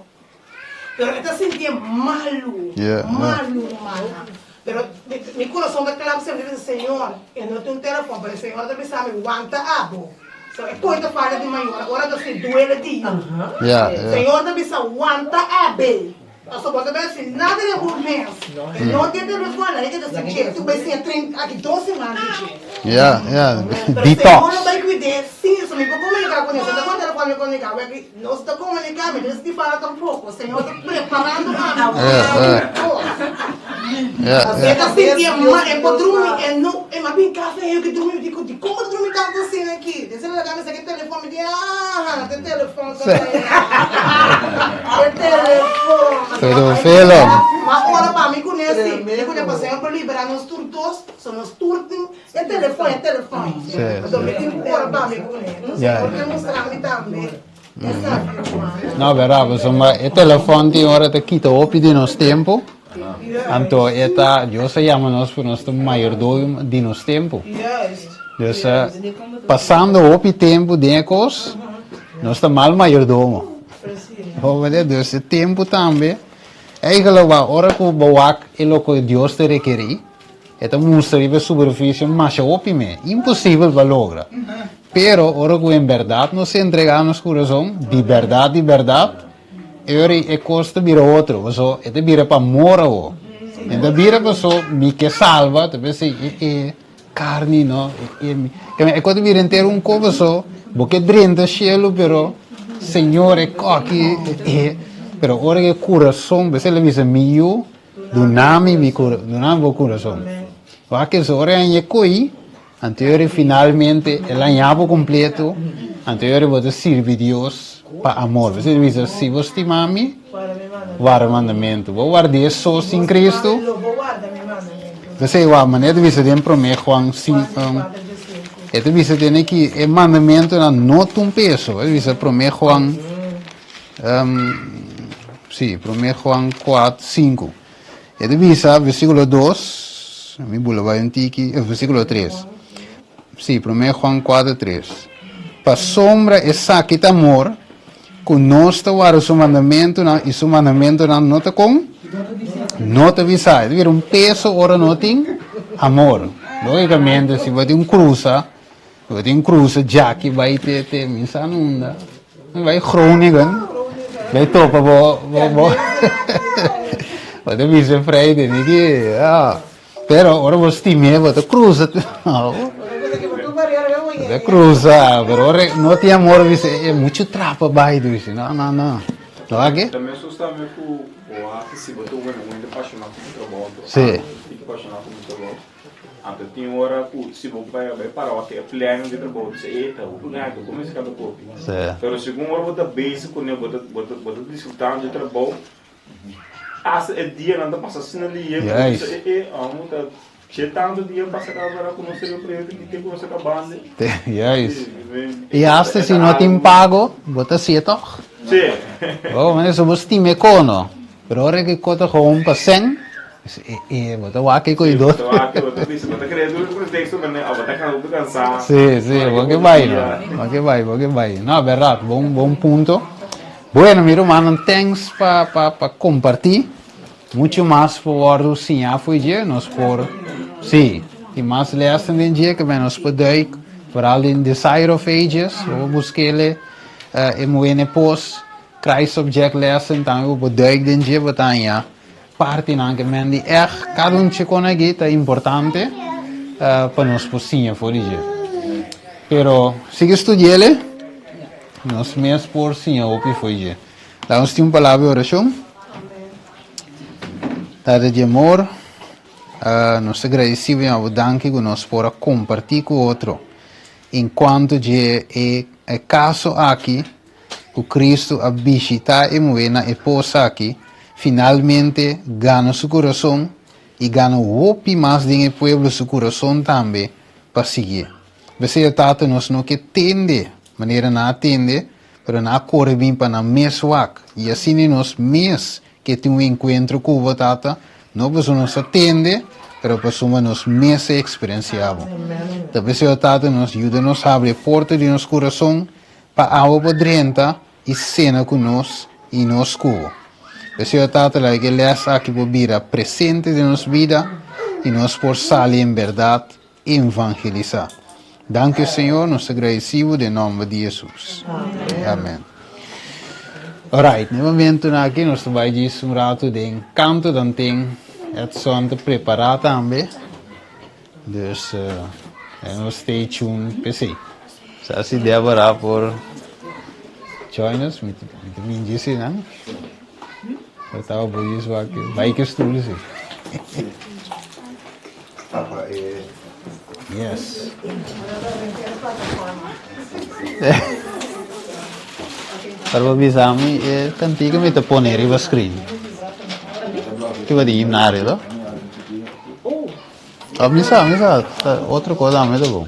Pero e ta sintié malu, malu rumannan. Pero mi kurason ta klap semper, mi ta bisa, Señor, e no tin un telefòn, pero e Señor ta bisa mi, wanta abo. So e koi ta fala di mayor, ora ta si duele di yu. Señor ta bisa, wanta abe. Paso bo ta bai hasi nada den bo mes. E no tin telefon, nan e ta si dje. Tu bai siña tren aki dos siman di dje. Ja, ja, Pero detox. Señor lo bai cuid'é sí, so mi por comunica cu ne. So ta con telefon mi comunica. Awor aki nos ta comunica, mi no ta fala tampoco. Señor ta preparando ami Ja, ja. pa Ja, E ja. ta sintié mal, e por drumi, e no, e m'a bin casa e yo ke drumi, mi di cu dicon bo ta drumi tanto asina aki? Despues el a laga mi saca e telefon, mi di ah, te telefon ta Te telefon. Pero film. Ma ora pa mi cune si, mi cune pa Señor por libera nos tur dos, so nos tur tin e telefon, e telefon. Sí, Anto sí. mi tin cu ora pa mi cune. No Ja. Señor ke mustra mi tambe. No, verdad, pasobra e telefon tin ora ta kita hopi di nos tempo. Anto e ta, Dios a yama nos pa nos ta mayordomo di nos tempo. Dus pasando hopi tempo den e kos, nos ta mal mayordomo. Dus e tempo tambe, eigenlijk ora ku bo wak e loke Dios ta rekerí, E ta mustra riba e superficie masha hopi me, imposibel pa logra. Pero ora cu en berdad nos entrega nos curazon, di berdad di berdad, e ora e cos ta bira otro, paso e ta bira pa amor awo. E ta bira paso mi ke salba, ta pensa e e carni no, e e mi, e cos ta bira entero un cos paso bo ke drenta cielo pero Señor e coki e, pero ora e curazon, p'esei el a bisa mi yu, Dunami mi cura, dunami bo curason. Wak es ora e haña coi, anto e ora finalmente el haña bo completo, anto e ora bo ta sirbi Dios pa amor. Bo ta bisa, si bo stima mi, warda mandamento. Bo ward'é so sin Cristo. P'esei wak, manera ta bisa den promé Juan e ta bisa den aki e mandamentonan no ta un peso. E ta bisa promé Juan. Sí, promé Juan 4, 5. E ta bisa, versíkulo 2, mi bula bai un tiki, eh, versíkulo 3. Sí, promé Juan 4, 3. Pasobra esaki ta amor, ku nos ta warda su mandamentunan, i su mandamentunan no ta kon? No ta bisa. E ta bira un peso ora no tin amor. Lógikamente, si bo tin un krusa, Bo tin cruza djaki bai te te mi sa nunda. Bai Groningen. Bai topa bo bo bo. Bo ta bisa vrij de ni ki ah. Pero ora bo stim'é bo ta cruza. Bo ta cruza pero ora no tin amor bisa e mucho trapa bai dushi no no no. No aki? Ta mesun tambe ku bo hasi si bo ta wena un hende pashoná ku bo trabou anto Sí. ami ta pashoná ku mi trabou. Anto tin ora ku si bo bai bai para wak e planning di trabou ta bisa e ta hopi gana ta kuminsá kaba kopi. Pero segun ora bo ta bezig kuné bo ta bo ta bo ta disfrutando di trabou hasta e dianan ta pasa asina lihe ku bo ta bisa e e amo ta che tantu dia pasa kaba ku nos riba proyekto ki te ku nos a kabando. Juist. I hasta si no tin pago bo ta hacié tòg. Bo manera si bo stima e kono. Pero ora ki kota gewoon pa sèn, e bo ta wak e koidó. Bo ta wak, bo ta bisa, bo ta kere tur pretexto mane, bo ta cansa, bo ta cansa. Sí, sí, bo ke bai no, bo ke bai, bo ke bai. No, berdad, bon, bon punto. Bueno, mi rumannan, thanks pa, pa, pa comparti. Mucho mas por wordo siña fo'i dje, nos por, sí, tin mas lessen den dje ke nos por duik, vooral den Desire of Ages, bo por busk'ele e muhé n'e pos. Christ Object Lesson tambe bo por duik den dje bo ta haña partinan ke men di ègt kada un chikon aki ta importante pa nos por siña for di dje. Pero sigui studi'el nos mes por siña hopi for di dje. Laga nos tin un palabra di orashon. Tata di amor, nos ta gradisido i abo danki ku nos por a kompartí ku otro en kuanto dje e kaso aki. ku Kristu a bishitá e muhé na e pos aki, finalmente gana su kurason i gana hopi mas den e pueblo su kurason tambe pa siguié. P'esei, Tata, nos no ke tende manera nan a tende, pero nan a kore bin pa nan mes wak, i asina nos mes ke tin un enkuentro ku bo, Tata, no pasobra nos a tende, pero pasobra nos mes a eksperensiá bo. Ta p'esei, Tata, nos yuda nos habri e porta di nos kurason Pa awa por drenta i sena ku nos i nos ku bo. P'esei, o Tata, laga ku e lès aki por bira presente den nos bida i nos por sali en bèrdat evangelisá. Danki, Señor, nos ta gradisí bo den nòmber di Hesus. Amèn. Alright, na e momentunan aki nos ta bai djis un ratu den kanto dan tin Edson ta prepara tambe. Dus nos stay tuned p'esei. Sa si Deborah por join us, mi ta bin djis einan. Por taba bo djis wak bai ke stoel si. Papa e. Yes. Pero bo bisa mi e kantika mi ta pone riba screen. Kiba di himnario to? Oh, mi sa, mi sa. Otro cosa tambe ta bon.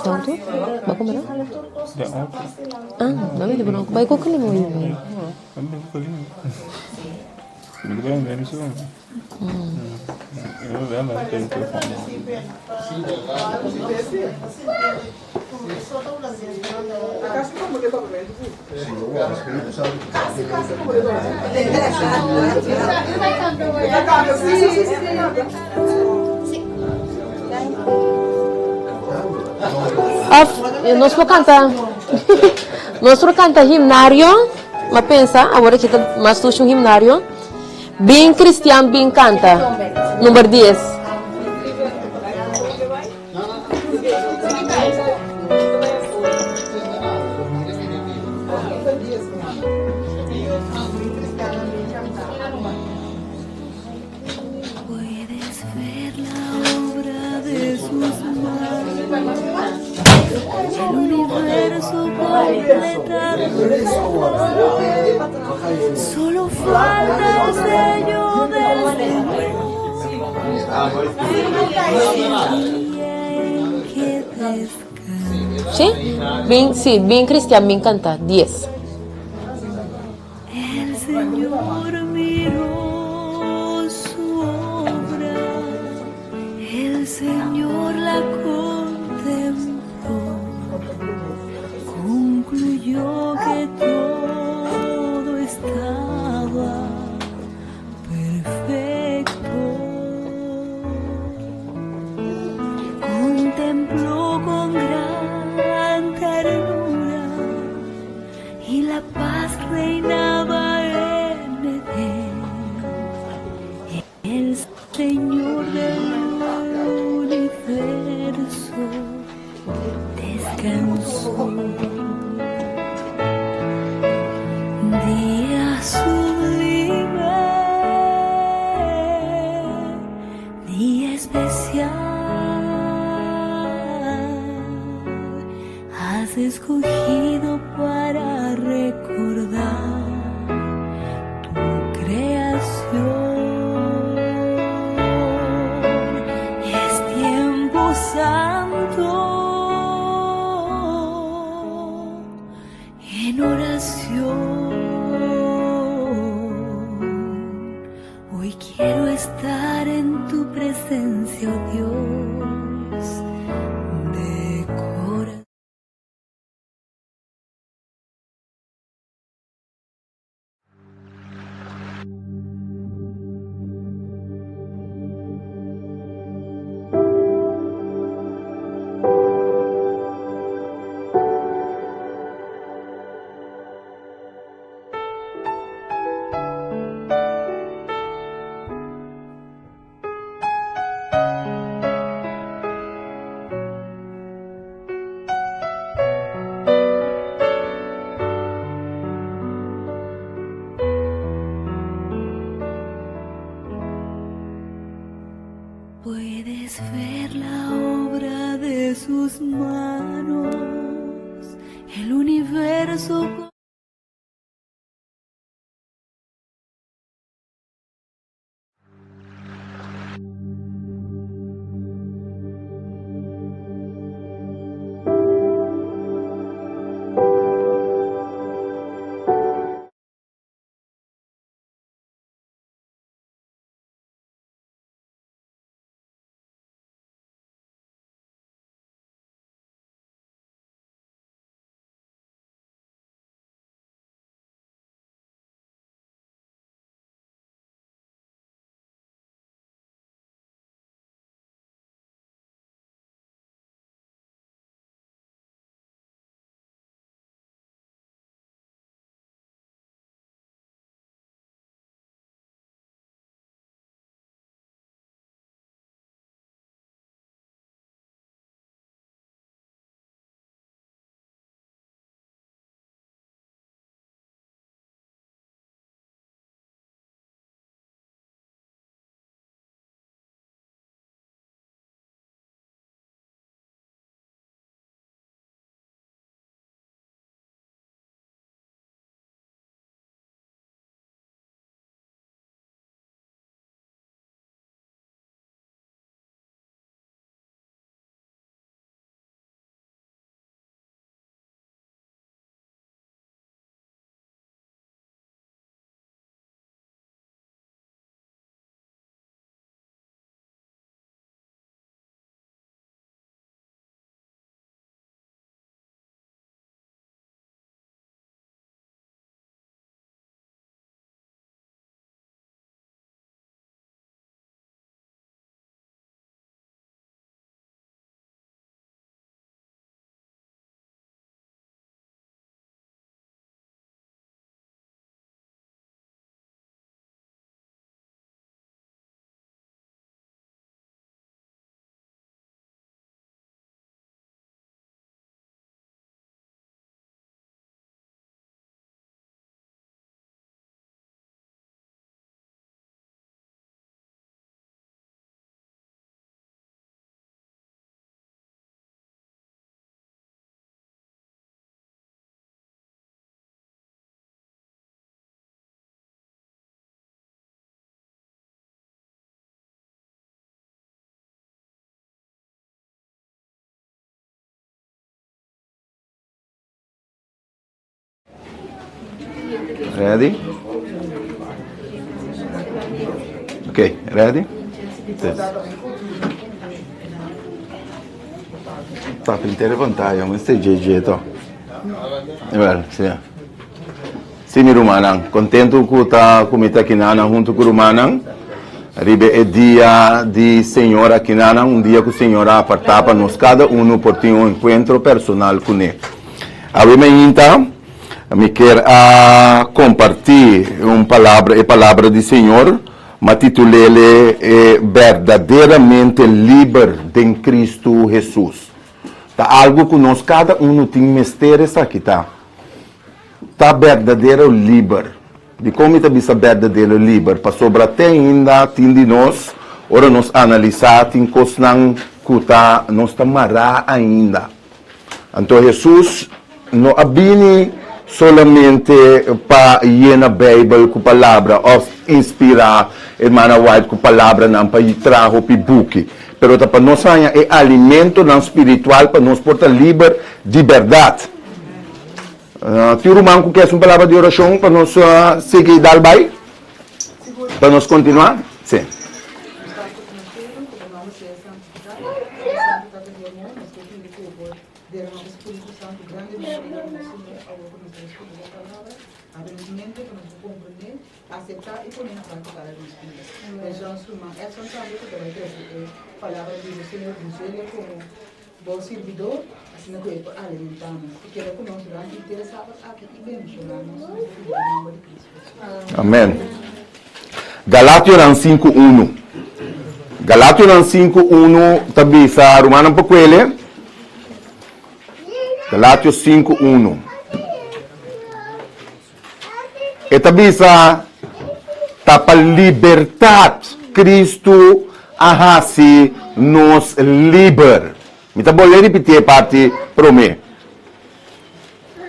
Tanto? Ba come no? Ah, ma vedi però, vai con quello mo. Of nos por canta nos por canta himnario, ma pensa awor aki ta mas tushi un himnario. Bin cristian bin canta, number dies. Sí? Bin, sí, bin cristian bin canta. Dies. Ready? Ok, ready? Tes. Papi intere pantaya, mi este JJ to. Wel, sí. Sí, mi rumannan, kontentu ku ta ku mi ta akinanan huntu ku rumannan riba e dia di Señor akinanan, un dia ku Señor a apartá pa nos kada unu por tin un enkuentro personal kuné. Awe mainta mi kier a kompartí un palabra, e palabra di Señor, m'a titul'é e Berdaderamente Liber den Kristu Hesus. Ta algu ku nos kada unu tin mester esaki ta. Ta berdadero liber. Dikon mi ta bisa berdadero liber? Pasobra te ainda tin di nos, ora nos analisá, tin kosnan ku ta nos ta mará ainda. Anto Hesus no a bini solamente pa yena Beibel ku palabra òf inspirá Hermana White ku palabranan pa traha hopi buki, pero ta pa nos haña e alimentonan spiritual pa nos por ta liber di bèrdat. Tin ruman ku ke hasi un palabra di orashon pa nos sigui dal bai? Pa nos kontinuá? Sí. Bo sirbidor, asina ku e por alimentá nos. I keda ku nos durante henter e sabat aki i bendishoná nos, nos ta pidi den nomber di Kristu Hesus. Amen. Galationan 5:1. Galationan 5:1 ta bisa, rumannan por kuele? Galatio 5:1. E ta bisa, Ta pa libertat Kristu a hasi nos liber. Mi ta bolbe ripití e parti promé.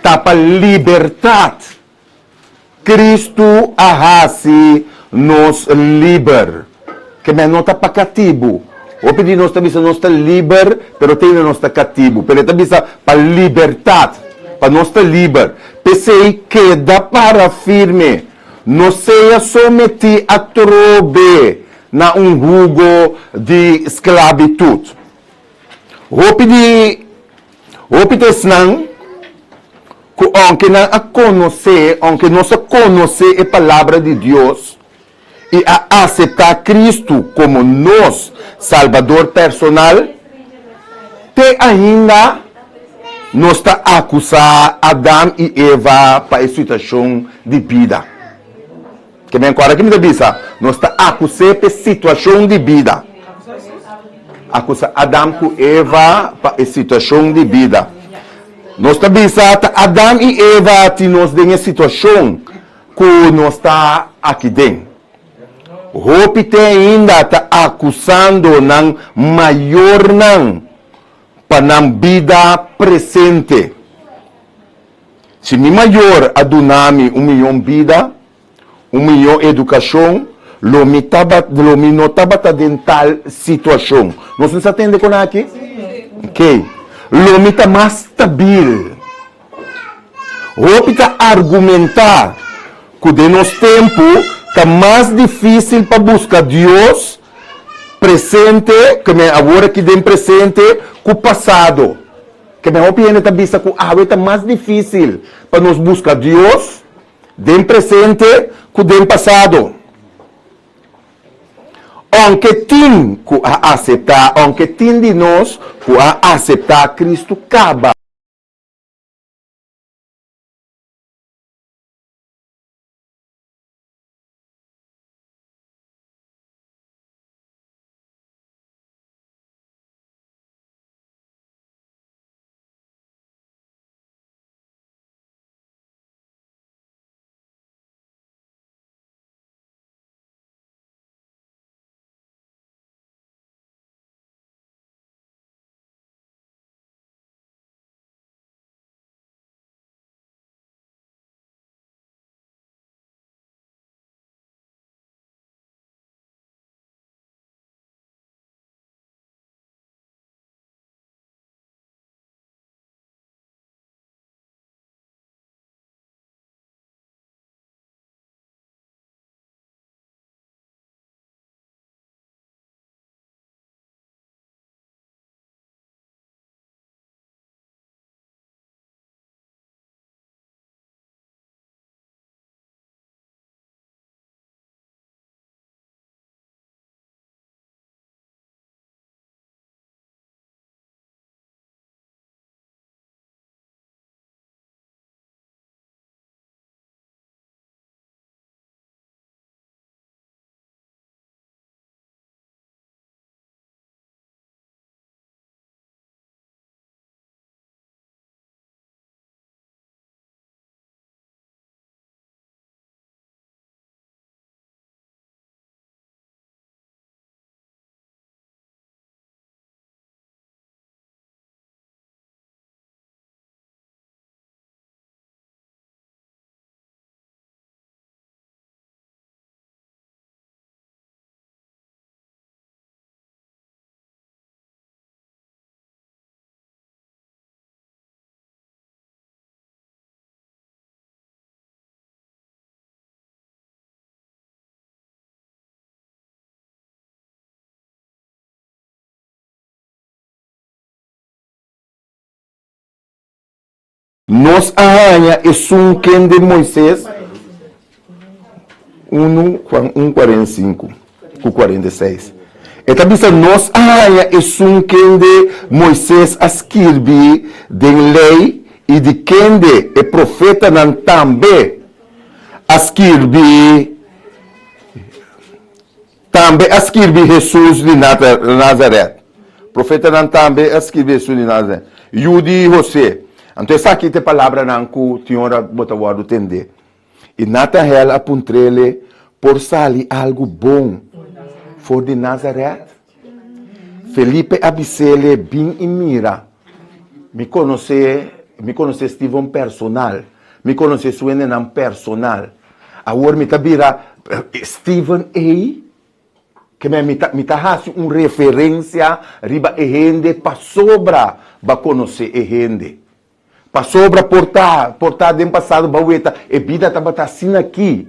Ta pa libertat Kristu a hasi nos liber. Ke men no ta pa katibu. Hopi di nos ta bisa nos ta liber, pero te ainda nos ta katibu. Pero e ta bisa pa libertat, pa nos ta liber. P'esei keda para firme, no sea sometí atrobe na un hugo di sklabitut. Hopi di hopi ta esnan ku ounke nan a konosé, ounke nos a konosé e Palabra di Dios, i a aseptá Kristu komo nos Salbador personal, te ainda nos ta akusá Adam i Eva pa e situashon di bida. Ke men kòrda ki mi ta bisa? Nos ta akus'é pa e situashon di bida. Akusá Adam ku Eva pa e situashon di bida. Nos ta bisa ta Adam i Eva tin nos den e situashon Ku nos ta aki den. Hopi te ainda ta akusando nan mayornan pa nan bida presente. Si mi mayor a duna mi un mihó bida, un mihó edukashon, lo mi taba lo mi no tabata den tal situashon. Nos no sa tende kon aki? Oke. Lo mi ta mas stabil. Hopi ta argumentá ku den nos tempu ta mas difísil pa buska Dios presente, ke men awor aki den presente, ku pasado. Ke men hopi hende ta bisa ku awe ta mas difísil pa nos buska Dios den presente ku den pasado. Ounke tin ku a aseptá, ounke tin di nos ku a aseptá Kristu kaba. Nos a haña esun kende Moises, unu Juan un 45 ku 46. E ta bisa nos a haña esun kende Moises a skirbi den lei i di kende e profetanan tambe a skirbi. Tambe a skirbi Hesus di Nazaret. Profetanan tambe a skirbi Hesus di Nazaret, yu di Hosé. Anto esaki ta e palabranan ku tin ora bo ta wòrdu tendé. I Natanel a puntr'ele, Por sali algu bon for di Nazaret? Felipe a bis'ele, Bin i mira. Mi konosé, mi konosé Steven personal. Mi konosé su hendenan personal. Awor mi ta bira Steven ei, ke men mi ta mi ta hasi un referensia riba e hende pasobra bo a konosé e hende. Pasobra por ta, por ta den pasado bo a weta e bida tabata asina aki.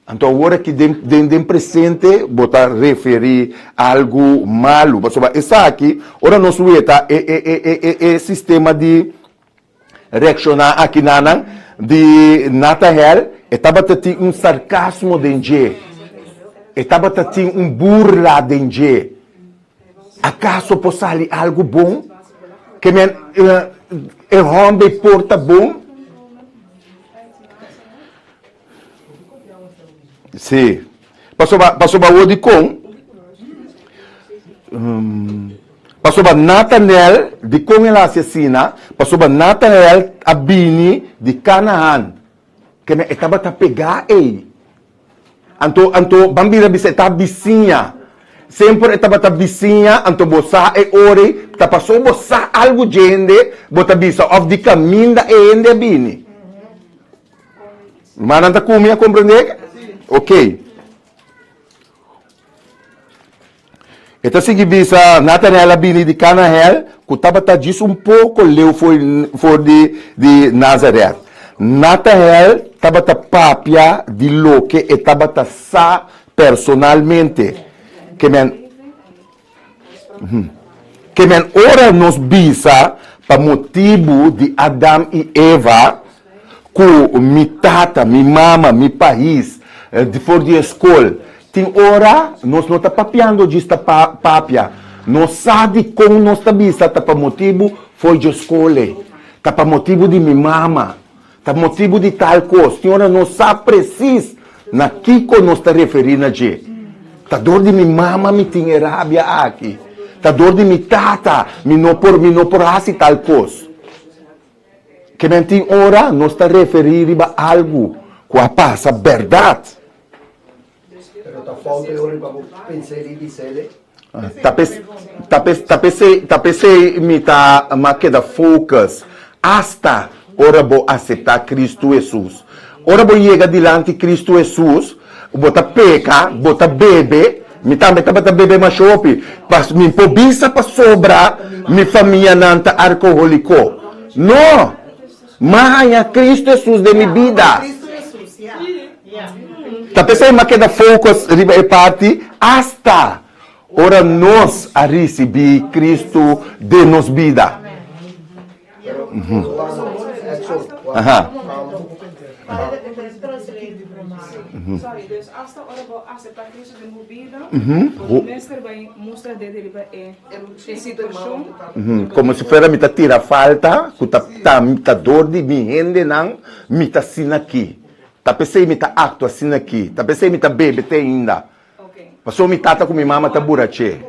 Anto awor aki den den den presente bo ta referí algu malu. Pasobra esaki, ora nos weta e e e e e e sistema di Reakshoná aki na nan di Natahel, e tabata tin un sarkasmo den dje. E tabata tin un burla den dje. Akaso por sali algu bon? Ke men e hòmber por ta bon? Sí. Pasobra, pasobra awor dikon? Pasobra Natanel, dikon el a hasi asina? Pasobra Natanel a bini di Kanahan. Keme e tabata pegá ei. Anto, anto, ban bira bisa e ta bisiña. Semper e tabata bisiña, anto bo sa e ora ei, ta pasobra bo sa algu dje hende, bo ta bisa òf di kaminda e hende a bini. Rumannan ta ku mi a komprendé? Ok. E ta sigui bisa, Natanael a bini di Kanahel, ku tabata djis un poko leu for di di Nazaret. Natanael tabata papia di loke e tabata sa personalmente. Ke men Ke men ora nos bisa pa motibu di Adam i Eva ku mi tata, mi mama, mi pais for di e skol, tin ora nos no ta papiando djis ta papia. Nos sa dikon nos ta bisa ta pa motibu for dje skol ei, ta pa motibu di mi mama. Ta motibu di tal kos, tin ora nos sa presis na kiko nos ta referí na dje. Ta dor di mi mama mi tin e rabia aki. Ta dor di mi tata mi no por mi no por hasi tal kos. Ke men tin ora nos ta referí riba algu ku a pasa bèrdat. Pero ta fout e ora pa bo pens'é di bis'é. Ta pes, ta pes, ta pesei, ta pesei mi ta ma keda focus hasta ora bo acepta Cristo Jesus. Ora bo yega dilanti Cristo Jesus, bo ta peca, bo ta bebe, mi tambe tabata bebe masha hopi, pas mi por bisa pasobra mi famianan ta alcoholico. No! M'a haña Cristo Jesus den mi bida. Ta p'esei m'a keda focus riba e parti hasta ora nos a ricibi Cristo den nos bida. Aha. Komo si fuera mi ta tira falta ku ta ta dor di mi hendenan mi ta asina aki. Ta p'esei mi ta aktua asina aki. Ta p'esei mi ta bebe te ainda. Pasobra mi tata ku mi mama ta buraché.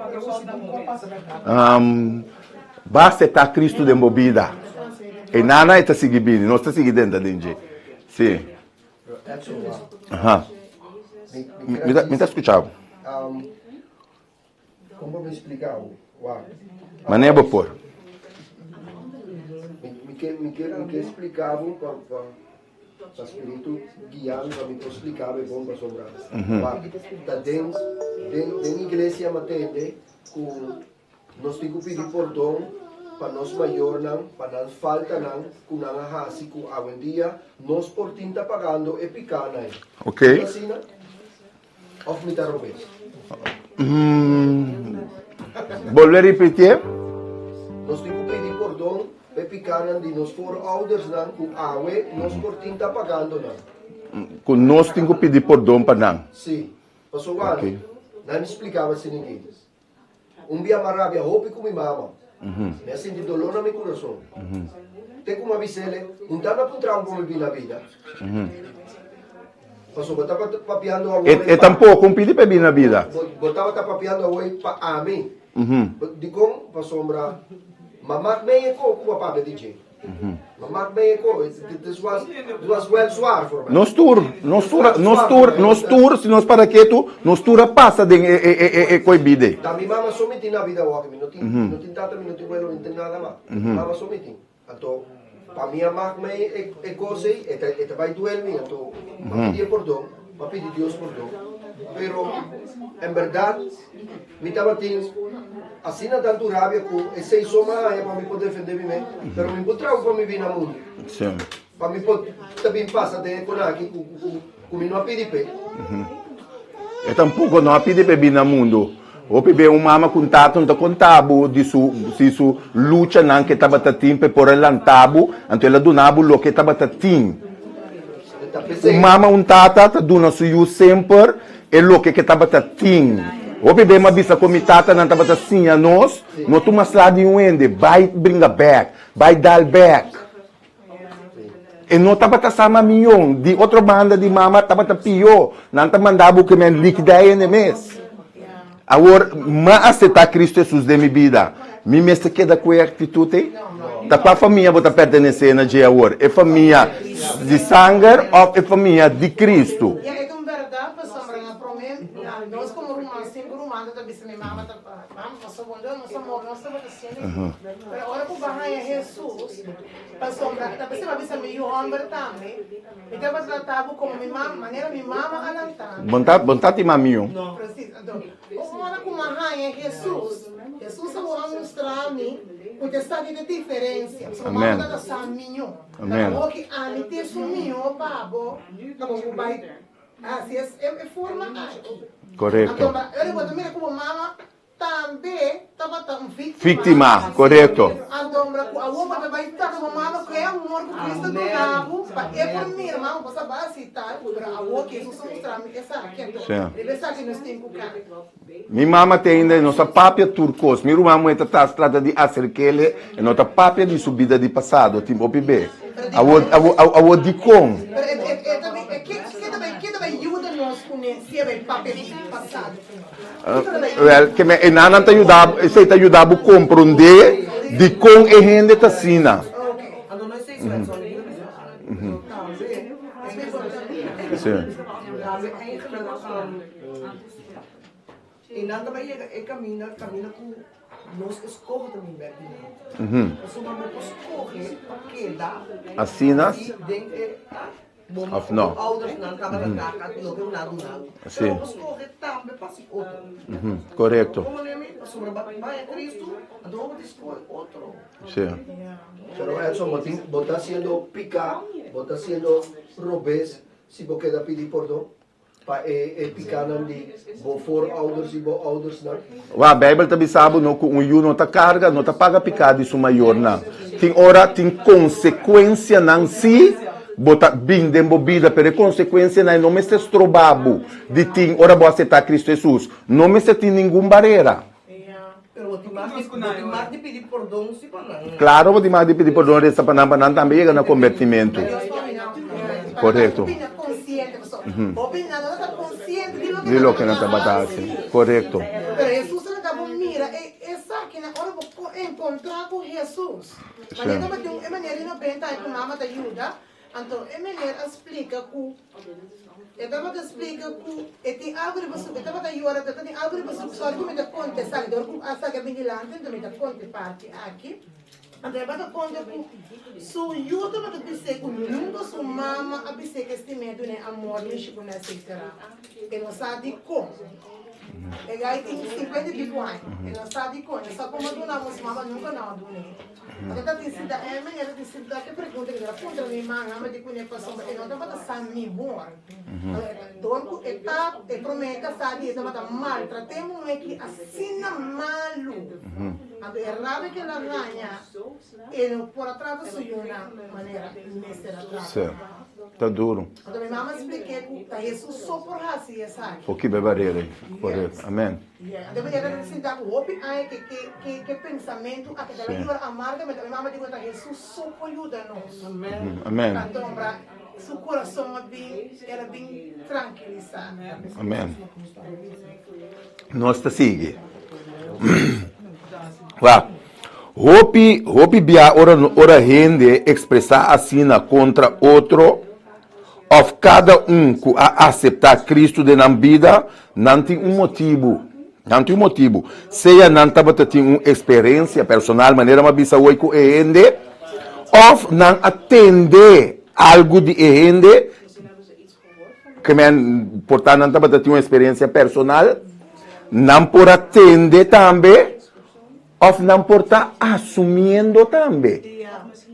Bo aseptá Kristu den bo bida. E nana e ta sigui bini. Nos ta sigui denta den dje. Sí. Aha. Mi ta, mi ta skucha bo. Kon bo mi splika bo? Wak. Manera bo por. Mi, mi ke, mi ke, mi ke splika bo pa, pa, pa spiritu guia mi pa mi por splika bo e bon pasobra. Wak, ta den, den, den iglesia mi a tende ku Nos tin ku pidi pordon pa nos mayornan pa nan faltanan ku nan a hasi ku awendia nos por tin ta pagando e pikánan ei. Ok. Ta asina? Òf mi ta robes? Bolbe ripitié. Nos tin ku pidi pordon pa e pikánan. pikánan di nos vooroudersnan ku awe nos por tin ta pagando nan. Ku nos tin ku pidi pordon pa nan. Sí. Pasobra wak, nan splikaba asina aki. Un bia m'a rabia hopi ku mi mama. Mi a sinti doló na mi kurason. Te ku m'a bis'el, Un ta na puntra bo pa mi bin na bida. Pasobra bo tabata papiando awor E, e tampoko un pidi pa e bin na bida. Bo tabata papiando awor pa ami. Dikon? Pasobra m'a mak mei e ko ku bo a papia di dje. Nos tur, nos tur, nos tur, nos tur, si nos para ketu, nos tur a pasa den e, e, e, e koi bida ei. Ta mi mama so mi tin na bida awor, mi no tin, mi no tin tata, mi no tin welo, mi no tin nada mas. Mama so mi tin. Anto, pa mi a mak mei e, e kos ei, e ta, e ta bai duel mi, anto, m'a pidi e pordon, m'a pidi Dios pordon. Pero, en berdad, Mi tabatin asina tantu rabia ku esei so m'a haña pa mi por defendé mi mes, pero mi por traha pa mi bin na mundu, pa mi por ta bin pasa den e konaki ku ku mi no a pidi p'e. E tampoko no a pidi p'e bin na mundu. Hopi be un mama ku un tata no ta konta bo di su di su luchanan ku e tabata tin p'e por a lanta bo, anto el a duna bo loke e tabata tin. Un mama un tata ta duna su yu semper E loke ke tabata tin. Hopi be m'a bisa ku mi tatanan tabata siña nos, no tuma sla di un hende, bai bringa bek, bai dal bek. E no tabata sa mamion, di otro banda di mama tabata pió, nan ta manda bo ke men likidá e hende mes. Awor, m'a aceptá Cristo Jesus den mi bida, mi mester keda ku e aktitut ei? Ta kua famia bo ta pertenesé na dje awor? E famia di sanger òf e famia di Cristo? Ya, e ta un bèrdat, pasobra na promé, nos komo ruman, sinku ruman ta bisa mi mama ta, mama pasobra bo nos amor nos tabata siendo, pero ora ku bo a haña Hesus, pasobra ta bisa mi a bisa mi yu hòmber tambe, Mi tabata trata bo como mi mama, manera mi mama a lanta mi. Bon ta, bon ta tin mami yo. Precies. Anto, ora cu mi a haña Jesus, Jesus a wou a mustra mi cu ta esaki ta diferencia. Pasobra Amen. mama tabata sa miño. Amen. Awor ki ami tin su miño pa bo, ta bo por bai haci e forma aki. Correcto. Anto, ora bo ta mira cu bo mama Tambe tabata un víctima. Víctima, correcto. Anto cu awor bo ta bay trata bo mama cu e amor cu Cristo duna bo pa e por mira, mama bo sa bay haci tal, pero awor cu Jesus a mustra mi esaki, anto riba esaki nos tin cu cana. Mi mama te ainda e no sa papia tur cos. Mi ruman muhe ta trata di acerkele, e no ta papia di su bida di pasado, tin hopi be. Awor, awor, awor dicon? Pero e, e, e ta bay, e ke, ke ta bay, ke ta bay yuda nos cune si e bay papia di pasado cu nos? Wèl, ke men e nannan ta yuda bo, esei ta yuda bo komprondé dikon e hende ta asina. Sí. Asina. Bo Of no? oudersnan tabata kaka loke nan duna bo. Sí. Pero bo skohe tambe pa si otro. Korekto. Komo nemi? Pasobra bo a haña Kristu, anto bo ta skohe otro. Sí. Pero Edson, bo tin, bo ta hasiendo piká, bo ta hasiendo robes si bo keda pidi pordon? Pa e e pikánan di bo voorouders i bo oudersnan. Wak, Beibel ta bisa bo no ku un yu no ta karga, no ta paga piká di su mayornan. Tin ora tin konsekuensianan si bo ta bin den bo bida, pero e konsekuensianan ei no mester stroba bo di tin ora bo aseptá Kristu Hesus. No mester tin ningun barera. Pero bo tin mag di, bo tin mag di pidi pordon si pa nan. Claro bo tin mag di pidi pordon resa pa nan pa nan tambe yega na convertimento. Correcto. Di loke nan tabata haci. Correcto. Pero Jesus a laga bo mira e esaki nan ora bo encontra cu Jesus. Manera tabatin un e manera di 90 aña cu mama ta yuda. Anto e meneer a splika ku e tabata splika ku e tin algu riba su e tabata yora pero e tin algu riba su sòri ku mi ta konta esaki dor ku a saki a bin dilanti anto mi ta konta e parti aki anto e tabata konta ku su yu tabata bis'é ku nunka su mama a bis'é ku e stim'é dun'é amor mishi ku etcetera e no sa dikon. E gai tin sinkuenta i piku aña e no sa dikon e no sa komo a duna amo su mama nunka no a dun'é. Ora ta tin sinta e manera di sinta ke pregunta ke ta puntra mi mama mi di kuné pasobra e no tabata sa mihor. Dor ku e ta e prome kasá di e tabata maltrat'é muhé ki asina malu. Anto e rabia ku el a haña, e no por a trata su yunan manera mester a trata. Sí, ta duru. Anto mi mama a splik'é ku ta Hesus so por hasi esaki. Por kibra e barera ei. Korekto. Amèn. Anto mi ta sinta ku hopi aña ke ke ke pensamentu aki ta yora amargamente. Mi mama di ku ta Hesus so por yuda nos. Amèn. Anto su kurason a bin, el a bin trankilisá. Amèn. Nos ta sigui. Wak, hopi, hopi bia ora, ora hende ekspresá asina kontra otro, òf kada un ku a aseptá Kristu den nan bida, nan tin un motibu. Nan tin un motibu. Sea nan tabata tin un eksperensia personal, manera mi a bisa awor ku e hende, òf nan a tende algu di e hende, Ke men por ta nan tabata tin un eksperensia personal, nan por a tende tambe òf nan por ta asumiendo tambe.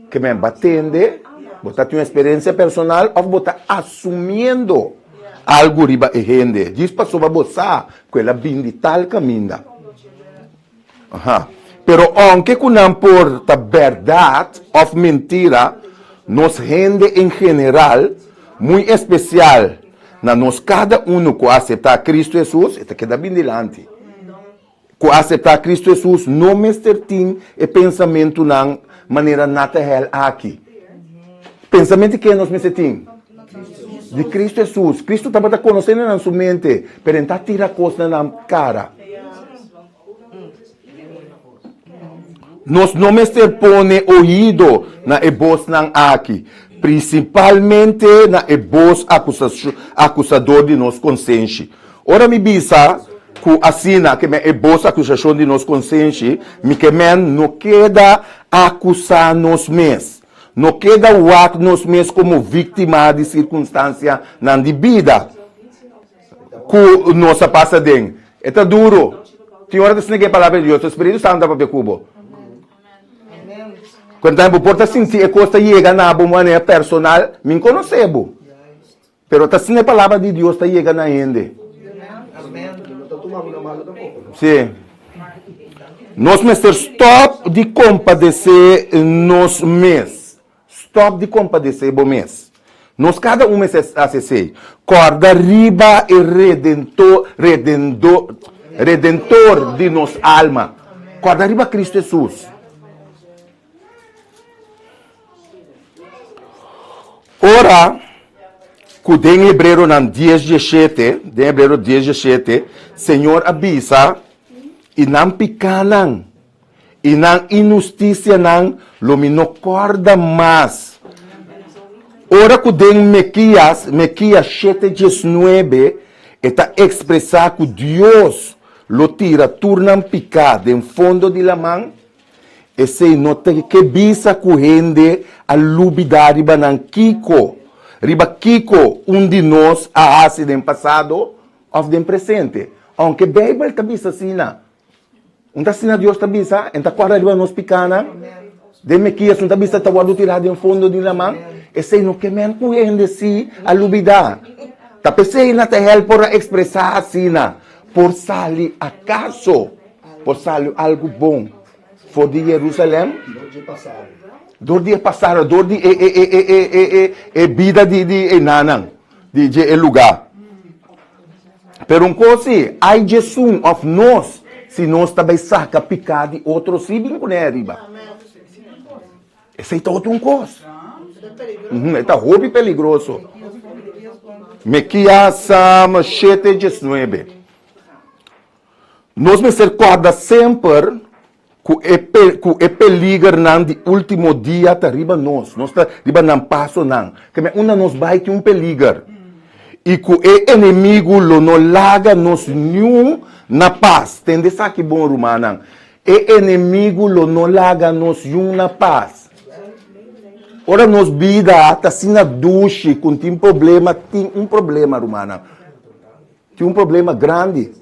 Ke men bo a tende, bo ta tin un eksperensia personal òf bo ta asumiendo algu riba e hende djis pasobra bo sa ku el a bin di tal kaminda. Aha. Pero ounke ku nan por ta bèrdat òf mentira, nos hende en general, muy espesial na nos kada unu ku a aseptá Kristu Hesus, e ta keda bin dilanti, ku a aseptá Kristu Hesus no mester tin e pensamentunan manera Natahel aki. Pensamentu di ken nos mester tin? Di Kristu Hesus. Kristu tabata konosé na nan su mente, pero e ta tira kos na nan kara. Nos no mester pone oido na e bosnan aki, prinsipalmente na e bos akusador di nos konsenshi. Ora mi bisa ku asina ke men e bos akusashon di nos konsenshi, mi ke men no keda akusá nos mes. No keda wak nos mes komo víktima di sirkunstansianan di bida. Ku nos a pasa den. E ta duro. Tin ora ta sinti ku e palabra di Dios, e Spiritu Santu ta papia ku bo. Konta bo por ta sinti e kos ta yega na bo manera personal, mi konosé bo. Pero ta asina e palabra di Dios ta yega na hende. Sí. Nos mester stòp di kompadesé nos mes. Stòp di kompadesé bo mes. Nos kada un mester hasi esei. Kòrda riba e Redentor, Redendo, Redentor di nos alma. Kòrda riba Kristu Hesus. Ora ku den Hebreronan dies dieshete, den Hebrero dies dieshete, Señor a bisa, I nan pikánan I nan inhustisianan lo mi no kòrda mas. Ora ku den Mekias, Mekias shete diesnuebe, e ta ekspresá ku Dios lo tira tur nan piká den fondo di laman, esei no ta ke bisa ku hende a lubidá riba nan kiko, riba kiko un di nos a hasi den pasado òf den presente. Ounke Beibel ta bisa asina, Un ta asina Dios ta bisa, en ta kòrda riba nos pikánan. Den Mekias un ta bisa ta wòrdu tirá den fondo di laman. Esei no ke men ku hende si a lubidá. Ta p'esei Natahel por a ekspresá asina, Por sali akaso, por sali algu bon for di Jerusalèm? Dor di e pasado, dor di e e e e e e e bida di di e nanan, di dje e lugá. Pero un kos si, ai djesun òf nos si nos ta bai saka piká di otro si bin kuné ariba. Esei ta otro un kos. E ta hopi peligroso. Mekias shete diesnuebe. Nos mester kòrda semper Ku e ku e peligernan di último dia ta riba nos. Nos ta riba nan pasonan. Ke men unda nos bai tin un peliger. I ku e enemigu lo no laga nos niun na pas. Tende esaki bon, rumannan. E enemigu lo no laga nos yun na pas. Ora nos bida ta asina dushi ku tin problema, tin un problema, rumannan. Tin un problema grandi.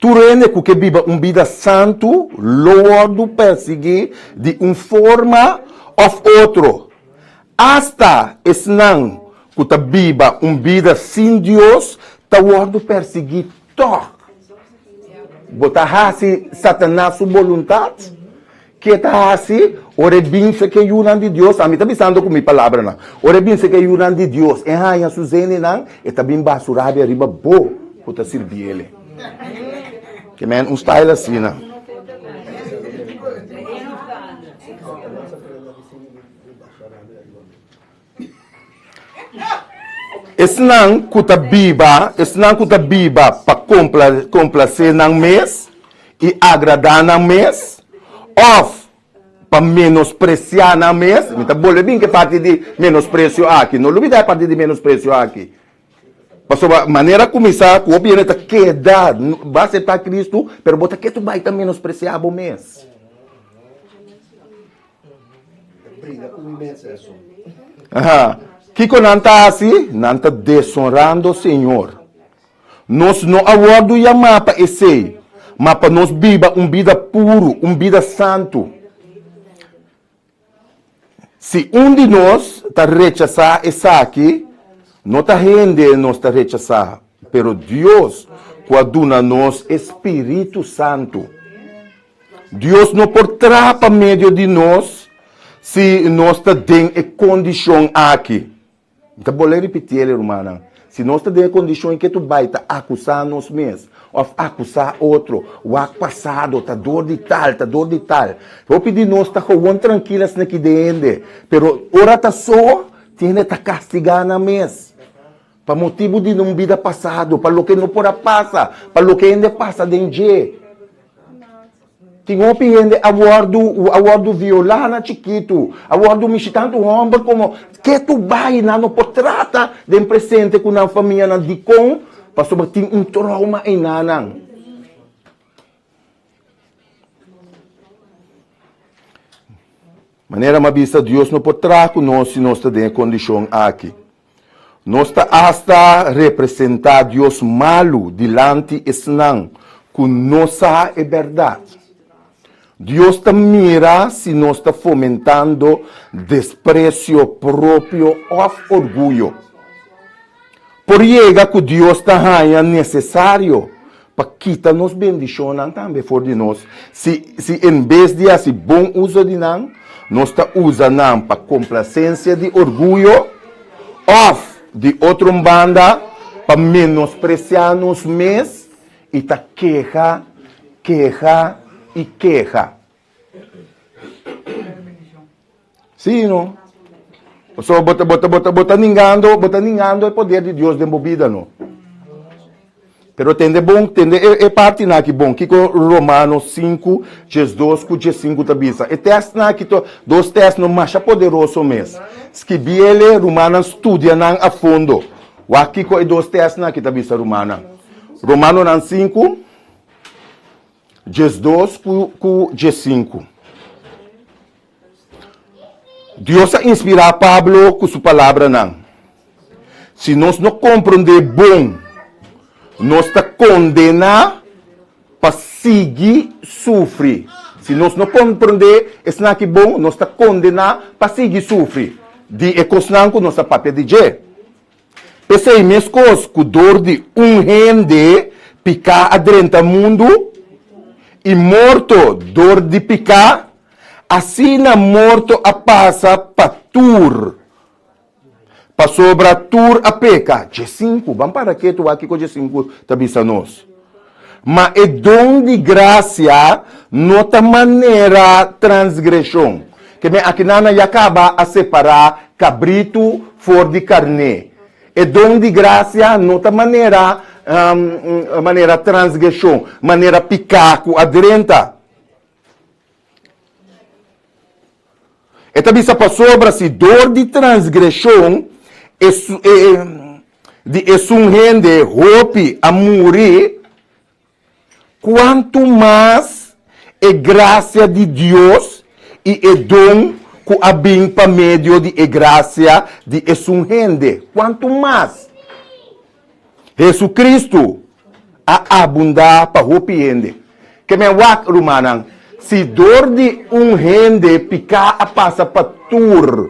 Tur hende ku ke biba un bida santu lo wòrdu persiguí di un forma òf otro. Asta esnan ku ta biba un bida sin Dios ta wòrdu persiguí tòg. Bo ta hasi Satanas su boluntat? Ke ta hasi ora e bin seke yunan di Dios? Ami ta bisando ku mi palabranan. Ora e bin seke yunan di Dios, e haña su zendenan, e ta bin baha su rabia riba bo ku ta sirbi el. Ke men un style asina. Esnan ku ta biba, esnan ku ta biba pa kompla, komplasé nan mes i agradá nan mes, òf pa menospresiá nan mes, mi ta bolbe bin ku e parti di menospresio aki, no lubidá e parti di menospresio aki. Pasobra manera kuminsá ku hopi hende ta keda, bo a aseptá Kristu, pero bo ta ketu bai ta menospresiá bo mes. Aha. Kiko nan ta hasi? Nan ta desonrando Señor. Nos no a wòrdu yamá pa esei, ma pa nos biba un bida puru, un bida santu. Si un di nos ta rechasá esaki, no ta hende nos ta rechasá, pero Dios ku a duna nos e spiritu santu. Dios no por traha pa medio di nos si nos ta den e kondishon aki. Mi ta bolbe ripitié el, rumannan. Si nos ta den e kondishon i ke tu bai ta akusá nos mes òf akusá otro, wak pasado, ta dor di tal, ta dor di tal. Hopi di nos ta gewon trankil asina ki den hende, pero ora ta so, tin hende ta kastigá nan mes. Pa motibu di un bida pasado, pa loke no por a pasa, pa loke hende pasa den dje. Tin hopi hende a wòrdu a wòrdu violá na chikitu, a wòrdu mishi tantu hòmber komo ketu bai nan no por trata den presente ku nan famianan. Dikon? Pasobra tin un trouma einanan. Manera mi a bisa, Dios no por traha ku nos si nos ta den e kondishon aki. Nos ta asta representá Dios malu dilanti esnan ku no sa e bèrdat. Dios ta mira si nos ta fomentando despresio propio òf orguyo. Por yega ku Dios ta haña nesesario pa kita nos bendishonnan tambe for di nos si si en bes di hasi bon uso di nan, nos ta usa nan pa komplasensia di orguyo òf di otro un banda pa menospresiá nos mes i ta keha, keha i keha. Sí, no? Pasobra bo ta, bo ta, bo ta, bo ta ningando, bo ta ningando e poder di Dios den bo bida, no? Pero tende bon, tende e, e parti na aki bon. Kiko Romano 5, 12 ku 15 ta bisa. E test na aki to, dos test no masha poderoso mes. Skibiele, rumannan studia nan a fondo. Wak kiko e dos test na aki ta bisa, rumannan. Romanonan 5, 12 ku, ku 15. Dios a inspirá Pablo ku su palabranan, Si nos no komprondé bon, nos ta kondená pa sigui sufri. Si nos no komprondé esnan aki bon, nos ta kondená pa sigui sufri di e kosnan ku nos a papia di dje. P'esei, meskos ku dor di un hende piká a drenta mundu, i morto dor di piká, asina morto a pasa pa tur, pasobra tur a peka. Djesinku, ban para ketu wak kiko djesinku ta bisa nos. Ma e don di grasia no ta manera transgreshon. Ke men akinan nan ya kaba a separá kabritu for di karné. E don di grasia no ta manera manera transgreshon, manera piká ku a drenta. E ta bisa pasobra si dor di transgreshon di esun hende hopi a muri, kuantu mas e grasia di Dios i e don ku a bin pa medio di e grasia di esun hende, kuantu mas Hesukristu a abundá pa hopi hende. Ke men wak, rumannan, si dor di un hende piká a pasa pa tur,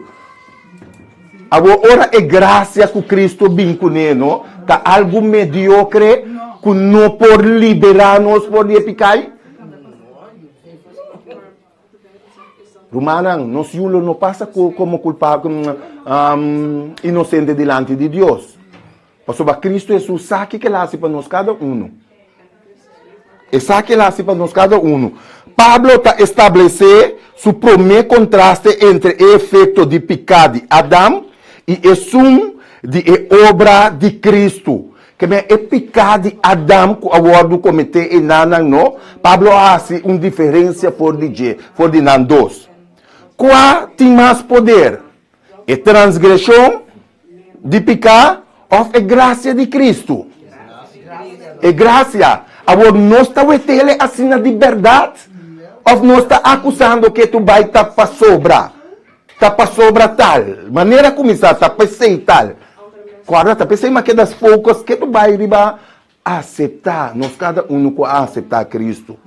awor ora e grasia ku Kristu bin kuné no ta algu mediokre? ku no por liberá nos for di e piká? Rumannan, nos yu lo no pasa komo kulpabel, inosente dilanti di Dios. Pasobra Kristu Hesus sa kiko el a hasi pa nos kada unu. E sa kiko el a hasi pa nos kada unu. Pablo ta establesé su promé kontraste entre e efekto di piká di Adam i esun di e obra di Kristu. Keme e piká di Adam ku a wòrdu kometé enanan no, Pablo a hasi un diferensia for di dje, for di nan dos. Kua tin mas poder, e transgreshon di piká òf e grasia di Kristu? E grasia. Awor nos ta wet'ele asina di bèrdat òf nos ta akusando ke tu bai ta pasobra? Ta pasobra tal manera kuminsá ta p'esei tal. Kòrda ta p'esei ma keda focus ke tu bai riba aseptá nos kada unu ku a aseptá Kristu.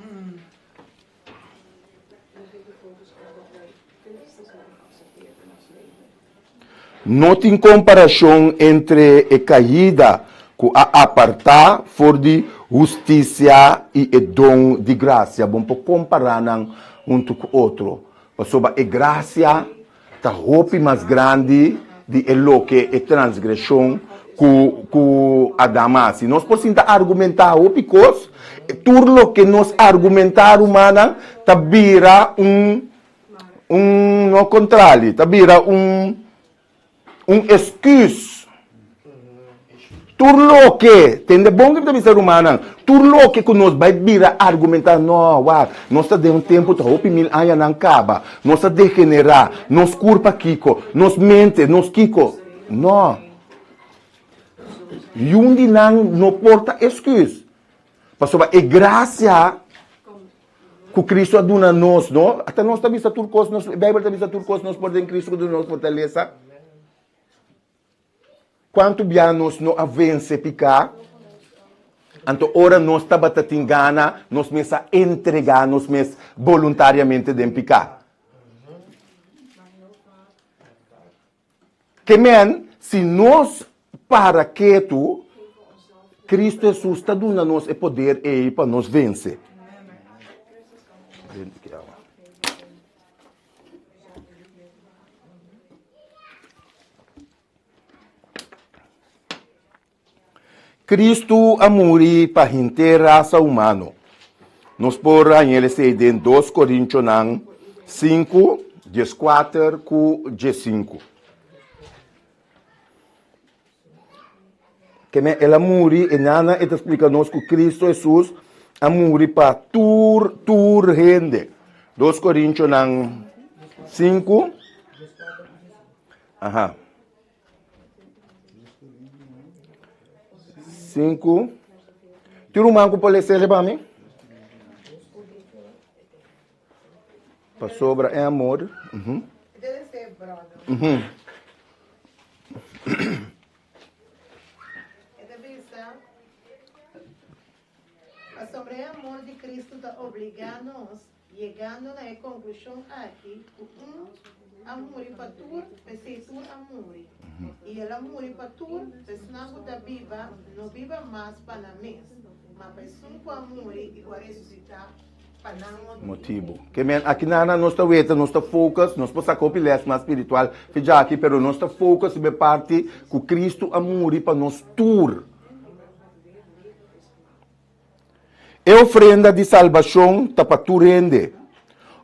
No tin komparashon entre e kaida ku a apartá for di hustisia i e don di grasia. Bon por kompará nan huntu ku otro. Pasobra e grasia ta hopi mas grandi di e loke e transgreshon ku ku Adam a hasi. Nos por sinta argumentá hopi kos, tur loke nos argumentá, rumannan, ta bira un un no kontrali, ta bira un Un excuse. Tur loke, tende bon ke mi ta bisa rumannan, tur loke ku nos bai bira argumentá, no, wak, nos ta den un tempu ta hopi mil añanan kaba, nos a degenerá, nos kurpa kiko, nos mente, nos kiko. No. Yun di nan no por ta excuse. Pasobra e grasia ku Kristu a duna nos, no? Ata nos ta bisa tur kos, nos, Beibel ta bisa tur kos nos por den Kristu ku duna nos fortalesa. Kuantu bia nos no a vense piká? Anto ora nos tabata tin gana, nos mes a entregá nos mes boluntariamente den piká. Ke men, si nos para ketu, Kristu Hesus ta duna nos e poder ei pa nos vense. Kristu a muri pa henter rasa humano. Nos por haña esei den dos Korintionan sinku, dieskuater ku diesinku. Keme el a muri, e nana e ta splika nos ku Kristu Hesus a muri pa tur tur hende. Dos Korintionan sinku, aha. Sinku. Tin ruman ku por lesa pa mi? Pasobra e amor. Mm -hmm. Pasobra e amor di Cristo ta obligá nos, yegando na e konklushon aki ku un a muri pa tur, p'esei tur a muri. I el a muri pa tur, p'esnan ku ta biba no biba mas pa nan mes, ma pa esun ku a muri i ku a resusitá pa nan motibu. Motibu. Ke men aki nana nos ta weta, nos ta focus, nos por saka hopi les mas spiritual fe djaki, pero nos ta focus riba e parti ku Cristo a muri pa nos tur. E ofrenda di salbashon ta pa tur hende.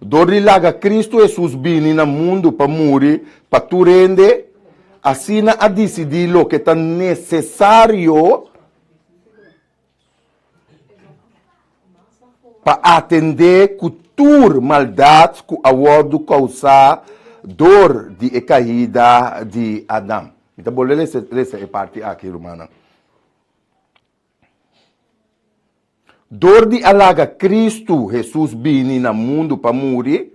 Dor di laga Kristu Hesus bini na mundu pa muri pa tur hende, asina a disidí loke ta nesesario pa atendé ku tur maldat ku a wòrdu kousá dor di e kaida di Adam. Mi ta bolbe lesa e parti aki, rumannan. Dor di a laga Kristu Hesus bini na mundu pa muri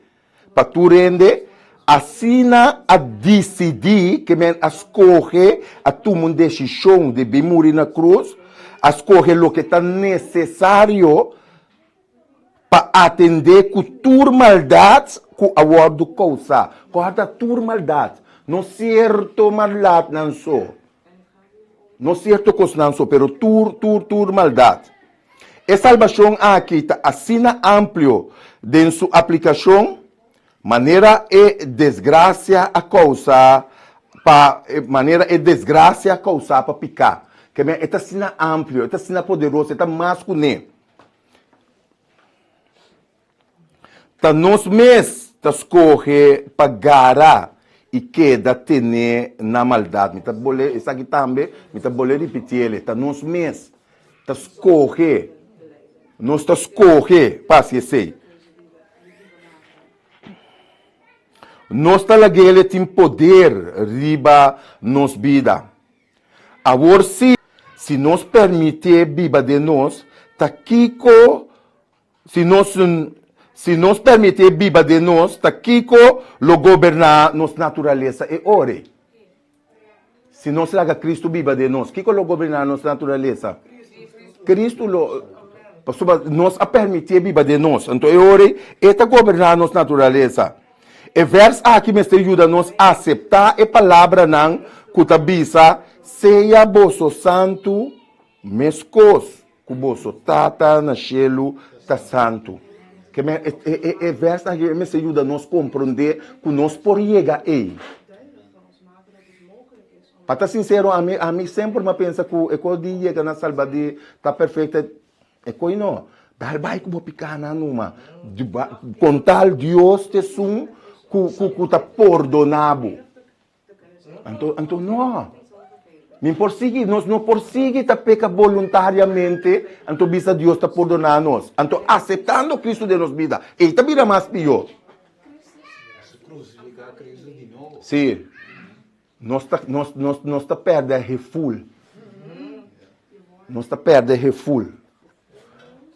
pa tur hende, asina a disidí, ke men a skohe, a tuma un desishon di bin muri na krus, a skohe loke ta nesesario pa atendé ku tur maldat ku a wòrdu kousá. Kòrda tur maldat, no sierto maldatnan so. No sierto kosnan so, pero tur, tur, tur maldat. E salbashon aki ta asina amplio den su aplikashon, manera e desgrasia a kousa pa, manera e desgrasia kousá pa piká. Ke men, e ta asina amplio, e ta asina poderoso, e ta mas kuné. Ta nos mes ta skohe pa gara i keda tené na maldat. Mi ta bole esaki tambe, mi ta bole ripitiele, ta nos mes ta skohe, nos ta skohe pa hasi esei. Nos ta lag'ele tin poder riba nos bida. Awor si, si nos permitié biba den nos, ta kiko Si nos si nos permitié biba den nos, ta kiko lo goberná nos naturalesa e ora ei? Si nos laga Kristu biba den nos, kiko lo goberná nos naturalesa? Kristu lo, pasobra nos a permitié biba den nos, anto e ora ei e ta goberná nos naturalesa. E vèrs aki mester yuda nos aseptá e palabranan ku ta bisa, Sea boso santu meskos Ku boso Tata na shelu ta santu. Ke men e e e vèrsnan aki mester yuda nos komprondé ku nos por yega ei. Pa ta sinsero ami ami semper mi a pensa ku e kos di yega na salbadí ta perfekto e koi no. Dal bai ku bo pikánan numa. Kontal Dios ta esun ku ku ku ta pordoná bo. Anto, anto no. Mi por sigui, nos no por sigui ta peca boluntariamente, anto bisa Dios ta pordona nos. Anto aceptando Cristo den nos bida, ei ta bira mas pior. Sí. Nos ta, nos, nos, nos ta perde heful. Nos ta perde heful.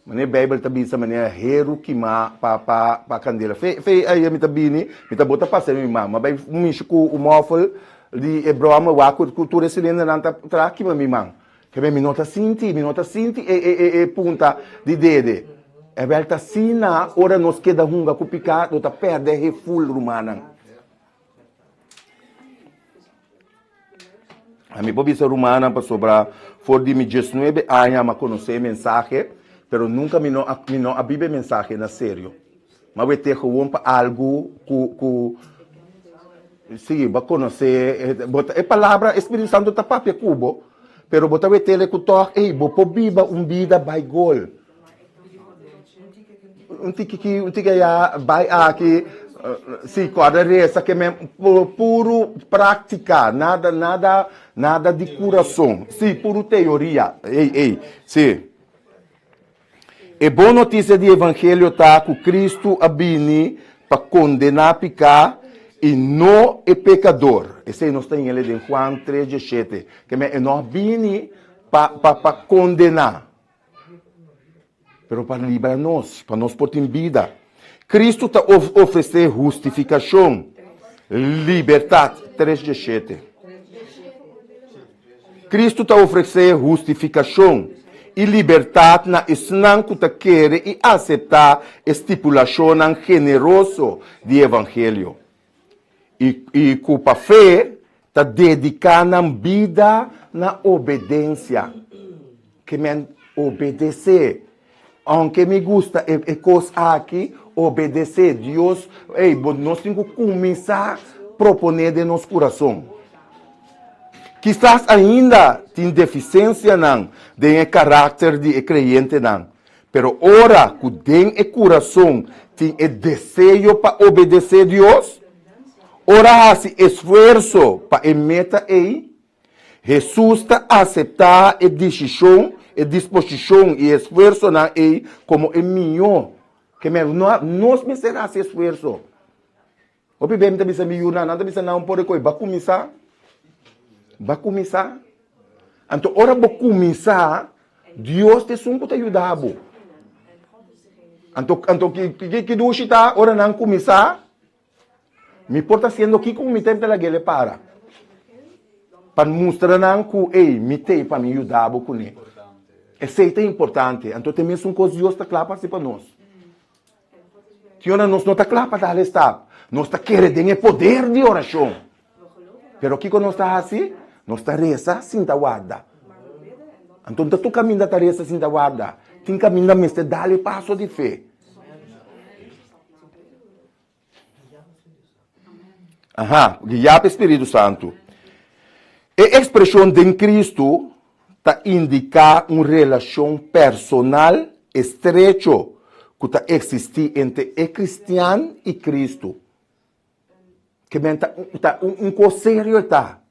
Manera Bijbel ta bisa manera heru kima pa pa pa kandela. Fe fe ayer mi ta bini, mi ta bota pasa mi man. Ma bai mishi ku un mòfel di e bròmer wak ku ku tur e silindernan ta tra kima mi man. Kebe mi no ta sinti, mi no ta sinti e e e e punta di dede. Ebel ta asina ora nos keda hunga ku piká, no ta pèrdè heful rumannan. Mi por bisa rumannan pasobra for di mi diesnuebe aña mi a konosé e mensahe, pero nunka mi no a mi no a biba e mensahe na serio. Mi a wet'é gewoon pa algu ku ku si bo a konosé bo ta e palabra e Spiritu Santu ta papia ku bo, pero bo ta wet'é ku tòg ey bo por biba un bida bai gol. Un tiki aki, un tiki allá, bai aki, si, kòrda resa ke men puru práktika, nada, nada, nada di kurason. Si, puru teoria. Ey, ey, si. E bon notisia di evangelio ta ku Kristu a bini pa kondená piká i no e pekador. Esei nos ta hing'el den Juan tres dieshete. Ke men e no a bini pa, pa, pa kondená. Pero pa libra nos, pa nos por tin bida. Kristu ta ofresé hustifikashon, libertat, tres djeshete. Kristu ta ofresé hustifikashon i libertat na esnan ku ta kere i aseptá e stipulashonnan generoso di evangelio. I, i ku pa fe ta dediká nan bida na obedensia. Ke men obedesé. Ounke mi gusta e, e kos aki, obedesé Dios. Ey, bo, nos tin ku kuminsá proponé den nos kurason. Kisas ainda tin defisiensianan den e karakter di e kreyentenan, Pero ora ku den e kurason tin e deseo pa obedesé Dios, ora hasi esfuerso pa e meta ei, Hesus ta aseptá e disishon, e disposishon i esfuersonan ei komo e mihó. Ke men, nos mester hasi esfuerso. Hopi bes mi ta bisa mi yunan, nan ta bisa nan por e koe, ba kuminsá, ba kuminsá. Anto ora bo kuminsá, Dios ta esun ku ta yuda bo. Anto, anto ki, ki, ki dushi ta ora nan kuminsá, mi por ta hasiendo kiko ku mi ta, mi ta lag'el e para. Pa mustra nan ku, ey, mi t'ei pa mi yuda bo kuné. Esei ta importante. Anto ta e mesun kos Dios ta kla pa hasi pa nos. Tiona nos no ta kla pa dal e stap. Nos ta kere den e poder di orashon. Pero kiko nos ta hasi? Nos ta resa sin ta warda. Anto no ta tur kaminda ta resa sinta warda. Tin kaminda mester dal e paso di fe. Aha, guiá pa e Spiritu Santu. E ekspreshon den Kristu ta indiká un relashon personal estrecho ku ta eksistí entre e kristian i Kristu. Ke men ta ta un un kos serio e ta.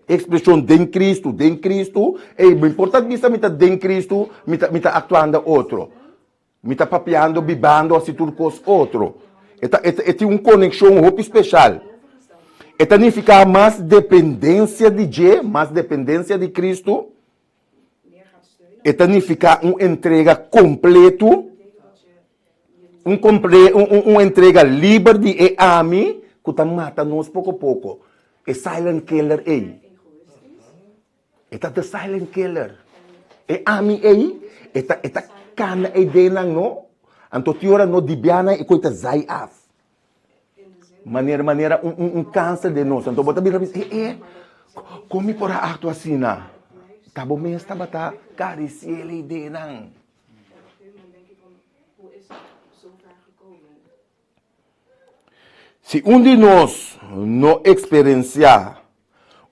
E ekspreshon den Kristu, den Kristu, ey, no importa bisa mi ta den Kristu, mi ta mi ta aktuando otro. Mi ta papiando, bibando, hasi tur kos otro. E ta, e ta, e tin un konekshon hopi speshal. E ta nifiká mas dependensia di dje, mas dependensia di Kristu. E ta nifiká un entrega kompletu, un komple, un, un, un entrega liber di e ami ku ta mata nos poko poko. E silent killer ei. E ta the silent killer. E ami ei, e ta, e ta kana e ideanan no. Anto tin ora no dibianan e koi ta zai af. Manera, manera un, un, un kanser den nos. Anto bo ta bira bisa, e, e, kon mi por a aktua asina? Ta bo mes tabata karisié e ideanan. Si un di nos no eksperensiá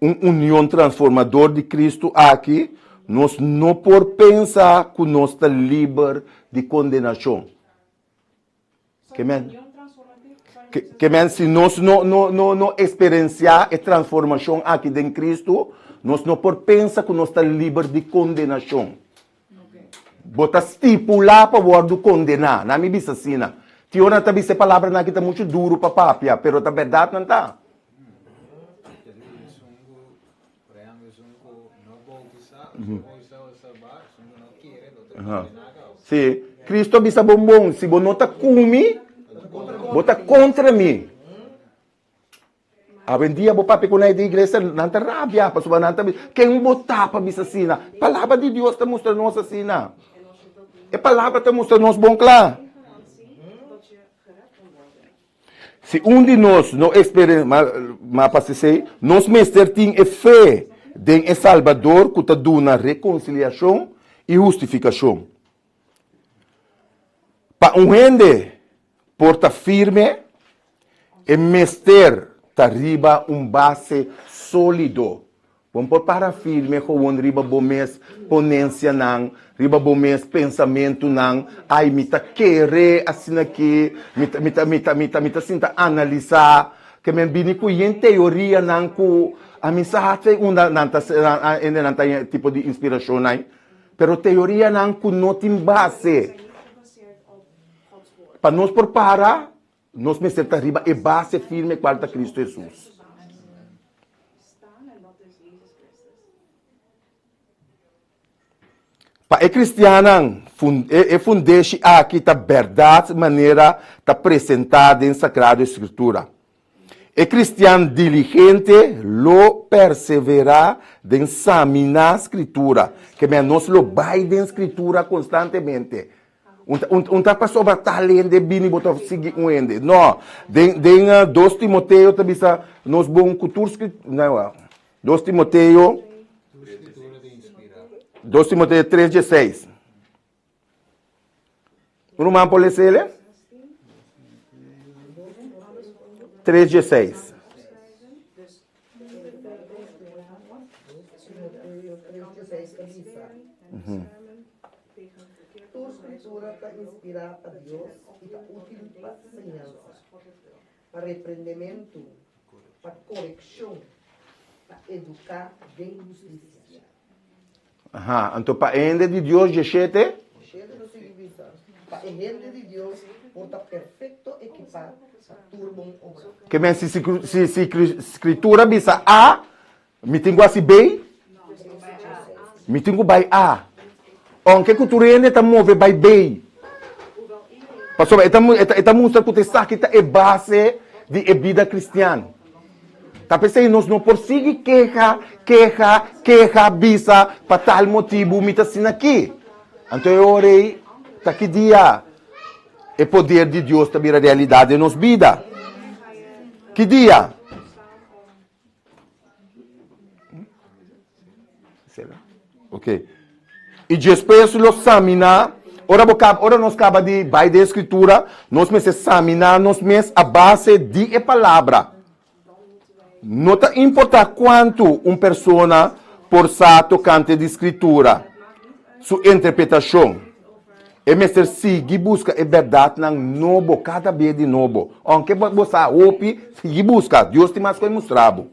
un union transformador di Kristu aki, nos no por pensa ku nos ta liber di kondenashon. Ke men, ke men si nos no no no no eksperensiá e transformashon aki den Kristu, nos no por pensa ku nos ta liber di kondenashon. Bo ta stipulá pa wòrdu kondená. Na mi bisa asina. Tin ora nan ta bisa e palabranan aki ta muchu duru pa papia, pero ta bèrdat nan ta. Sí, Cristo a bisa bon bon, si bo no ta ku mi, bo ta kontra mi. Awendia bo papia ku nan di iglesia, nan ta rabia pasobra nan ta bisa, ken bo ta pa bisa asina? Palabra di Dios ta mustra nos asina. E palabra ta mustra nos bon kla. Si un di nos no eksperensia, ma pa esei, nos mester tin e fe den e Salbador ku ta duna rekonsiliashon i hustifikashon. Pa un hende por ta firme, e mester ta riba un base sólido. Bo no por para firme gewoon riba bo mes ponensianan, riba bo mes pensamentunan, Ai, mi ta kere asin'aki, mi ta, mi ta, mi ta, mi ta, mi ta sinta analisá. Ke men bini ku yen teorianan ku ami sa hace unda nan ta, hende nan ta haña e tipo di inspirashonnan. Pero teorianan ku no tin base. Pa nos por para, nos mester ta riba e base firme kual ta Kristu Hesus. Pa e kristiannan, e fundeshi aki ta bèrdat manera ta presentá den Sagrado Eskritura. E kristian diligente lo perseverá den saminá Skritura. Ke mea nos lo bai den Skritura konstantemente. Un ta, un, un ta pasobra tal hende bini bo ta sigui un hende. No. Den, den 2 Timoteo ta bisa nos bon ku tur Skritura. 2 Timoteo 2 Timoteo 3 16. Un ruman por lesele? 3 16. Tur Scritura ta inspirá pa Dios i ta útil pa siñansa, pa reprendementu, pa korekshon, pa eduká den hustisia. Aha, anto pa e hende di Dios djeshete? Djeshete ta sigui bisa, Pa e hende di Dios por ta perfekto ekipá pa tur bon obra. Ke men si si si Skritura bisa A, mi tin ku hasi B? Mi tin ku bai A. Ounke ku tur hende ta move bai B. Pasobra e ta e ta mustra ku ta esaki ta e base di e bida kristian. Ta p'esei nos no por sigui keha, keha, keha, bisa pa tal motibu mi ta asina aki. Anto e ora ei ta ki dia e poder di Dios ta bira realidat den nos bida? Ki dia? Ok. I despues lo saminá, ora bo kaba, ora nos kaba di bai den Skritura, nos mester saminá nos mes a base di e Palabra. No ta importá kuantu un persona por sa tokante di Skritura, su interpretashon, e mester sigui buska e bèrdatnan nobo kada bes di nobo. Ounke bo sa hopi, sigui buska. Dios tin mas ku e mustra bo.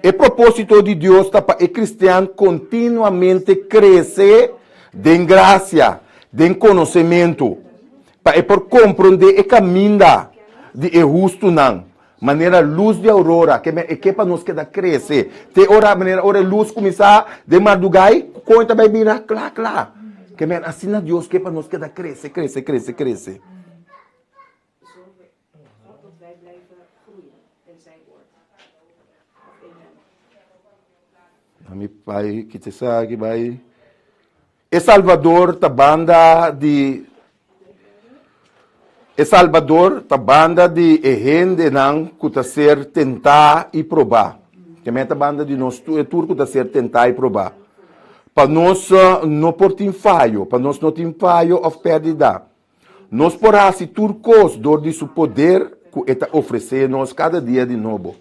E propósito di Dios ta pa e kristian kontinuamente krese den grasia, den konosementu, pa e por komprondé e kaminda di e hustunan, manera lus di aurora, ke men e ke pa nos keda krese. Te ora, manera ora e lus kuminsá den mardugai, kon e ta bai bira kla kla. Ke men asina Dios ke pa nos keda krese, krese, krese, krese. Mi bai kita esaki bai. E Salvador ta banda di E Salvador ta banda di e hendenan ku ta ser tentá i probá. Ke men ta banda di nos tur, e tur ku ta ser tentá i probá. Pa nos no por tin fayo, pa nos no tin fayo òf pèrdida. Nos por hasi tur kos dor di su poder ku e ta ofresé nos kada dia di nobo.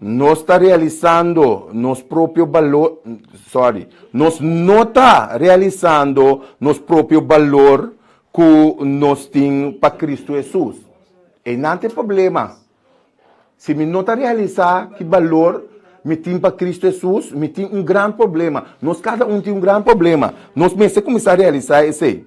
Nos ta realisando nos propio balor, sorry, nos no ta realisando nos propio balor ku nos tin pa Kristu Hesus. Einan ta e problema. Si mi no ta realisá ki balor mi tin pa Kristu Hesus, mi tin un gran problema. Nos kada un tin un gran problema. Nos mester kuminsá realisá esei.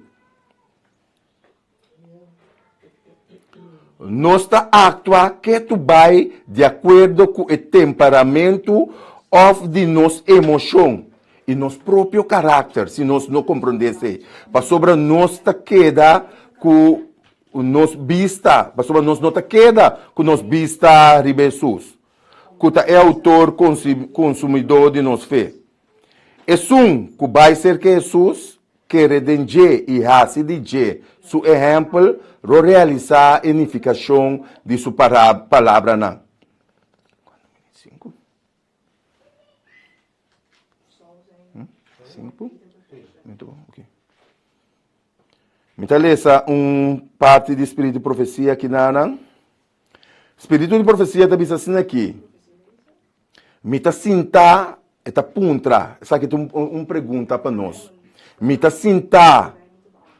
Nos ta aktua ketu bai di akuerdo ku e temperamentu òf di nos emoshon i nos propio karakter si nos no komprondé esei, pasobra nos ta keda ku nos bista, pasobra nos no ta keda ku nos bista riba Hesus, ku ta e outor konsumidó di nos fe. Esun ku bai serka Hesus, kere den dje i hasi di dje su ehèmpel, lo realisá e nifikashon di su palabranan. Mi ta lesa un parti di Spiritu di Profesia aki-nan. Spiritu di Profesia ta bisa asina aki. Mi ta sinta, e ta puntra, esaki ta un pregunta pa nos. Mi ta sinta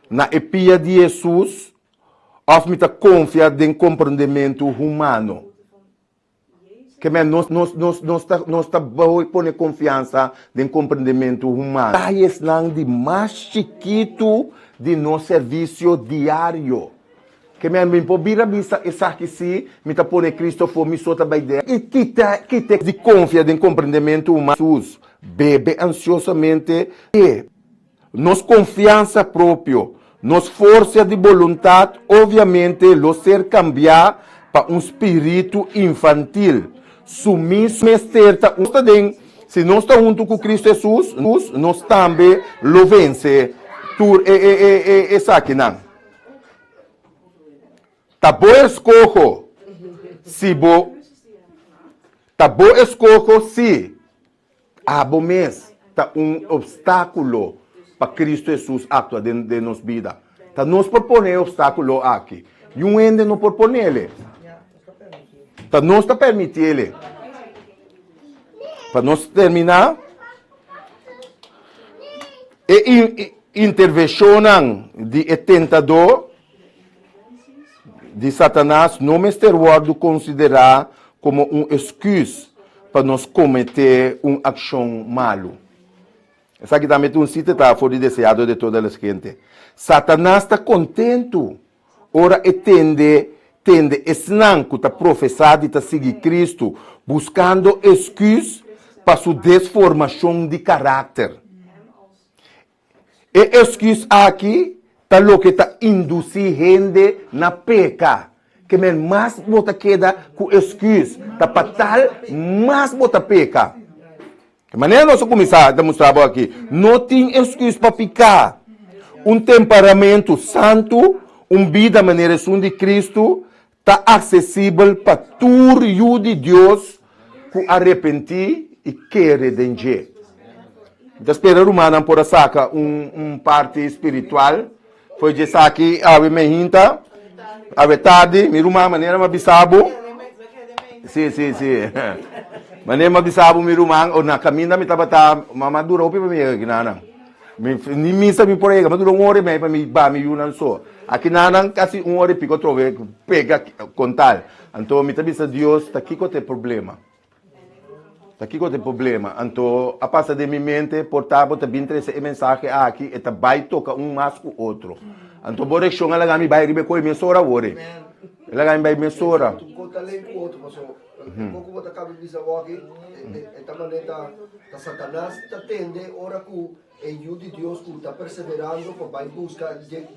na e pia di Hesus òf mi ta konfia den komprondementu humano? Ke men nos nos nos nos ta nos ta pone konfiansa den komprondementu humano. Detayesnan di mas chikitu di nos servisio diario. Ke mi mi por bira bisa esaki si mi ta pone Cristo afó mi so ta bai den. I kita kita di konfia den komprendementu humano. Sus bebe ansiosamente e. Nos konfiansa propio, nos forsa di boluntat obviamente lo ser kambiá pa un spiritu infantil, sumiso. Mester ta un ta den si nos ta huntu ku Cristo Hesus, nos tambe lo vense tur e e e e esakinan. Ta bo eskoho si bo Ta bo eskoho si abo mes ta un obstákulo pa Kristu Hesus aktua den den nos bida. Ta nos por pone e obstákulo aki. Niun hende no por ponele. Ta nos ta permitiele. Pa nos terminá, e intervenshonnan di e tentadó di Satanas no mester wòrdu konsiderá komo un esküs pa nos kometé un akshon malu. Esaki tambe ta un sita ta for di Deseado de Todas las Gente. Satanas ta kontentu Ora e tende tende esnan ku ta profesá di ta sigui Kristu buskando esküs pa su desformashon di karakter. E esküs aki ta loke ta indusí hende na peka. Ke men mas bo ta keda ku esküs ta pa tal mas bo ta peka. E manera nos a kuminsá ta mustra bo aki, no tin esküs pa piká. Un temperamentu santu, un bida manera esun di Kristu, ta aksesibel pa tur yu di Dios ku arepentí i kere den dje. Mi ta spera rumannan por a saka un un parti spiritual for di esaki awe mehinta, awe tardi. Mi ruman, manera mi a bisa bo, si, si, si. Manera mi a bisa bo, mi ruman, o na kaminda mi tabata, mama dura hopi pa mi yega kinanan. Mi, ni misa mi por a yega, mi a dura un ora i mei pa mi ba mi yunan so. Akinanan kasi un ora i piko atrobe pega kontal. Anto mi ta bisa Dios, ta kiko ta e problema? Ta kiko ta e problema? Anto a pasa den mi mente, por ta bo ta bin trese e mensahe aki, e ta bai toka un mas ku otro. Anto bo reakshon a laga mi bai riba e koe mesora awor e. E laga mi bai mesora. Tu ko ta len ku otro, paso e koko bo ta kaba di bisa awor aki, e ta manera ta Satanas ta tende ora ku E Yu di Dios ku ta perseverando pa bai buska dje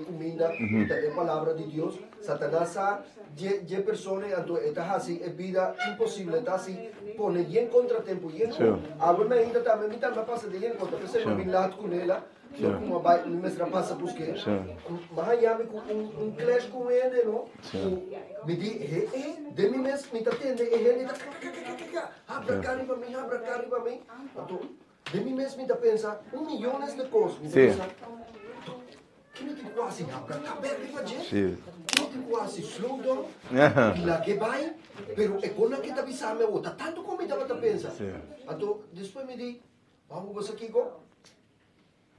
kuminda ku ta e Palabra di Dios. Satanas sa dje persona ei, anto e ta hasi e bida imposible, e ta hasi pone yen kontratempu, yen ku awe mi ainda tambe, mi tambe a pasa den yen kontra, p'esei mi a bin lat ku Nela, no ku mi a bai, mi mester a pasa busk'é. Mi a haña mi ku un clash ku un hende, no, ku mi di, he e, den mi mes mi ta tende e hende ta kakakakakaka, habra kar riba mi, habra kar riba mi, anto. Den mi mes mi ta pensa un miyones de kos. Mi ta pensa, Ki mi tin ku hasi? Habra kabel riba dje? Ki mi tin ku hasi? Slow down? Lag'é bai? Pero e konan ke ta bisa mi awor ta tantu ku mi tabata pensa. Anto despues mi di, Wou bo sa kiko?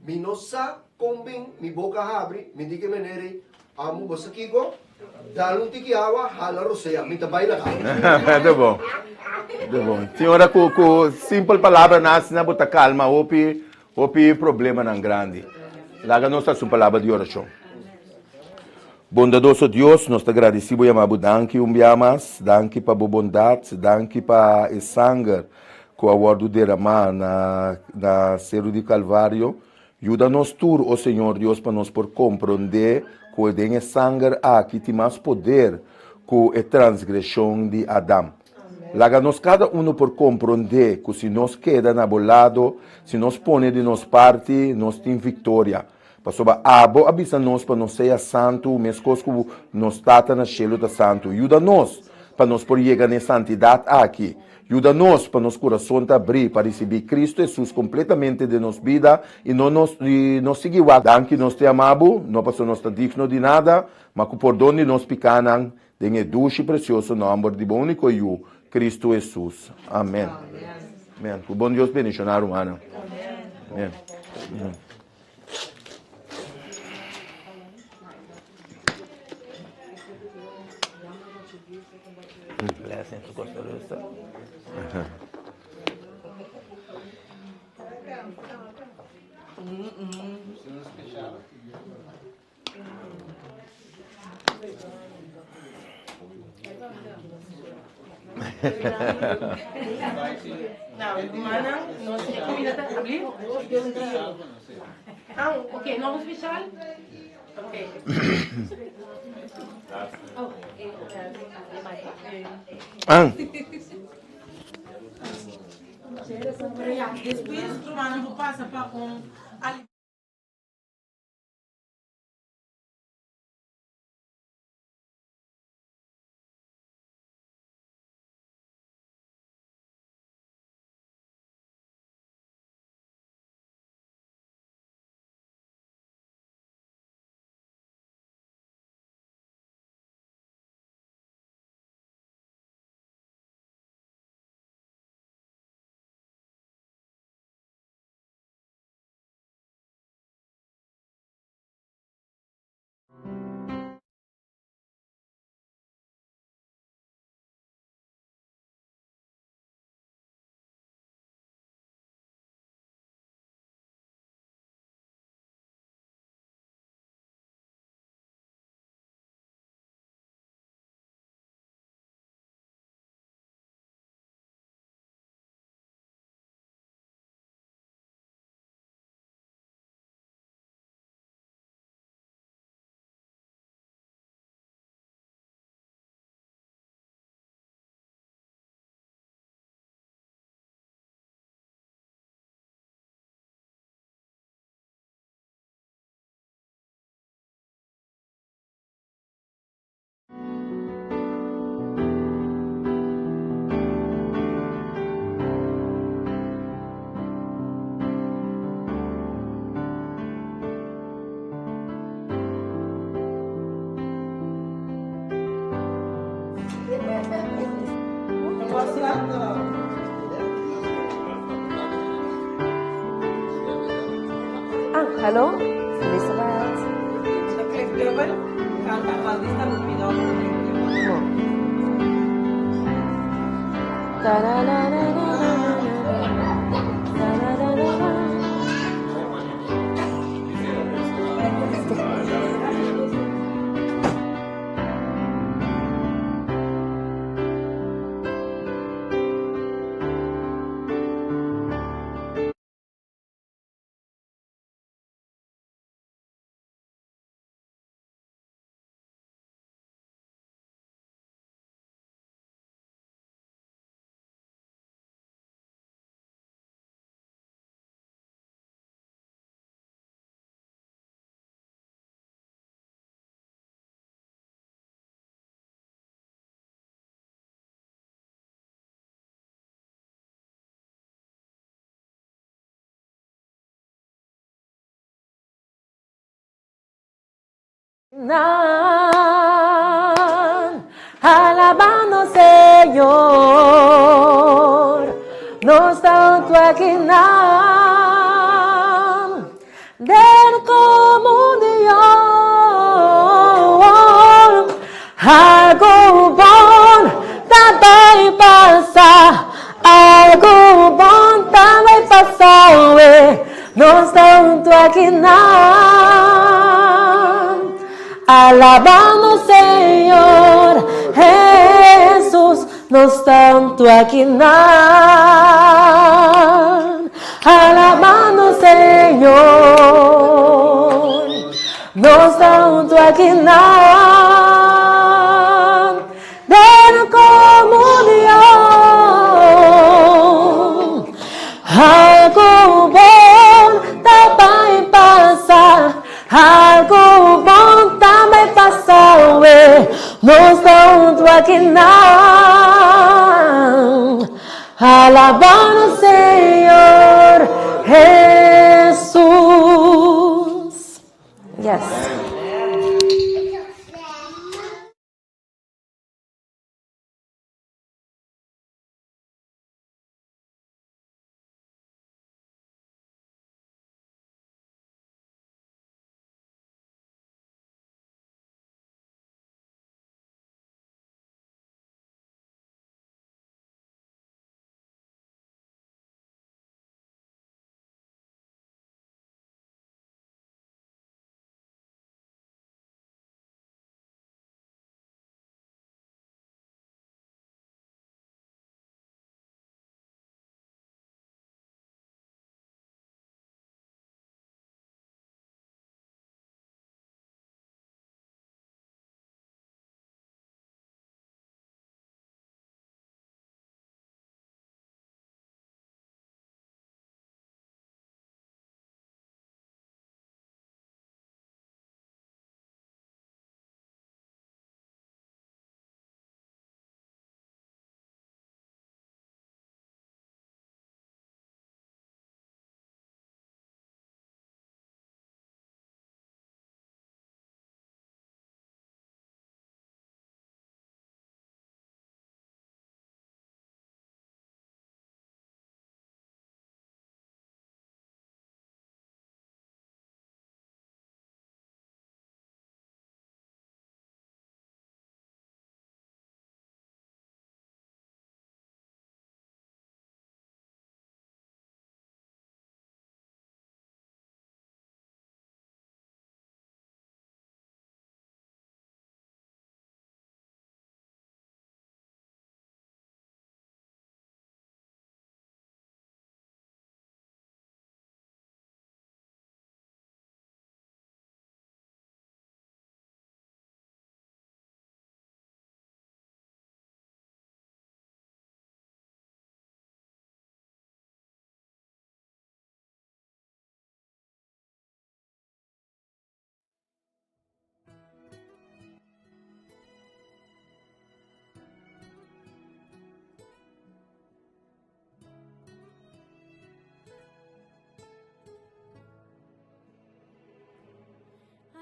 Mi no sa kon bin mi boka habri, mi di ke meneer ei, Amo bo sa kiko? Dal un tiki awa, hala rosea, mi ta bai laga. Ta bon, ta bon. Tin ora ku ku simpel palabranan asina bo ta kalma hopi hopi problemanan grandi. Laga nos hasi un palabra di orashon. Bondadoso Dios, nos ta gradisi bo yama bo danki un bia mas, danki pa bo bondat, danki pa e sanger ku a wòrdu deramá na na seru di Kalvario. Yuda nos tur, o Señor Dios, pa nos por komprondé ku den e sanger aki tin mas poder ku e transgreshon di Adam. Laga nos kada unu por komprondé ku si nos keda na bo lado, si nos pone di nos parti, nos tin viktoria. Pasobra abo a bisa nos pa nos sea santu meskos ku nos Tata na shelu ta santu. Yuda nos pa nos por yega na e santidat aki. Yuda nos pa nos kurason ta abrí pa risibí Kristu Hesus kompletamente den nos bida i no nos i no sigui wak. Danki nos te ama bo, no pasobra nos ta digno di nada, ma ku pordon di nos pikánan, den e dushi presioso nòmber di bo úniko Yu, Kristu Hesus. Amèn. Amèn. Ku bon Dios bendishoná rumannan. Amèn. Blessing su costa rusta. Nou, manan, nos e comida ta abli. Ah, ok, nog een speciaal? Ok. Oh, Ah. Pero ja, despues, rumannan por pasa pa un Ah, hallo, Elizabeth. Klik dubbel, kanta Valdista Lupino. Nan, alabando Señor, nos tanto aquí nan, den comunión, algo bon también pasa, algo bon también pasa, nos tanto aquí nan. Alabando Señor Jesús, nos tanto aquí nan. Alabando Señor, nos tanto aquí nan. Den comunión, algo bon también pasa, algo bon también pasa, nos tanto aquí nan. Alabando Señor Jesús. Yes.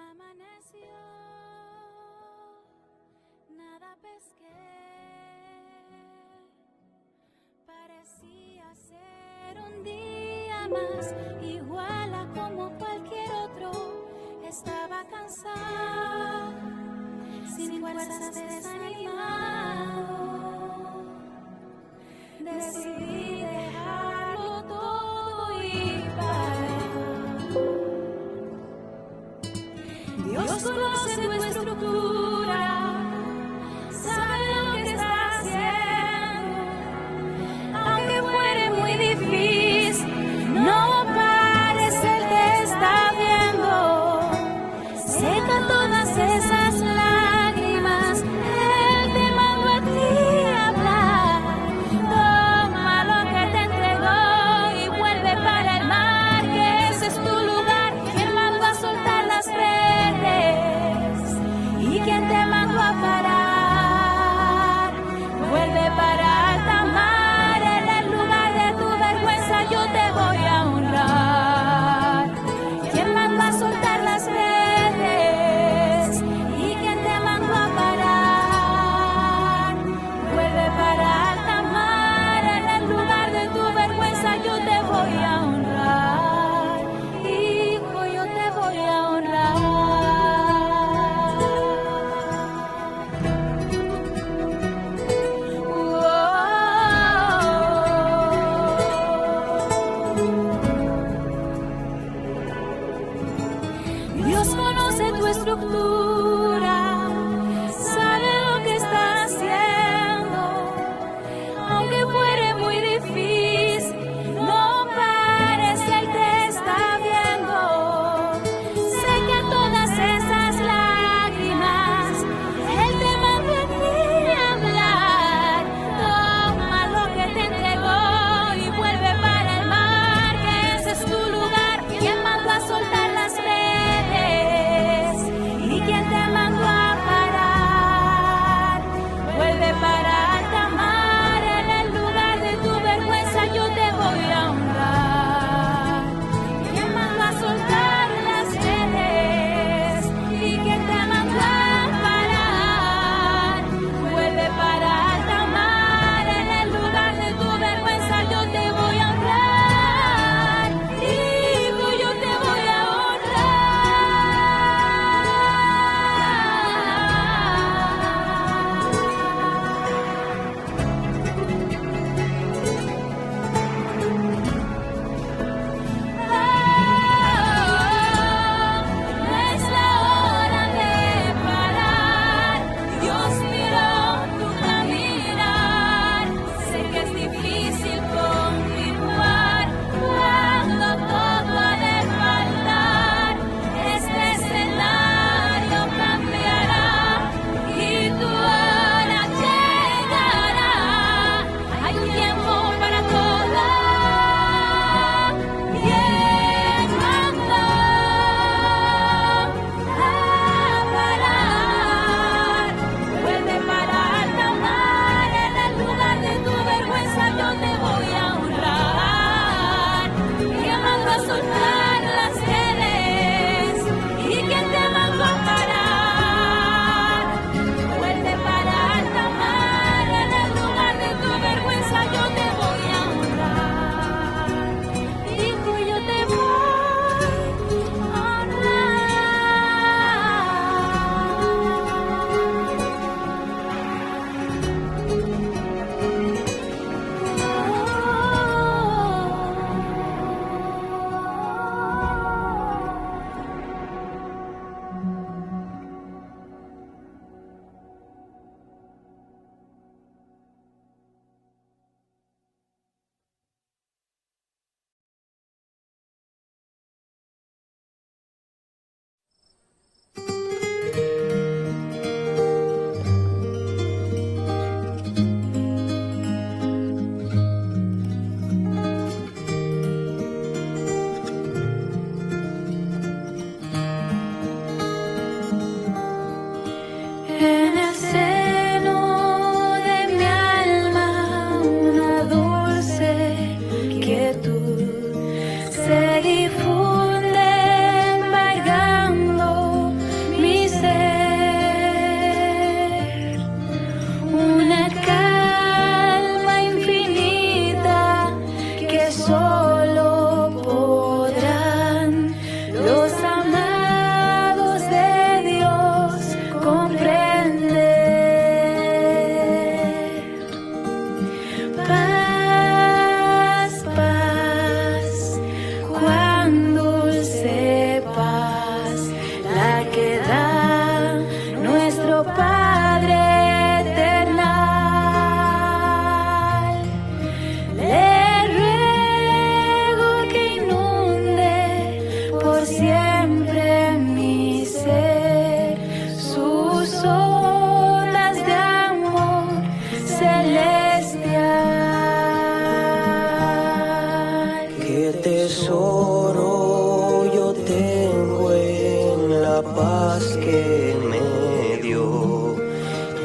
Amaneció, nada pesqué.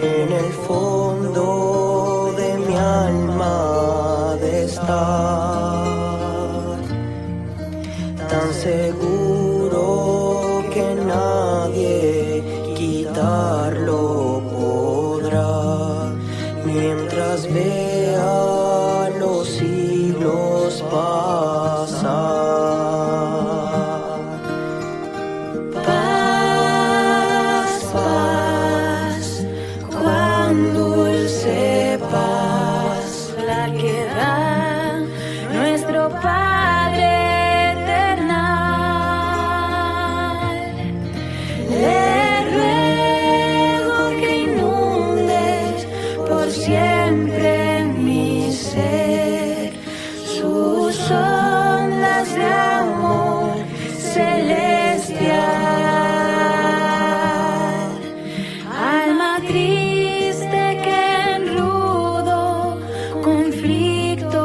En el fondo de mi alma de estar tan seguro que nadie quitarlo podrá mientras vea los siglos pasar. Paz, paz, cuán dulce paz la que da nuestro Padre eternal. Le ruego que inundes por siempre mi ser sus ondas de amor celestial. Alma triste que en rudo conflicto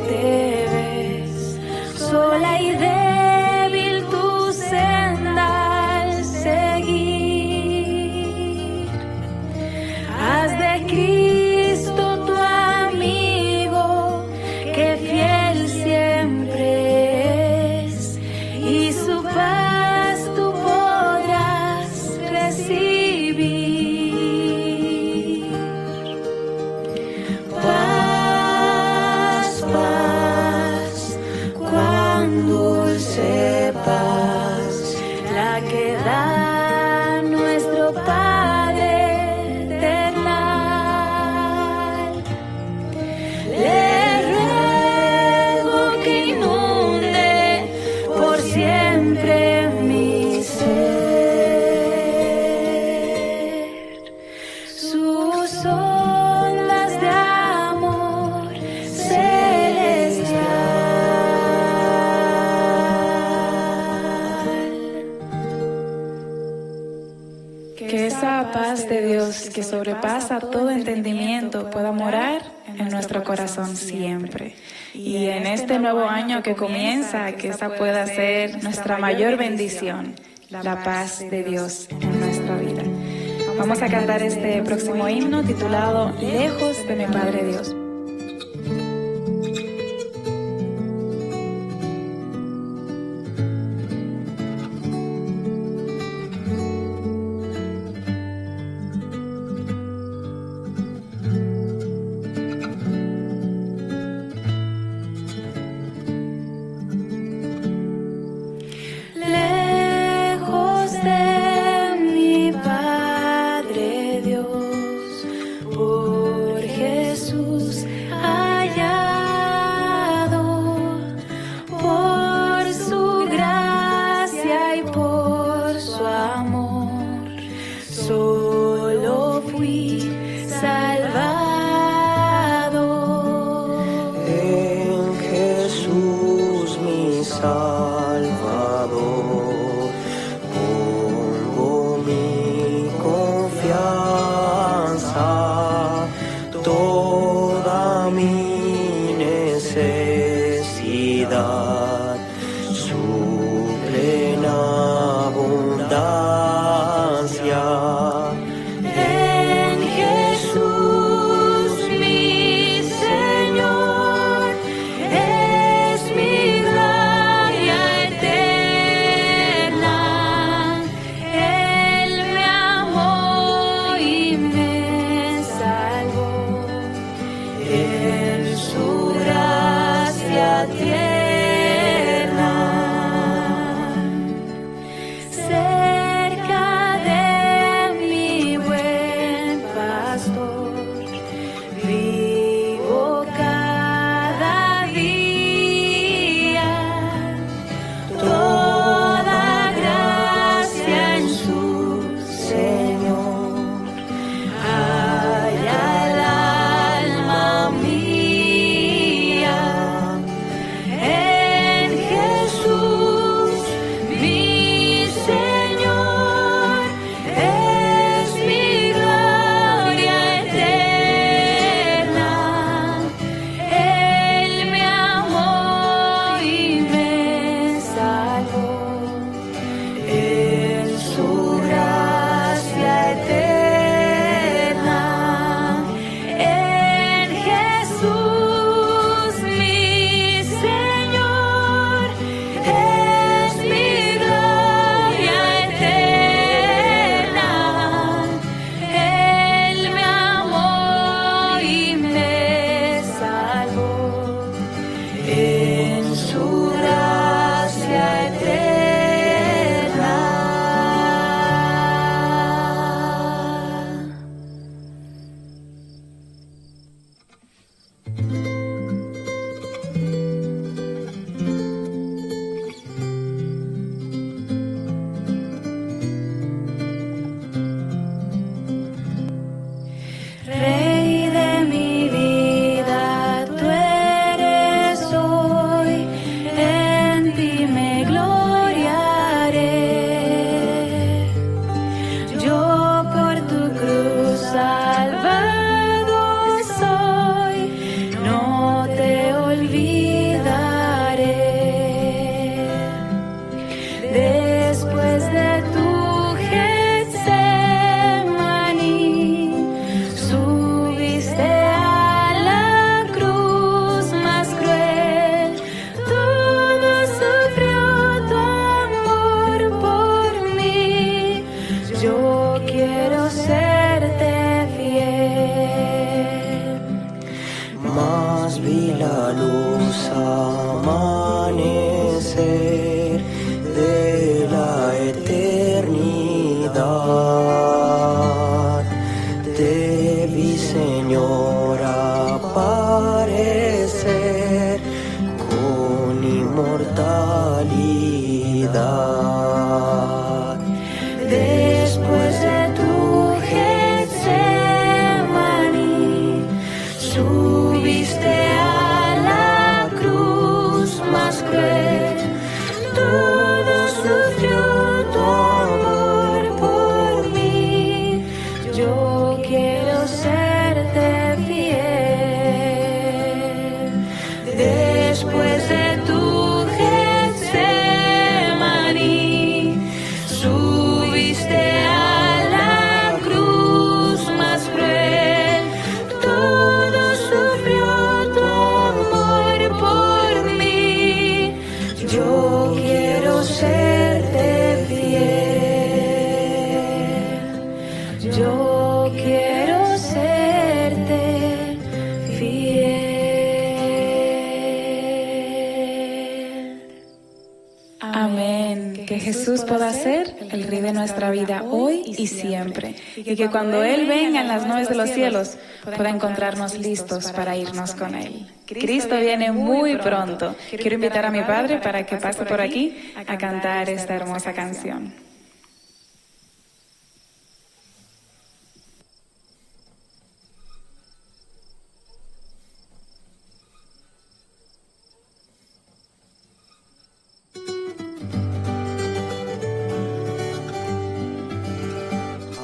te ves, sola y débil tu senda al seguir. Haz de Cristo tu amigo, que fiel siempre es, y su paz tú podrás recibir. Paz, paz, cuán dulce paz la que da nuestro Padre eternal. Le ruego que inunde por siempre mi ser sus ondas de amor celestial. Que esa paz de Dios que sobrepasa todo entendimiento pueda morar en nuestro corazón siempre. Y en este nuevo año que comienza, que esa pueda ser nuestra mayor bendición, la paz de Dios en nuestra vida. Vamos a cantar este próximo himno titulado Lejos de mi Padre Dios. Lejos de mi Padre Dios, por Jesús hallado, por su gracia y por su amor, solo fui salvado. En Jesús mi Salvador, pongo mi confianza. Señor aparecer con inmortalidad. Después de tu Getsemaní, subiste a la cruz más cruel. Todo sufrió tu amor por mí. Yo quiero serte fiel. Después de tu Getsemaní, subiste a la cruz más cruel. Todo sufrió tu amor por mí. Yo quiero serte fiel. Yo quiero serte fiel. Amén. Que Jesús pueda ser el Rey de nuestra vida hoy y siempre. Y que cuando Él venga en las nubes de los cielos, pueda encontrarnos listos para irnos con Él. Cristo viene muy pronto. Quiero invitar a mi padre para que pase por aquí a cantar esta hermosa canción.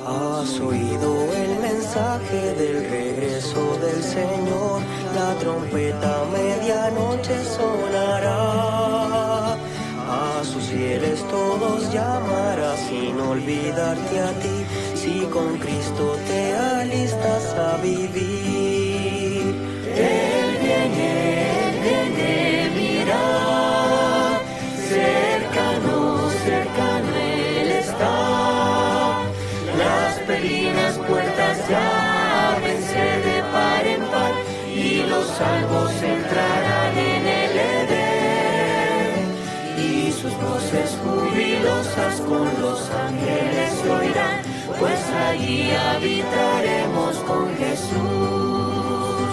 Has oído el mensaje del regreso del Señor, la trompeta a medianoche sonará. A sus fieles todos llamará sin olvidarte a ti, si con Cristo te alistas a vivir. Él viene, Él viene, mira, cercano, cercano Él está. Las perdidas puertas ya ábrense de par en par y los salvos entrarán en el Edén. Y sus voces jubilosas con los ángeles se oirán, pues allí habitaremos con Jesús.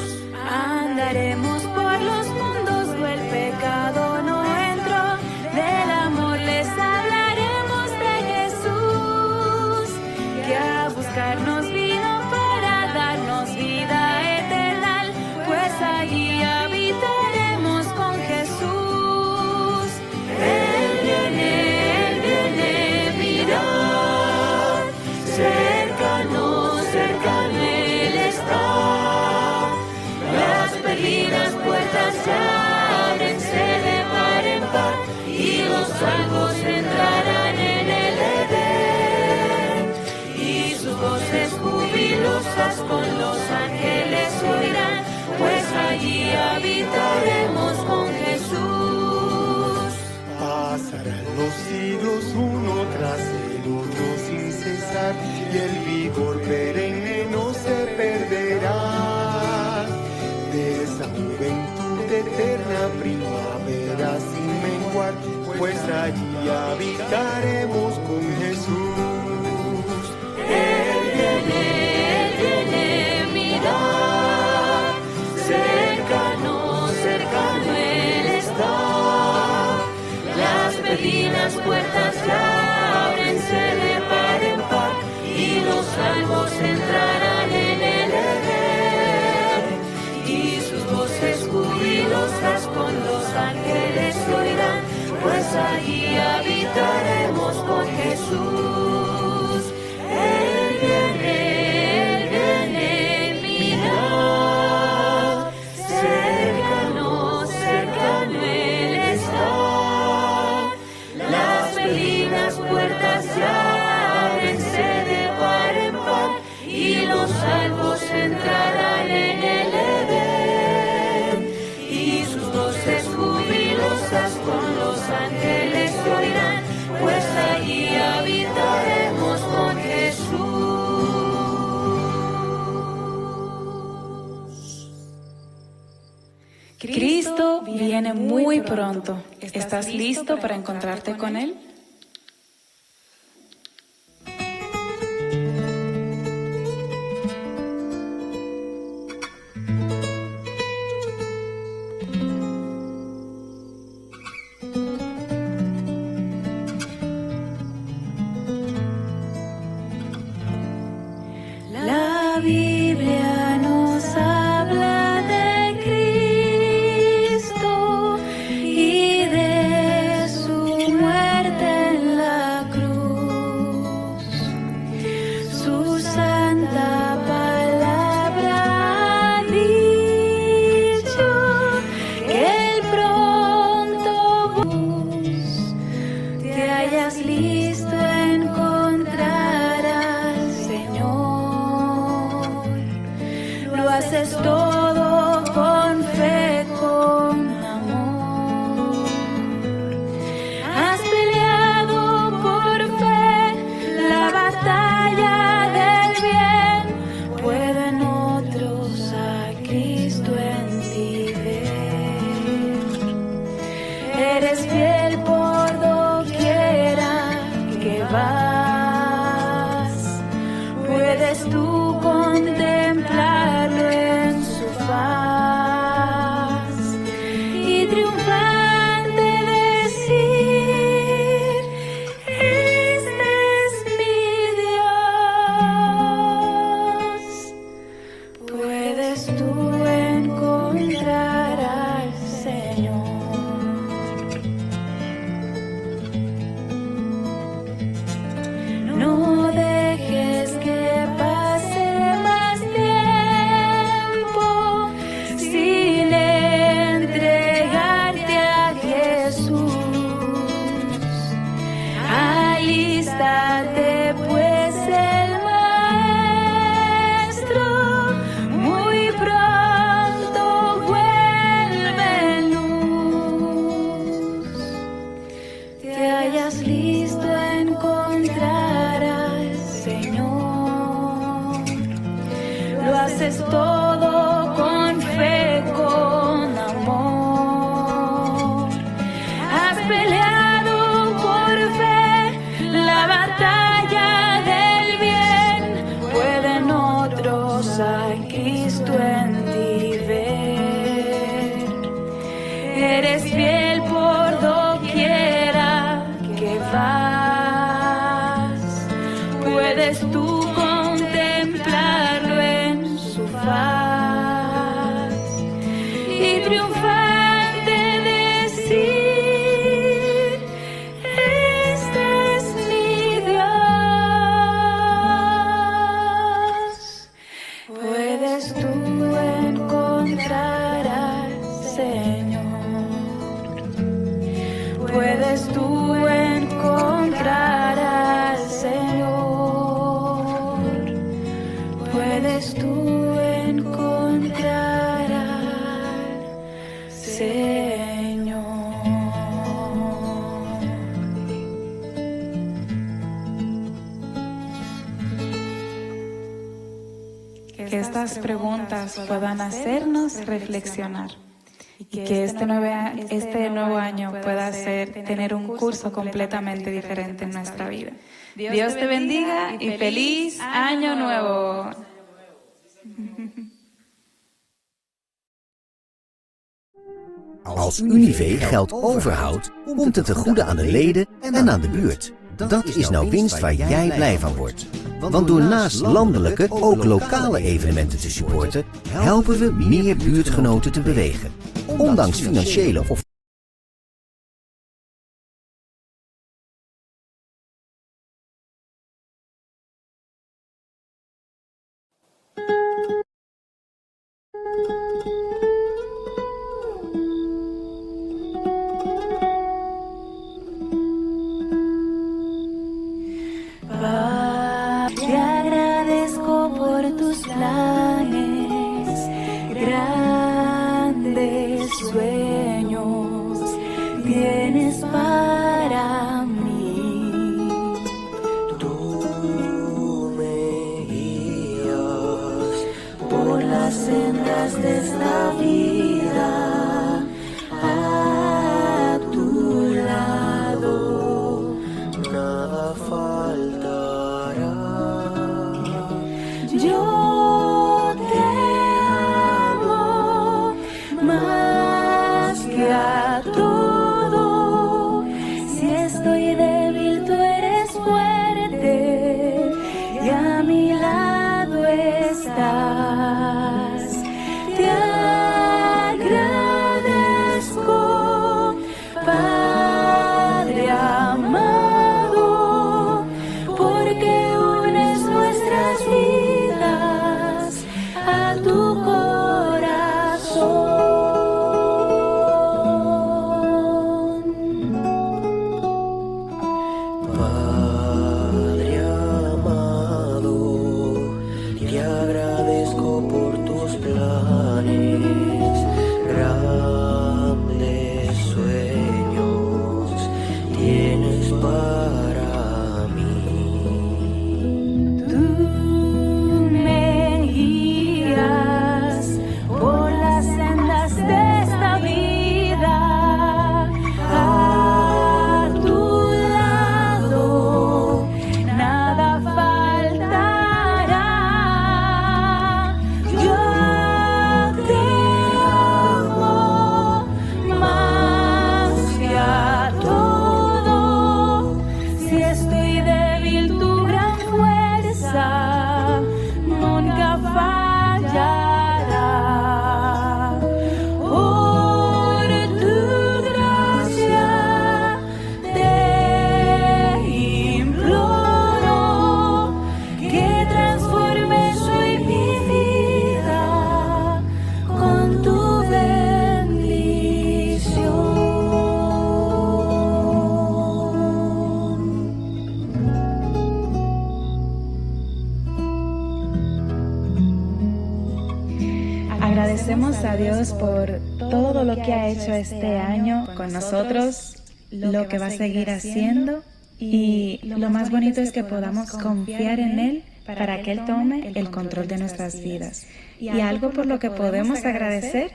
Andaremos por los mundos, o el pecado no entró. Del amor les hablaremos de Jesús, que a buscarnos vino para darnos vida eterna, pues allí habitaremos con Jesús. Él viene, mira, cercano, cercano Él está. Las perdidas puertas ábrense de par en par y los salvos entrarán en el Edén. Y sus voces jubilosas con los ángeles oirán, pues allí habitaremos con Jesús. Pasarán los siglos uno tras el otro sin cesar, y el vigor perenne no se perderá. De esa juventud eterna primavera sin menguar, pues allí habitaremos con Jesús. Él viene, mira, cercano, cercano Él está. Las perdidas puertas ya ábrense de par en par y los salvos entrarán en el Edén. Y sus voces jubilosas con los ángeles se oirán, pues allí habitaremos con Jesús. Él viene, mira, cercano, cercano Él está. Las perdidas puertas ya ábrense de par en par y los salvos entrarán en el Edén. Y sus voces jubilosas con los ángeles se oirán, pues allí habitaremos con Jesús. Cristo viene muy pronto. ¿Estás listo para encontrarte con Él? Biblia nos habla de Cristo y de su muerte en la cruz. Su santa palabra ha dicho que Él pronto te hallas listo a encontrar al Señor. Lo haces todo con fe, con amor. Has peleado por fe la batalla del bien. Pueden otros a Cristo en ti ver. Eres fiel por doquiera que vas. Puedes tú contemplarlo en su faz y triunfante decir: Este es mi Dios. Puedes tú encontrar al Señor. No dejes que pase más tiempo sin entregarte a Jesús. Alístate pues el Maestro muy pronto vuelve en luz. Te hallas listo a encontrar al Señor. Lo haces todo con fe, con amor. Has peleado por fe la batalla del bien. Pueden otros a Cristo en ti ver. Eres fiel por doquiera que vas. Puedes tú contemplarlo en su faz y triunfante decir: Este es mi Dios. Puedes tú encontrar al Señor. Puedes tú encontrar al Señor. Puedes tú encontrar al Señor. Que estas preguntas puedan hacernos reflexionar y que este nuevo año pueda tener un curso completamente diferente en nuestra vida. Dios te bendiga y feliz año nuevo. Als Univé geld overhoudt, komt het ten goede aan de leden en aan de buurt. Dat is nou winst waar jij blij van wordt. Want door naast landelijke ook lokale evenementen te supporten, helpen we meer buurtgenoten te bewegen. Ondanks financiële of Te agradezco por tus planes, grandes sueños tienes para mí. Tú me guías por las sendas de esta vida, a tu lado nada faltará. Yo te amo más que a todo. Si estoy débil, tú eres fuerte y a mi lado estás. Te agradezco, Padre amado, porque unes nuestras vidas a tu corazón. Padre amado, te agradezco por tus planes, grandes sueños tienes para mí. Tú me guías por las sendas de esta vida. A tu lado nada faltará. Yo te amo más que a todo. Si estoy débil, tu gran fuerza nunca fallará. Por tu gracia te imploro que transformes hoy mi vida con tu bendición. Agradecemos a Dios por todo lo que ha hecho este año con nosotros, lo que va a seguir haciendo y lo más bonito es que podamos confiar en Él para que Él tome el control de nuestras vidas. Y algo por lo que podemos agradecer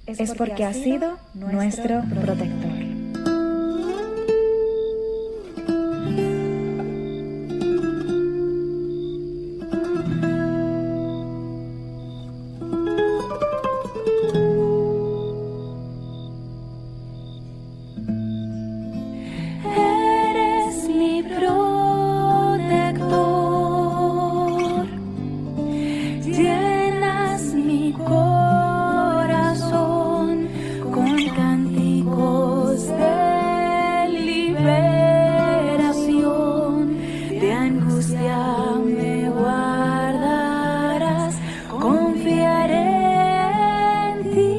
es porque ha sido nuestro protector. Eres mi protector, llenas mi corazón con cánticos de liberación, de angustia me guardarás, confiaré en ti.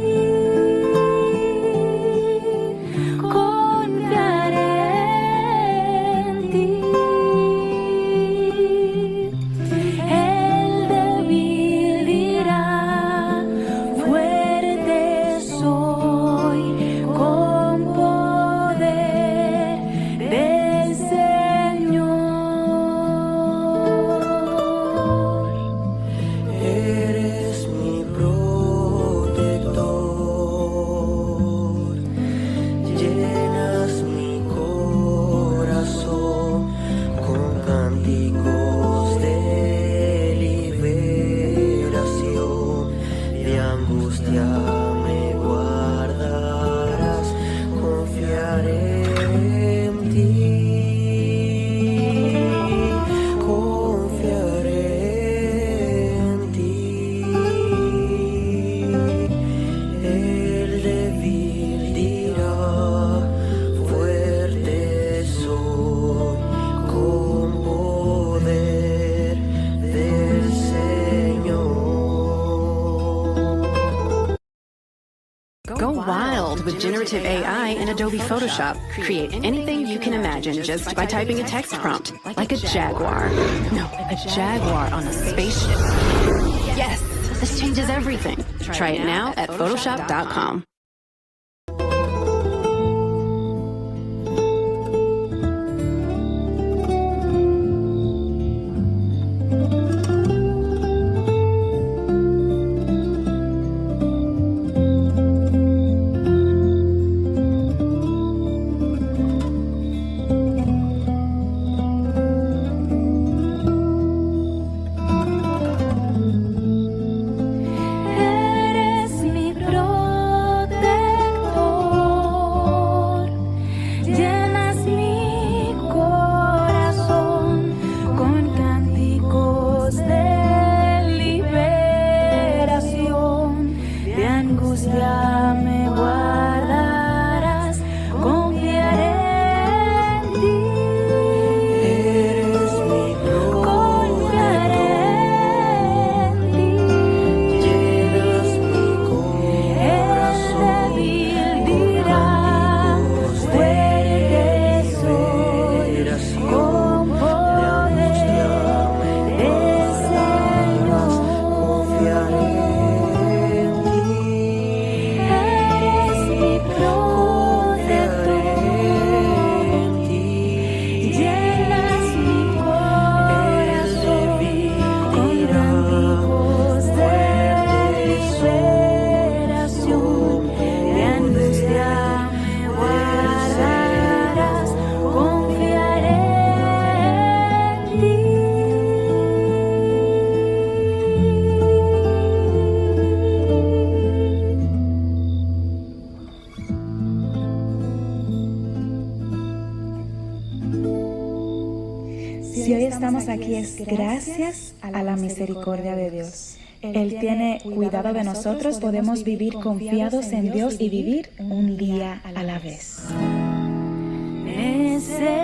Confiaré en ti. El débil dirá, fuerte soy, con poder del Señor. Eres mi protector, llenas mi corazón con cánticos de liberación, de angustia me guardarás, confiaré en ti, confiaré en ti. El débil dirá, fuerte soy, con poder del Señor. Go wild with generative AI in Adobe Photoshop. Create anything you can imagine just by typing a text prompt, like a jaguar. No, a jaguar on a spaceship. Yes, this changes everything. Try it now at Photoshop.com. Eres mi protector. angustia me guardarás, confiaré en ti. Eres mi Confiaré en ti. Llenas mi El débil dirá, fuerte soy, con poder del Señor. Eres mi protector, llenas mi corazón con cánticos de liberación. De angustia me guardarás, confiaré en ti. Si hoy estamos aquí es gracias a la misericordia de Dios. Él tiene cuidado de nosotros, podemos vivir confiados en Dios y vivir un día a la vez. Necesitada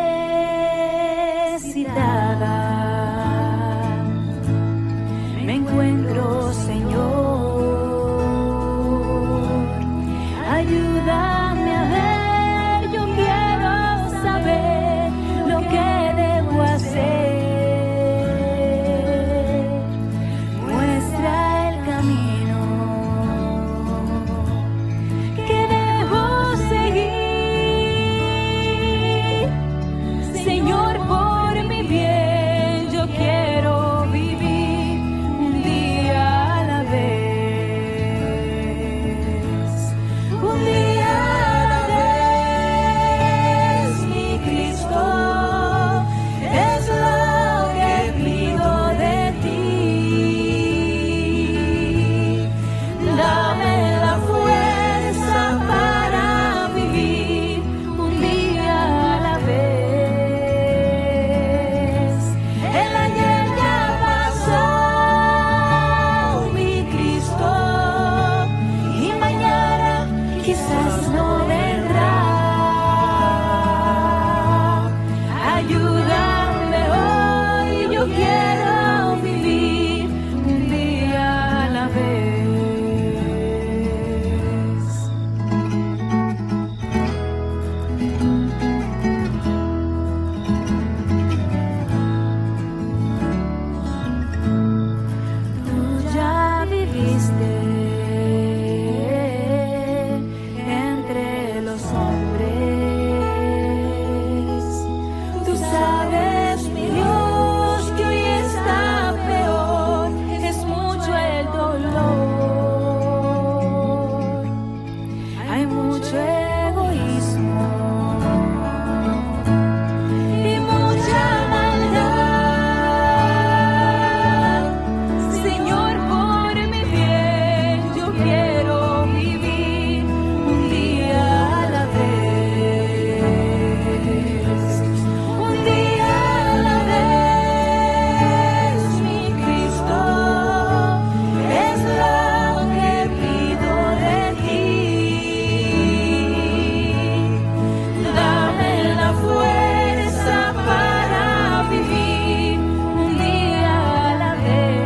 me encuentro, Señor. Ayúdame a ver, yo quiero saber lo que debo hacer. Muestra el camino que debo seguir. Señor, por mi bien, yo quiero vivir un día a la vez. Un día a la vez, mi Cristo, es lo que pido de ti. Dame la fuerza para vivir un día a la vez. El ayer ya pasó, mi Cristo, y mañana quizás no vendrá. Ayúdame hoy, yo quiero vivir un día a la vez. Tú ya viviste entre los hombres. Tú sabes, mi Dios, que hoy está peor, es mucho el dolor. Hay mucho egoísmo y mucha maldad. Señor, por mi bien, yo quiero vivir un día a la vez. Un día a la vez, mi Cristo, es lo que pido de ti. Dame la fuerza para vivir un día a la vez.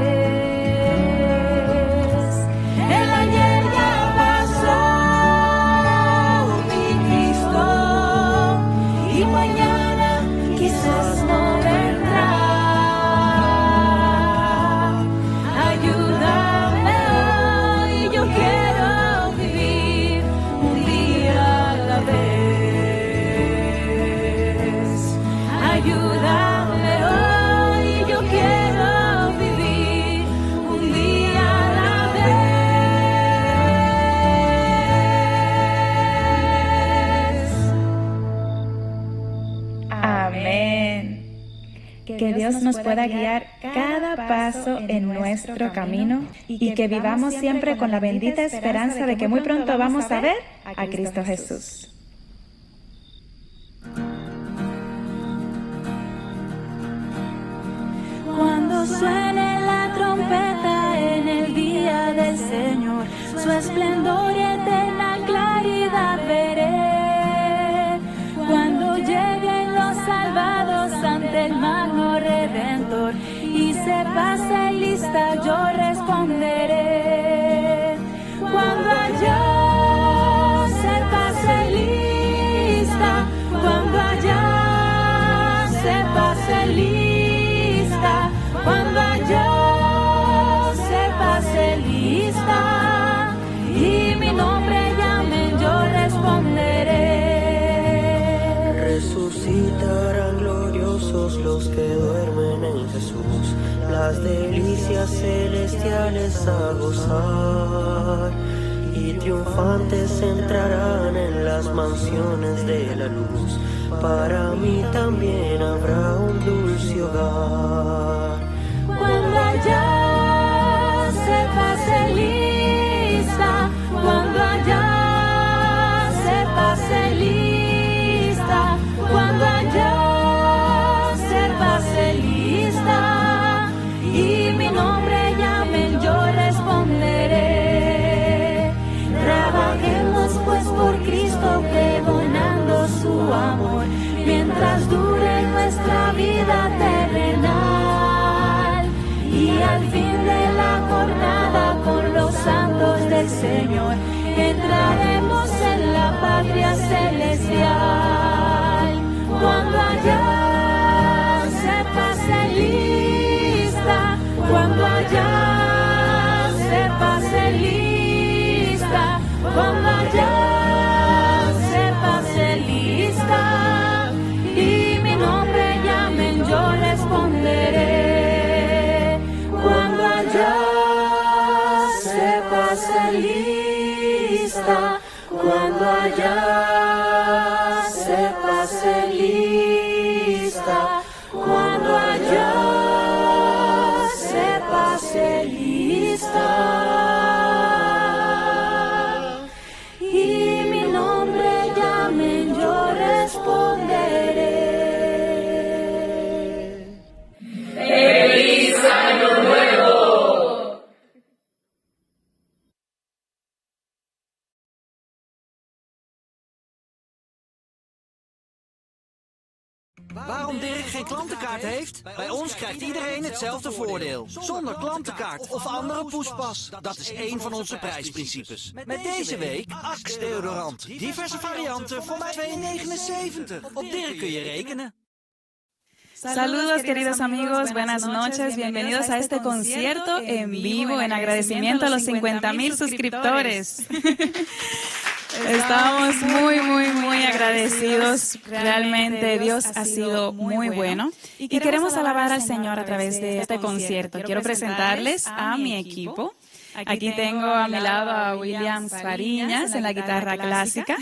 El ayer ya pasó, mi Cristo, y mañana quizás no vendrá. Ayúdame hoy, yo quiero vivir un día a la vez. Ayúdame hoy, yo quiero vivir un día a la vez. Amén. Que Dios nos pueda guiar cada paso en nuestro camino y que vivamos siempre con la bendita esperanza de que muy pronto vamos a ver a Cristo Jesús. Cuando suene la trompeta en el día del Señor, su esplendor. lista, yo responderé. Cuando allá se pase lista, cuando allá se pase lista, cuando allá se pase lista, y mi nombre llamen, yo responderé. Resucitarán gloriosos los que duermen en Jesús, las delicias celestiales a gozar, y triunfantes entrarán en las mansiones de la luz. Para mí también habrá un dulce hogar. Cuando allá se pase lista, cuando allá se pase lista, cuando allá se pase lista, y mi nombre llamen, yo responderé. Trabajemos pues por Cristo, pregonando su amor, mientras dure nuestra vida terrenal. Y al fin de la jornada con los santos del Señor, entraremos en la patria celestial. Cuando allá se pase lista, cuando allá se pase lista, cuando allá se pase lista, y mi nombre llamen, yo responderé. Cuando allá se pase lista, cuando allá se pase lista, cuando allá se pase lista, y mi nombre llamen, yo responderé. ¡Feliz Año Nuevo! Waarom Dirk geen klantenkaart heeft? Bij ons krijgt iedereen hetzelfde voordeel. Zonder klantenkaart of andere poespas. Dat is één van onze prijsprincipes. Met deze week Axe deodorant. Diverse varianten voor maar 2,79. Op Dirk kun je rekenen. Saludos queridos amigos, buenas noches, bienvenidos a este concierto en vivo en agradecimiento a los 50,000 suscriptores. Estamos muy, muy, muy agradecidos. Realmente Dios ha sido muy bueno y queremos alabar al Señor a través de este concierto. Quiero presentarles a mi equipo. Aquí tengo a mi lado a Williams Fariñas en la guitarra clásica,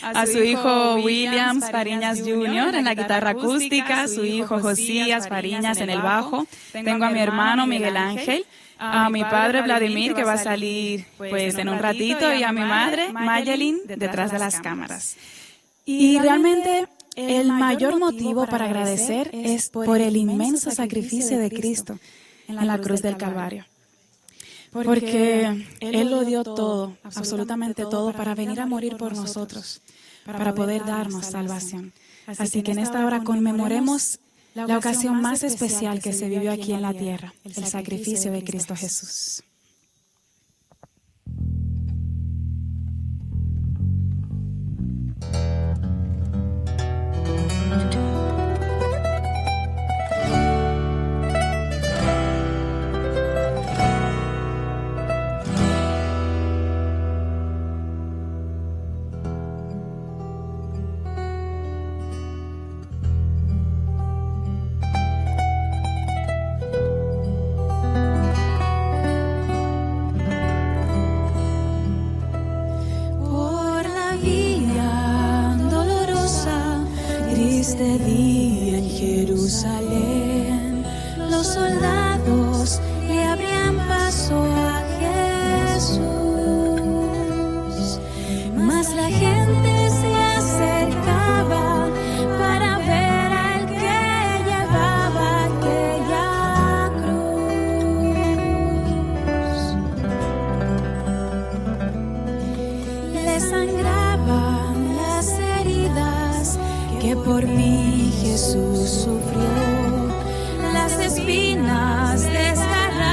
a su hijo Williams Fariñas Jr. en la guitarra acústica, su hijo Josías Fariñas en el bajo. Tengo a mi hermano Miguel Ángel, a mi padre Vladimir, que va a salir pues en un ratito, y a mi madre Mayelin detrás de las cámaras. Y realmente el mayor motivo para agradecer es por el inmenso sacrificio de Cristo en la cruz del Calvario. Porque Él lo dio todo, absolutamente todo, para venir a morir por nosotros, para poder darnos salvación. Así que en esta hora conmemoremos la ocasión más especial que se vivió aquí en la tierra, el sacrificio de Cristo Jesús. Este día en Jerusalén, los soldados le abrían paso a Jesús, mas la gente se acercaba para ver al que llevaba aquella cruz. Le sangraban las heridas que por mí Jesús sufrió, las espinas desgarradas.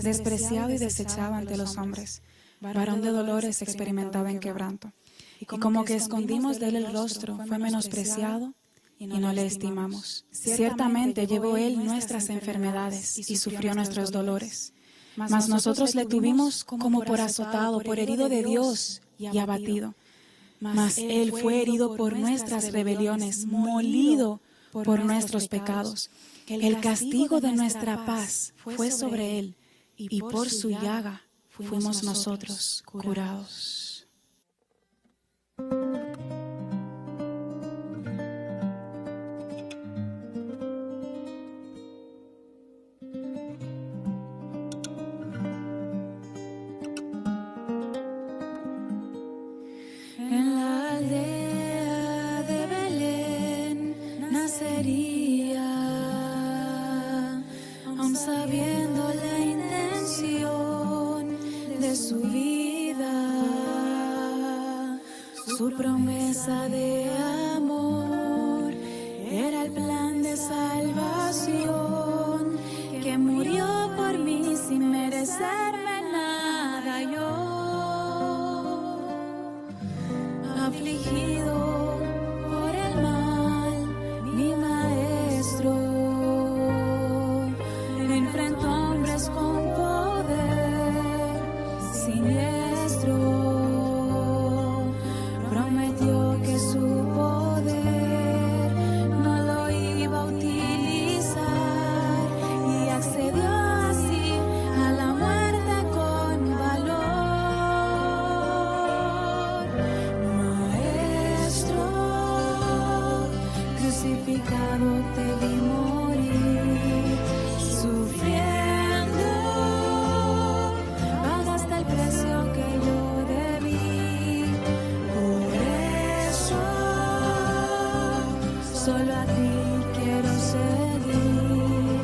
despreciado y desechado ante los hombres, varón de dolores experimentado en quebranto. Y como que escondimos de él el rostro, fue menospreciado y no le estimamos. Ciertamente llevó él nuestras enfermedades y sufrió nuestros dolores. Mas nosotros le tuvimos como por azotado, por herido de Dios y abatido. Mas él fue herido por nuestras rebeliones, molido por nuestros pecados. El castigo de nuestra paz fue sobre él, y por su llaga fuimos nosotros curados. En la aldea de Belén nacería, aun sabiendo la intención de su vida, su promesa de amor era el plan de salvación que murió por mí sin merecerme nada yo. Afligido por el mal, mi maestro enfrentó hombres con poder siniestro. Prometió que su poder no lo iba a utilizar y accedió así a la muerte con valor. Maestro, crucificado te vi morir, sufriendo, pagaste el precio que yo debí. Por eso, solo a ti quiero seguir.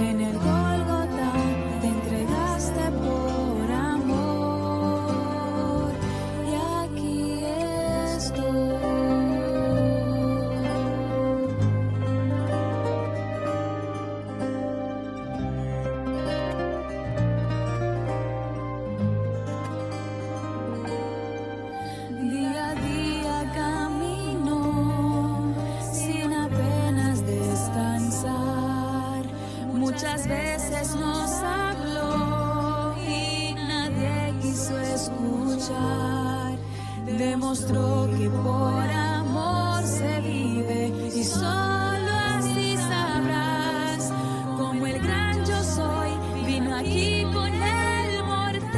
En el Gólgota te entregaste por amor, y aquí estoy. Día a día caminó sin apenas descansar. Muchas veces nos habló y nadie quiso escuchar. Demostró que por amor se vive y solo así sabrás cómo el gran yo soy vino aquí con el mortal.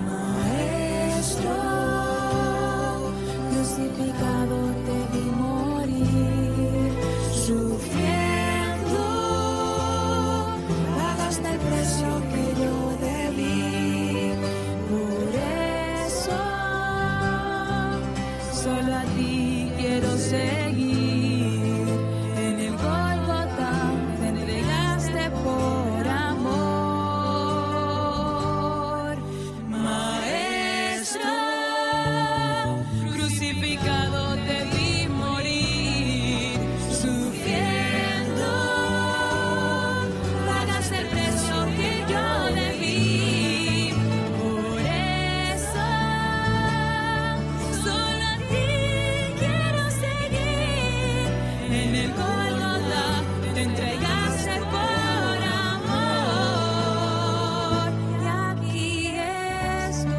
Maestro, crucificado te vi morir, sufriendo, pagaste el precio que yo debí. Por eso, solo a ti quiero seguir. En el Gólgota te entregaste por amor. Maestro, crucificado te vi morir, sufriendo, pagaste el precio que yo debí. Por eso, solo a ti quiero seguir. En el Gólgota te entregaste por amor, y aquí estoy.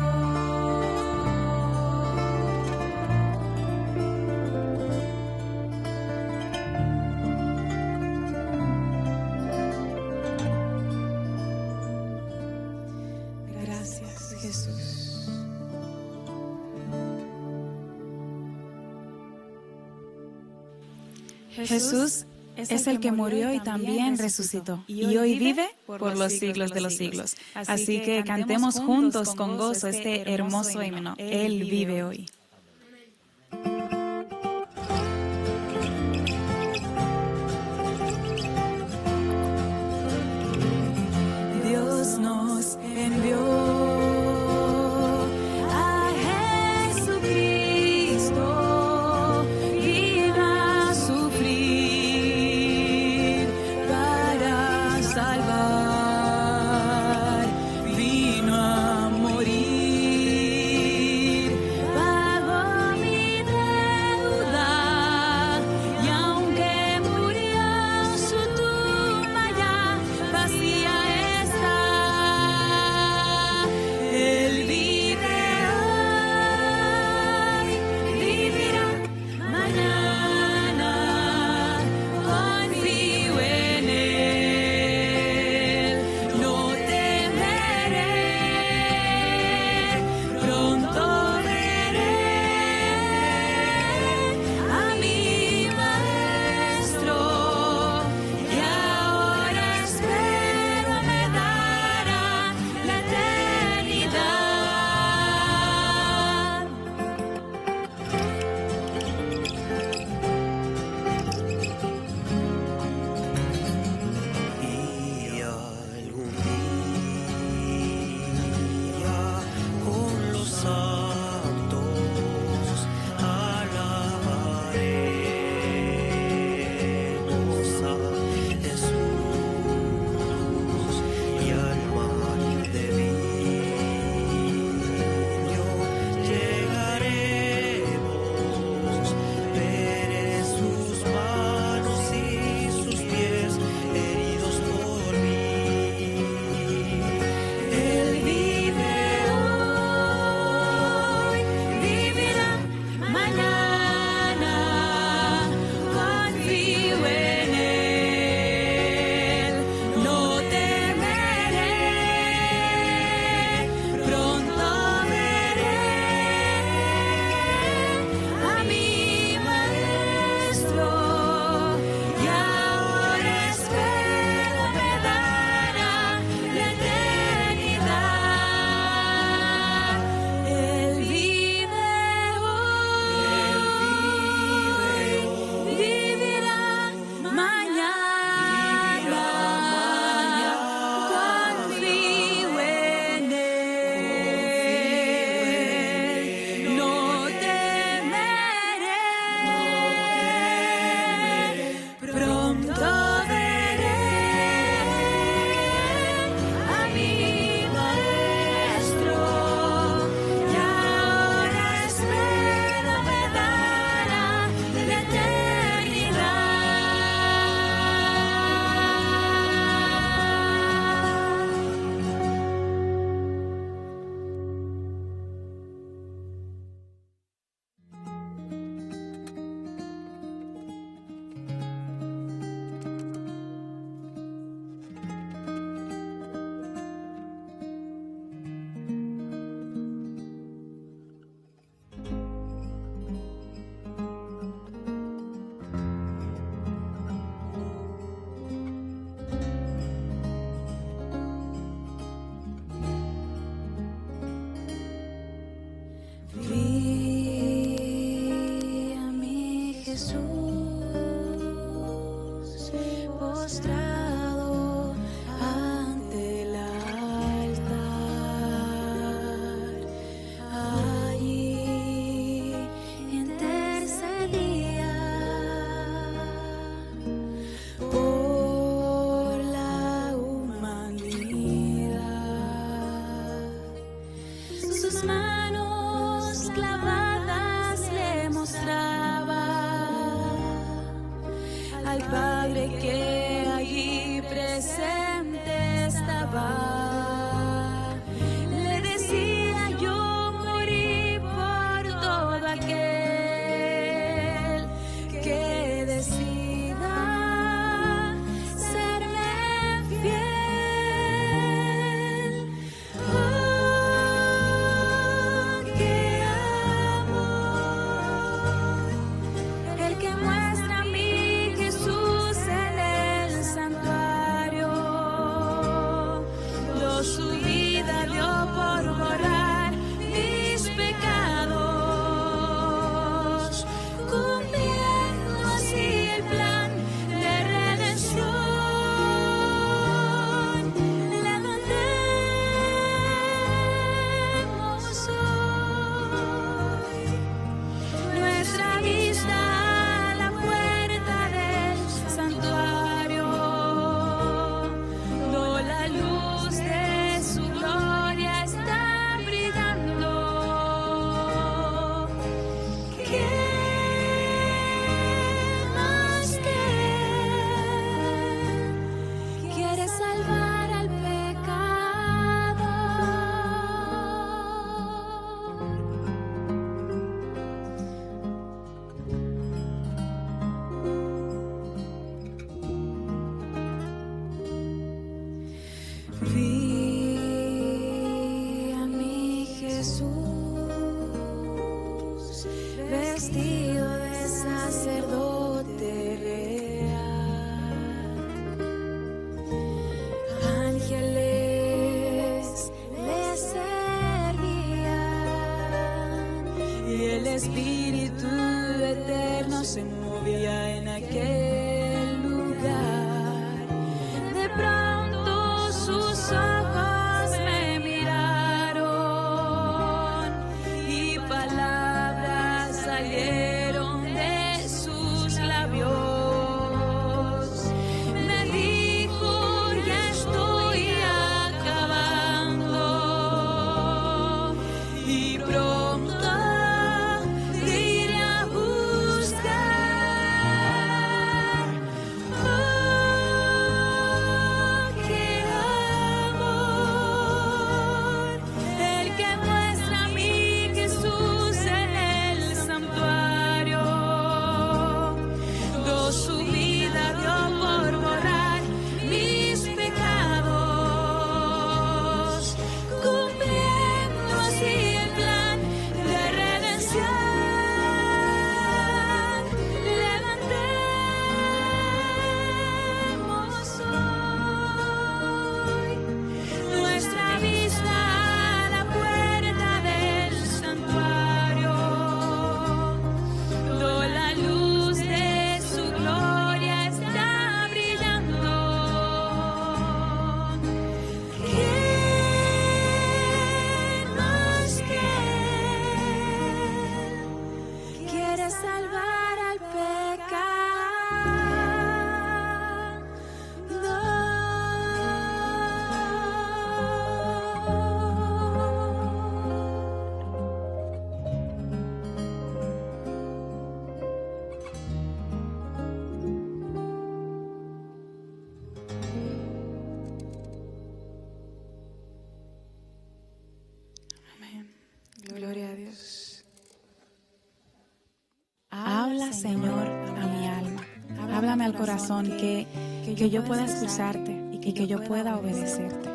Gracias, Jesús. Jesús es el que murió y también resucitó, y hoy vive por los siglos de los siglos. Así que cantemos juntos con gozo este hermoso himno. Él vive hoy. Dios nos envió a Jesucristo, vino a sufrir para Que allí presente estaba. Le decía yo morí por todo aquel que decida serme fiel. Oh, qué amor el que muestra a mi Jesús en el santuario. Do su vida dio por borrar mis pecados, cumpliendo así el plan de redención. Levantemos hoy nuestra vista a la puerta del santuario, do la luz de su gloria está brillando. ¿Qué más que Él quiere salvar al pecador? Vi a mi Jesús vestido de sacerdote real. Ángeles le servían y el Espíritu eterno se movía en aquel lugar. De pronto sus ojos me miraron y palabras salieron de sus labios. Me dijo, ya estoy acabando y pronto te iré a buscar. Oh, qué amor el que muestra a mi Jesús en el santuario. Do su vida dio por borrar mis pecados, cumpliendo así el plan de redención. Levantemos hoy nuestra vista a la puerta del santuario, do la luz de su gloria está brillando. ¿Qué más que Él quiere salvar al pecador? Amén. Gloria a Dios. Habla, Señor, a mi alma. Háblame al corazón que, que yo pueda escucharte y que yo pueda obedecerte.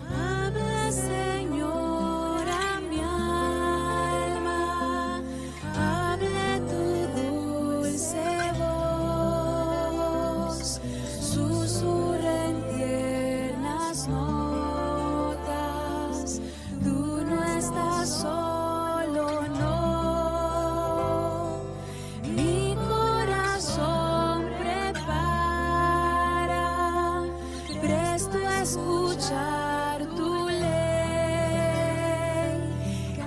Habla, Señor, a mi alma, habla tu dulce voz, susurra en tiernas notas, tú no estás solo, no. Mi corazón prepara, presto a escuchar tu ley.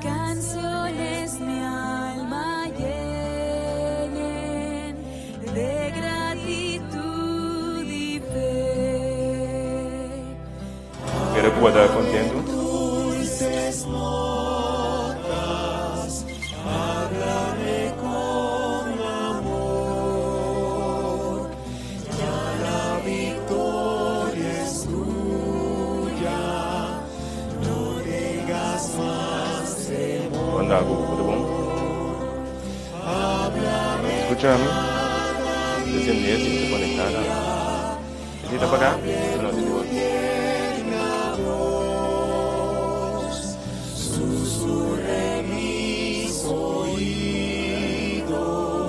Canciones mi alma llenen de gratitud y fe. Kere ku bo ta kontentu? Dulces notas, háblame con Skucha mi? Ta sende si ta konektá ka. Si ta paga? No, si ta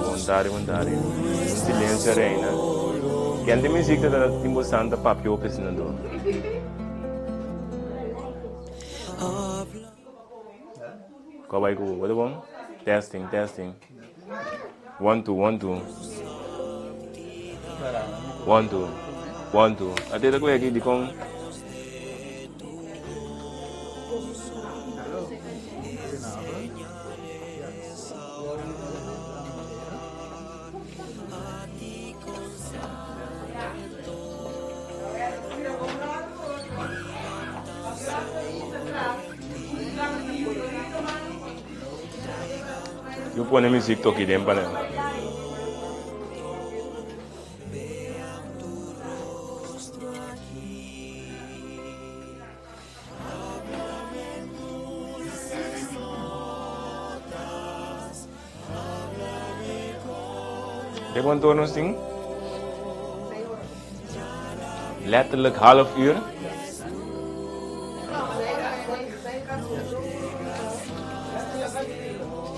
Bon tardi, bon tardi. Un silencio reina. Ken tin muziek ta tin bo santa papia hopi asina anto? Kua bai ku bo? Bo ta bon? Testing, testing. One, two, one, two. One, two. One, two. Ate ta kue aki dikon? Yo pone muziek toki den pa nan. De cuánto nos tin? Letterlijk half uur.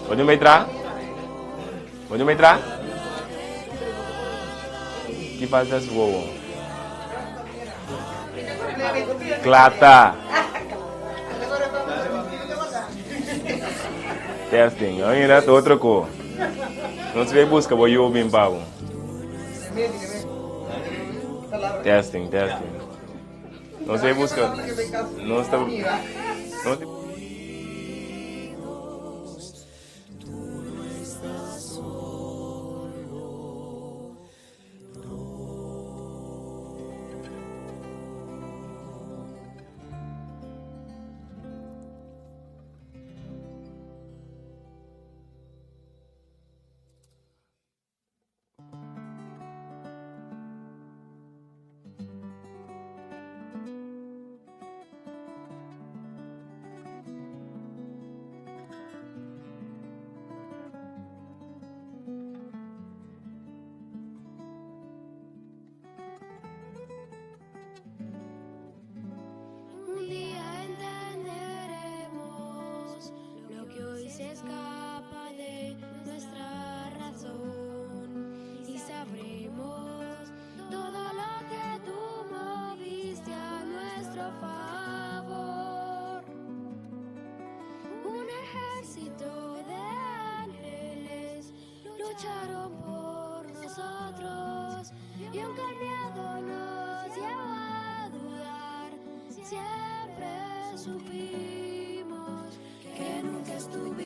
Wat doe je tra? Wat doe je tra? Ki falta su wowo? Klata. Testing. Oye, dat otro ko. Nos ve busca bo yo bin pago. Testing, testing. Nos ve busca. Nos ta. Nos Un día entenderemos lo que hoy se escapa de nuestra razón y sabremos todo lo que tú moviste a nuestro favor. Un ejército de ángeles lucharon por nosotros y aunque el miedo nos llevó a dudar, siempre supimos que nunca estuvimos.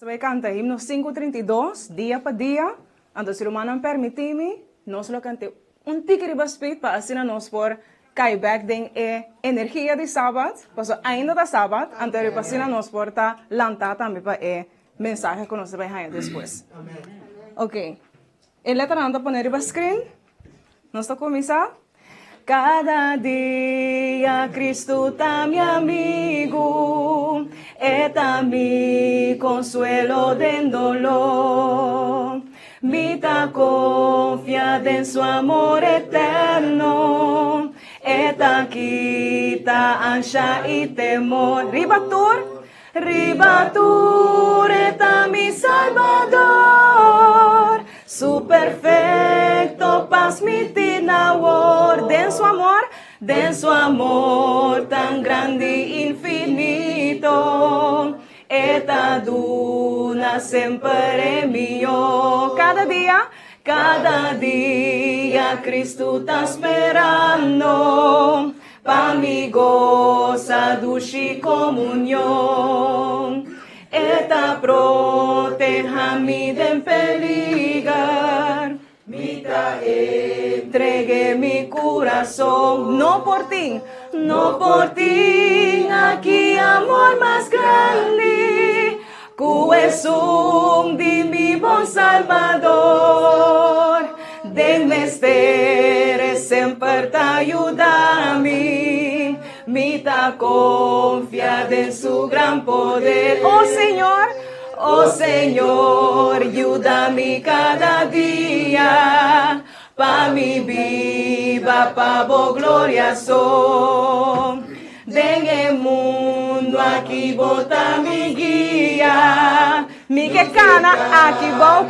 Nos bai canta himno 532, Dia pa Dia. Anto si rumannan permiti mi, nos lo cant'e un tiki riba speed pa asina nos por cay bek den e energia di Sabat, pasobra ainda ta Sabat, anto riba asina nos por ta lanta tambe pa e mensahe cu nos ta bai haña despues. Ok, e letranan ta pone riba screen. Nos ta cuminsa. Kada dia Kristu ta mi amigu, E ta mi konsuelo den doló. Mi ta konfia den su amor eterno, E ta kita ansha i temor. Riba tur, riba tur E ta mi Salbador, Su perfecto pas mi tin awor. Den su amor, den su amor tan grandi infinito, E ta duna semper e mihó. Kada dia, kada dia Kristu ta sperando pa mi gosa dushi komunion. E ta proteha mi den peliger. Mi ta entregue mi kurason. No por tin, no por tin aki amor mas grandi ku esun di mi bon Salbador. Den mester e semper ta yuda mi, mi ta konfia den su gran poder. O Señor, O Señor, yuda mi kada dia, pa mi biba pa bo gloria so. Den e mundu aki bo ta mi guia. Mi ke kana aki bou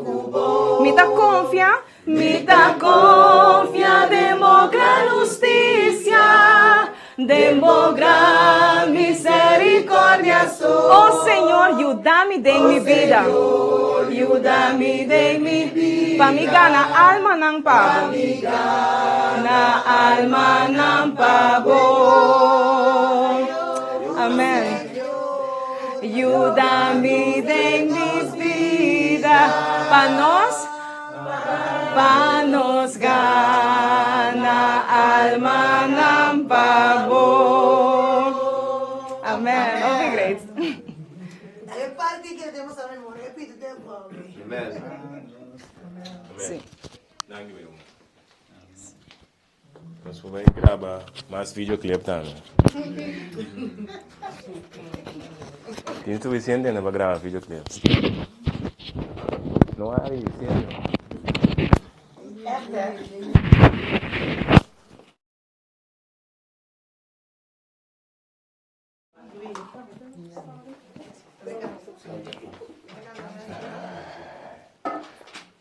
ku bo. Mi ta konfia Mi ta confia den bo gran husticia, den bo gran misericordia so. Oh Señor, yuda mi den mi bida. Yuda mi den mi bida. Pa mi gana almanan pa bo. Pa mi gana almanan pa bo. Amen. Yuda mi den mi bida. Pa nos. Pa nos gana almanan pa bo. Amen. Hopi great. E parti que tenemos a memoria, repito tempo. Amen. Sí. Danki, mi ruman. Nos por bai graba mas videoclip tambe. Tin suficiente hende pa graba videoclip. No hari, serio. Echt hè?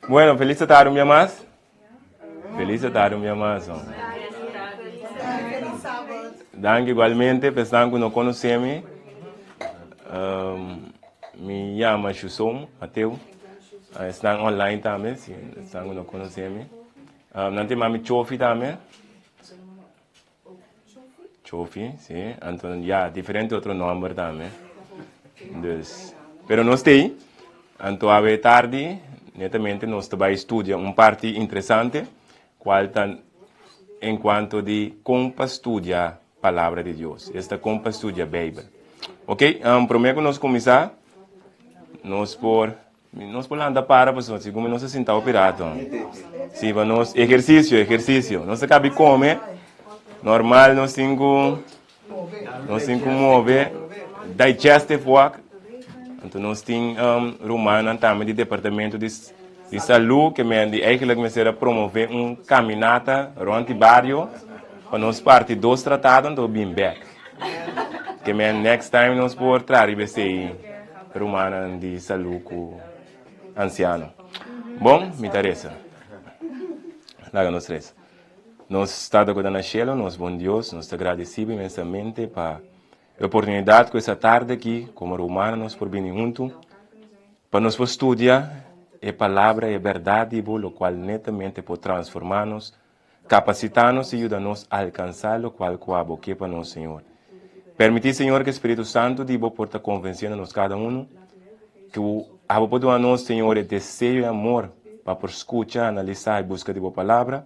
Bueno, feliz tarde un día más. Feliz tarde un día más. Dank igualmente, pensando que no conoceme. Um, me llama Chusom, Mateo. Uh, están online también, si están que no conoceme. Um, nan te mami Chofi también. Chofi, si. Anto, ya, diferente otro nomber tambe. Dus, pero nos t'ei. Anto awe tardi, netamente nos ta bai studia un parti interesante, cual ta en cuanto di con pa studia Palabra di Dios, esta con pa studia Bijbel. Ok, um, prome cu nos cuminsa, nos por Nos por lanta para pasobra segun mi nos a sinta hopi rato. Si pa nos ehercicio, ehercicio. Nos a kabi come, normal nos tin ku nos tin ku move, digestive work. Anto nos tin um, rumannan tambe di departamento di di salú ke men di eigenlijk mester a promove un caminata rond di bario pa nos parti dos tratado anto bin bek. Ke men next time nos por traha riba esei. Rumannan di salú ku ansiano. Bon, mi ta resa. Laga nos resa. Nos Tata ku ta na shelu, nos bon Dios, nos ta gradisí bo inmensamente pa e oportunidat ku esa tarde aki komo rumano nos por bini huntu pa nos por studia e palabra i e bèrdat di bo, lokual netamente por transformá nos Kapasitá nos i yuda nos alkansá lokual ku abo ke pa nos, Señor. Permití, Señor, ku e Spiritu Santu di Bo por ta konvensiendo nos kada unu, ku abo por duna nos, Señor, e deseo i amor pa por skucha, analisá i buska di Bo Palabra,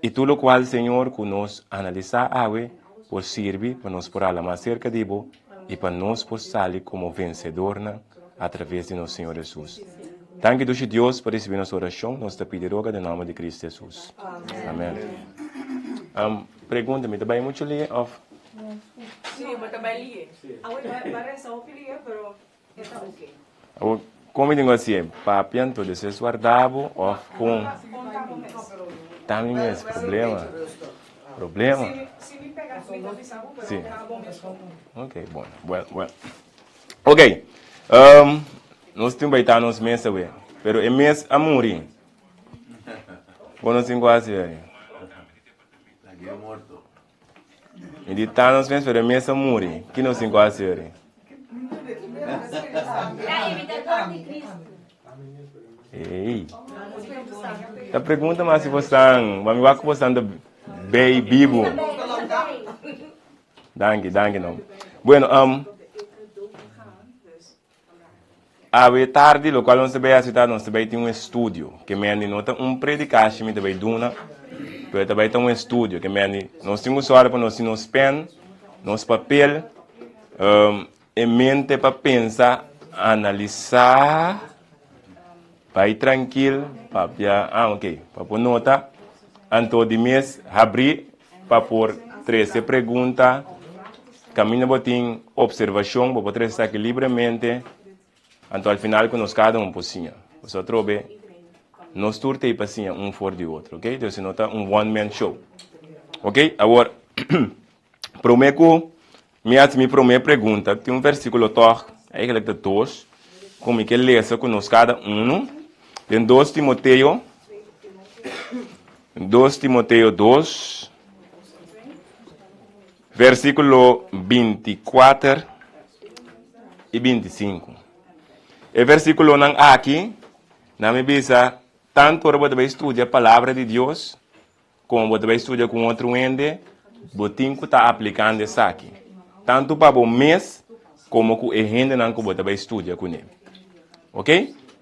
i tur lokual, Señor, ku nos analisá awe por sirbi pa nos por hala mas serka di Bo i pa nos por sali komo vensedornan atraves di nos Señor Hesus. Danki dushi Dios pa risibi nos orashon, nos ta pidi roga den nòmber di Kristu Hesus. Amen. Um, pregunta, mi ta bai muchu lie of? Sí, bo ta bai lie. Awe ba resa hopi lie, pero e ta oké. Awor, kon mi tin ku hasié? Papia anto despues warda bo of kon? Ta mi mes problema. Problema. Si mi pega, mi ta bisa bo, pero Sí. ta bo mes kon. Ok, bon, bueno, bueno. Ok, um, nos tin bai ta nos mes awe, pero e mes a muri. Kon nos tin ku hasi ei? Mi di ta nos mes, pero e mes a muri. Ki nos tin ku hasi ei? Ei. Ta pregunta mas si bosan, ma mi wak ku bosan ta bei bibu. Danki, danki no. Bueno, um, awe tardi, lo cual nos ta bay haci ta, nos ta bay tin un estudio, ke mendi no ta un predikashi mi ta bay duna, pero ta bay ta un estudio, ke mendi nos tin ku sòru pa nos tin nos pen, nos papel, um, e mente pa pensa, analisa, bay trankil, papia, ah, ok, pa por nota, anto di mes habri Pa por trese pregunta, kaminda bo tin opservashon, bo por trese esaki libremente, anto al final ku nos kada un por siña. Pasobra atrobe nos tur ta ei pa siña un for di otro, ok? Entonces no ta un one man show. Ok, awor promé ku mi hasi mi promé pregunta, tin un versíkulo tòg, eigenlijk ta dos, ku mi ke lesa ku nos kada unu, den dos Timoteo. 2 Timoteo 2, versíkulo 24 i 25. E versíkulonan aki, nan mi bisa, tantu ora bo ta bai studia palabra di Dios, komo bo ta bai studia ku un otro hende, bo tin ku ta aplikando esaki, tantu pa bo mes komo ku e hendenan ku bo ta bai studia kuné. Ok?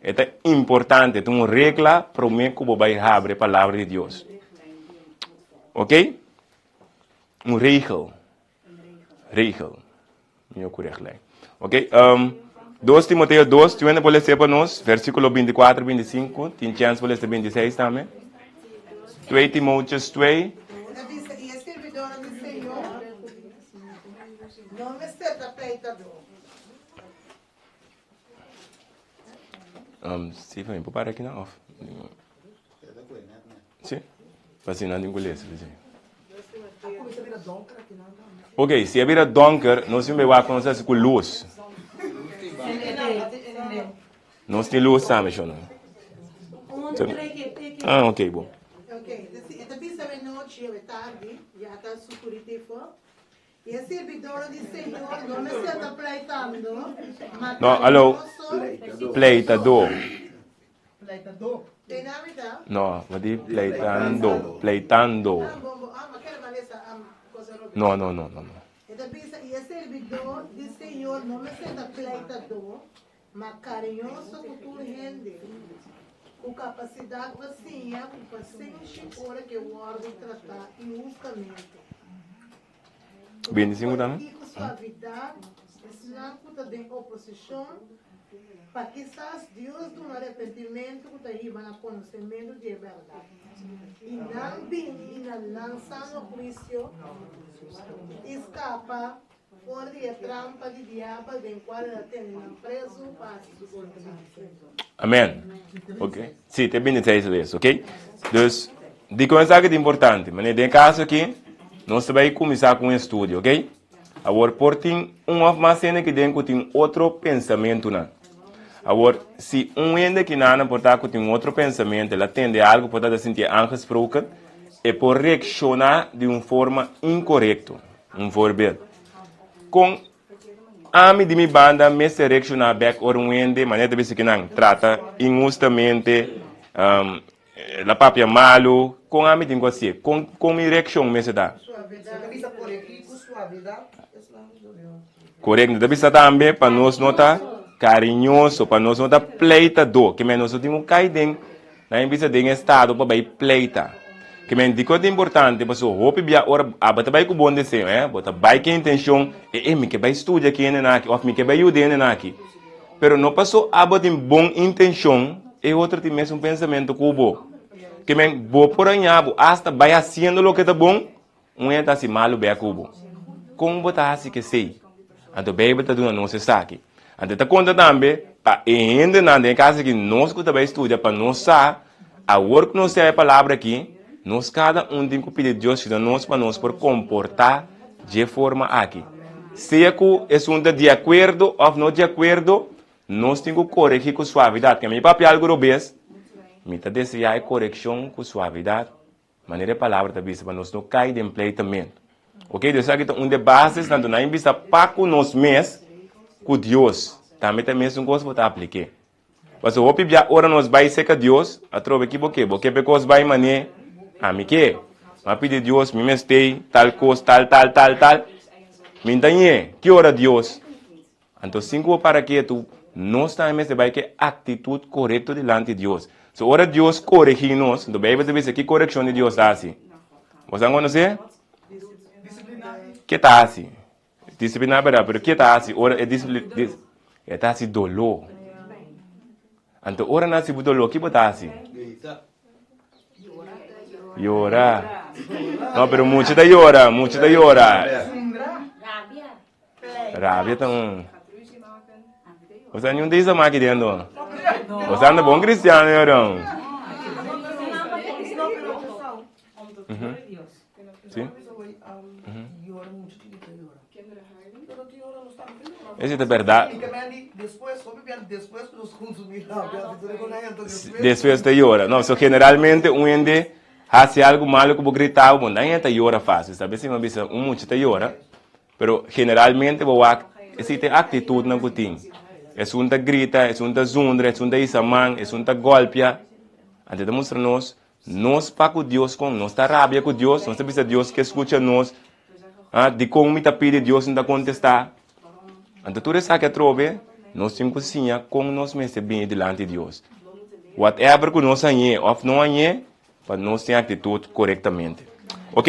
E ta importante, ta un regla promé ku bo bai habri e Palabra di Dios. Ok? Un regel. Regel. Mi yo ku reglei. Ok? Um, 2 Timoteo 2, tu hende por lese pa nos, versíkulo 24, 25, tin chèns por lese 26 tambe. 2 Timoteus 2. Ta bisa, i e sirbidónan di Señor no mester ta pleitadó. Um, Steven, mi por para aki nan of? Sí? Pa si nan tin ku lesa, sí. Ok, si a bira donker, nos tin bai wak nos hasi ku lus. Nos tin lus tambe, shono. Ah, ok, bon. Ok, e ta bisa e nochi, e tardi, ya ta sukuritivo. I e sirbidornan di Señor no mester ta pleitando, ma No, alo. cariñoso. Pleitadó. Pleitadó. Te nami ta? No, bo di pleitando, pleitando. Ah, bon, bon. Ah, ma kere ma lesa am cosa robe. No, no, no, no, no. E ta bisa, i e sirbidor di Señor no mester ta pleitadó, ma cariñoso cu tur hende, cu capacidad pa siña cu pasenshi ora ke wordo tratá inhustamente. 25 tambe? Ku suavidat esnan ku ta den oposishon, pa kisas Dios duna arepentimentu ku ta hiba na konosementu di e bèrdat, i nan bini na nan sano huisio i skapa for di e trampa di diabel den kual el a tene nan prezu pa hasi su boluntat. Amen. Ok. Sí, te 26 lees, ok? Dus, dikon esaki ta importante? Mane, den kaso aki, nos ta bai kuminsá ku un estudio, ok? Awor, por tin un òf mas hende aki den ku tin otro pensamentunan. Awor, si un hende aki nan por ta ku tin un otro pensamentu, el a tende algu, por ta ta sintié aangesproken, e por reakshoná di un forma inkorekto. Un voorbeeld. Kon Ami di mi banda mester reakshoná bèk ora un hende, manera ta bisa ki nan trata inhustamente, el a papia malu, kon ami tin ku hasié? Kon kon mi reakshon mester ta? Korekto, ta bisa tambe pa nos no ta kariñoso, pa nos no ta pleitadó, ke men nos no tin ku kai den Nan e bisa den estado pa bai pleita. Ke men dikon ta importante paso hopi bia ora abo ta bai ku bon deseo eh bo ta bai ku e intencion e eh mi ke bai studia ki hendenan aki of mi ke bai yuda hendenan aki pero no paso abo tin bon intencion. e otro tin mesun pensamentu ku bo. Ke men bo por haña bo asta bai hasiendo loke ta bon, un hende ta hasi malu bek ku bo. Kon bo ta hasi kesei? Anto Beibel ta duna nos esaki. Anto e ta konta tambe pa e hendenan den e kas aki, nos ku ta bai studia, pa nos sa, awor ku nos siña e palabra aki, nos kada un tin ku pidi Dios yuda nos pa nos por komportá dje forma aki. Sea ku esun ta di akuerdo òf no di akuerdo, nos tin ku koregí ku suavidat. Ke mi papia algu robes, mi ta deseá e korekshon ku suavidat. Manera e palabra ta bisa, pa nos no kai den pleitamentu. Ok, dus esaki ta un de bases, tantu nan bisa pa ku nos mes, ku Dios. Tambe ta e mesun kos bo ta aplik'é. Pasobra hopi bia ora nos bai serka Dios, atrobe ki bo ke? Bo ke pa e kos bai man'é ami ke. Mi a pidi Dios, mi mest'ei tal kos, tal, tal, tal, tal. Mi n'ta ñe. Ki ora Dios? Anto sin ku bo para ketu, nos tambe mester bai ku e aktitut korekto dilanti Dios. So ora Dios koregí nos, anto Beibel ta bisa ki korekshon di Dios ta hasi? Bo sa konosé? Ke ta hasi? Disipliná bèrdat, pero ke ta hasi ora e disipli e ta hasi doló. Anto ora nan hasi bo doló, ki bo ta hasi? Yora. No, pero mucha ta yora, mucha ta yora. Rabia ta un. O sea, ni un disa maki dentro. O sea, anda bon cristiano, yo Sí? Ese ta berdad. Despues ta yora. No, so generalmente un hende haci algo malo cu bo gritabo, bo nan ta yora fácil. Sabe si mi bisa un mucha ta yora, pero generalmente bo wak esey ta e actitudnan cu tin. Esun ta grita, esun ta zundra, esun ta hisa man, esun ta golpia. Anto ta mustra nos, nos pa cu Dios con nos ta rabia cu Dios, nos ta bisa Dios ke scucha nos, ah, dicon mi ta pidi Dios no ta contesta. Anto tur esaki atrobe nos tin cu siña con nos mester bini dilanti Dios. Whatever cu nos hañ'é of no hañ'é, pa nos tin actitud corectamente. Ok,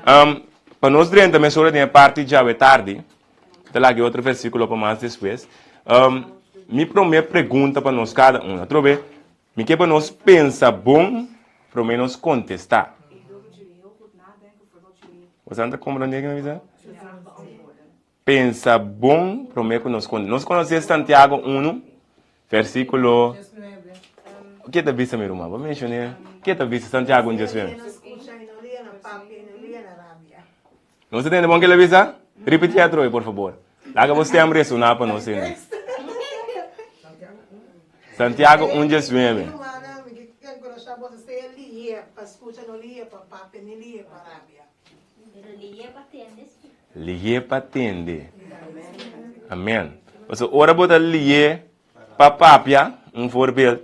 um, pa nos drenta mesora den e parti djawe tardi, ta laga e otro versiculo pa mas despues. Um, mi prome pregunta pa nos cada un, atrobe, mi ke pa nos pensa bon prome nos contesta. Boso ta comprende ke mi bisa? Pensa bon promé ku nos konta. Nos konosé Santiago unu, versíkulo. Ke ta bisa mi ruman? Bo menshoné. Ke ta bisa Santiago un diesnuebe? Nos ta tende bon ke el a bisa? Ripití atrobe, por fabor. Laga bo stem resoná pa nos tende. Santiago un diesnuebe. Lié pa tende. Amen. Pasobra ora bo ta lié pa papia, un voorbeeld,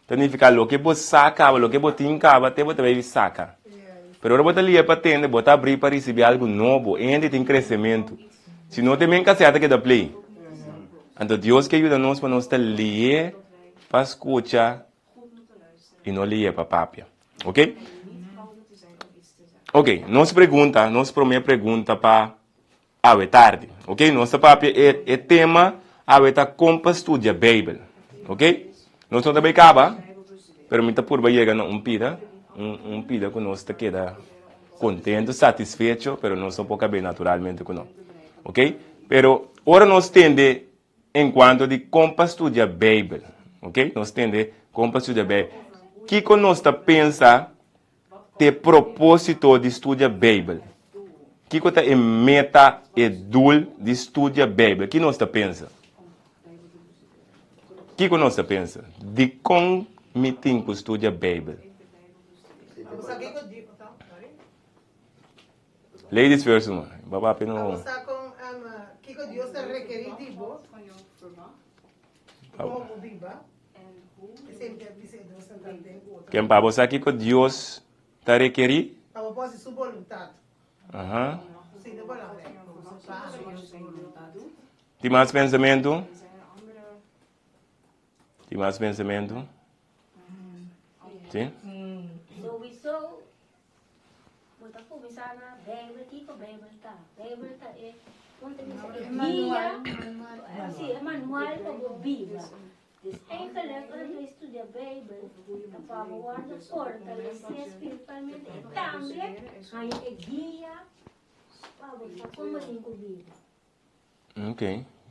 ta nifiká loke bo sa kaba, loke bo tin kaba, te bo ta bai saka. Pero ora bo ta lié pa tende, bo ta abrí pa risibí algu nobo. E hende tin kresementu. Si no te men kasé ta keda plei. Anto Dios ke yuda nos pa nos ta lié pa skucha i no lié pa papia. Ok? Ok, nos pregunta, nos promé pregunta pa awe tardi. Ok, nos ta papia e, e tema awe ta kon pa studia Beibel. Ok? Nos no ta bai kaba, pero mi ta purba yega na un pida, un, un pida ku nos ta keda kontento, satisfecho, pero nos no por kab'é naturalmente ku no. Ok? Pero ora nos tende En cuanto di con pa studia Bijbel, ok, nos tende con pa studia Bijbel. Kico nos ta pensa t'e proposito di studia Bijbel? Kico ta e meta, e doel di studia Bijbel? Ki nos ta pensa? Kico nos ta pensa? Dicon mi tin cu studia Bijbel? Ladies first man. Ba papia no. Abo sa kon kiko Dios ta rekerí di bo komo bo biba. Esei mi ta bisa e dos nan tanten ku otro. Ken pa bo sa kiko Dios ta rekerí? Pa bo por hasi su boluntat. Aha. Si ta belangrijk pa bo sa pa hasi su boluntat. Tin mas pensamentu? Tin mas pensamentu? Si? Souiso Bo ta kuminsá na Beibel. Kiko Beibel ta? Beibel ta e, kon ta bisa, e guia, si, e manual pa bo biba. Dus eigenlijk, ora bo studia Bijbel, ta pa bo wòrdu fortalesé spiritualmente i tambe haña e guia pa bo sa kon bo tin ku biba. Ok,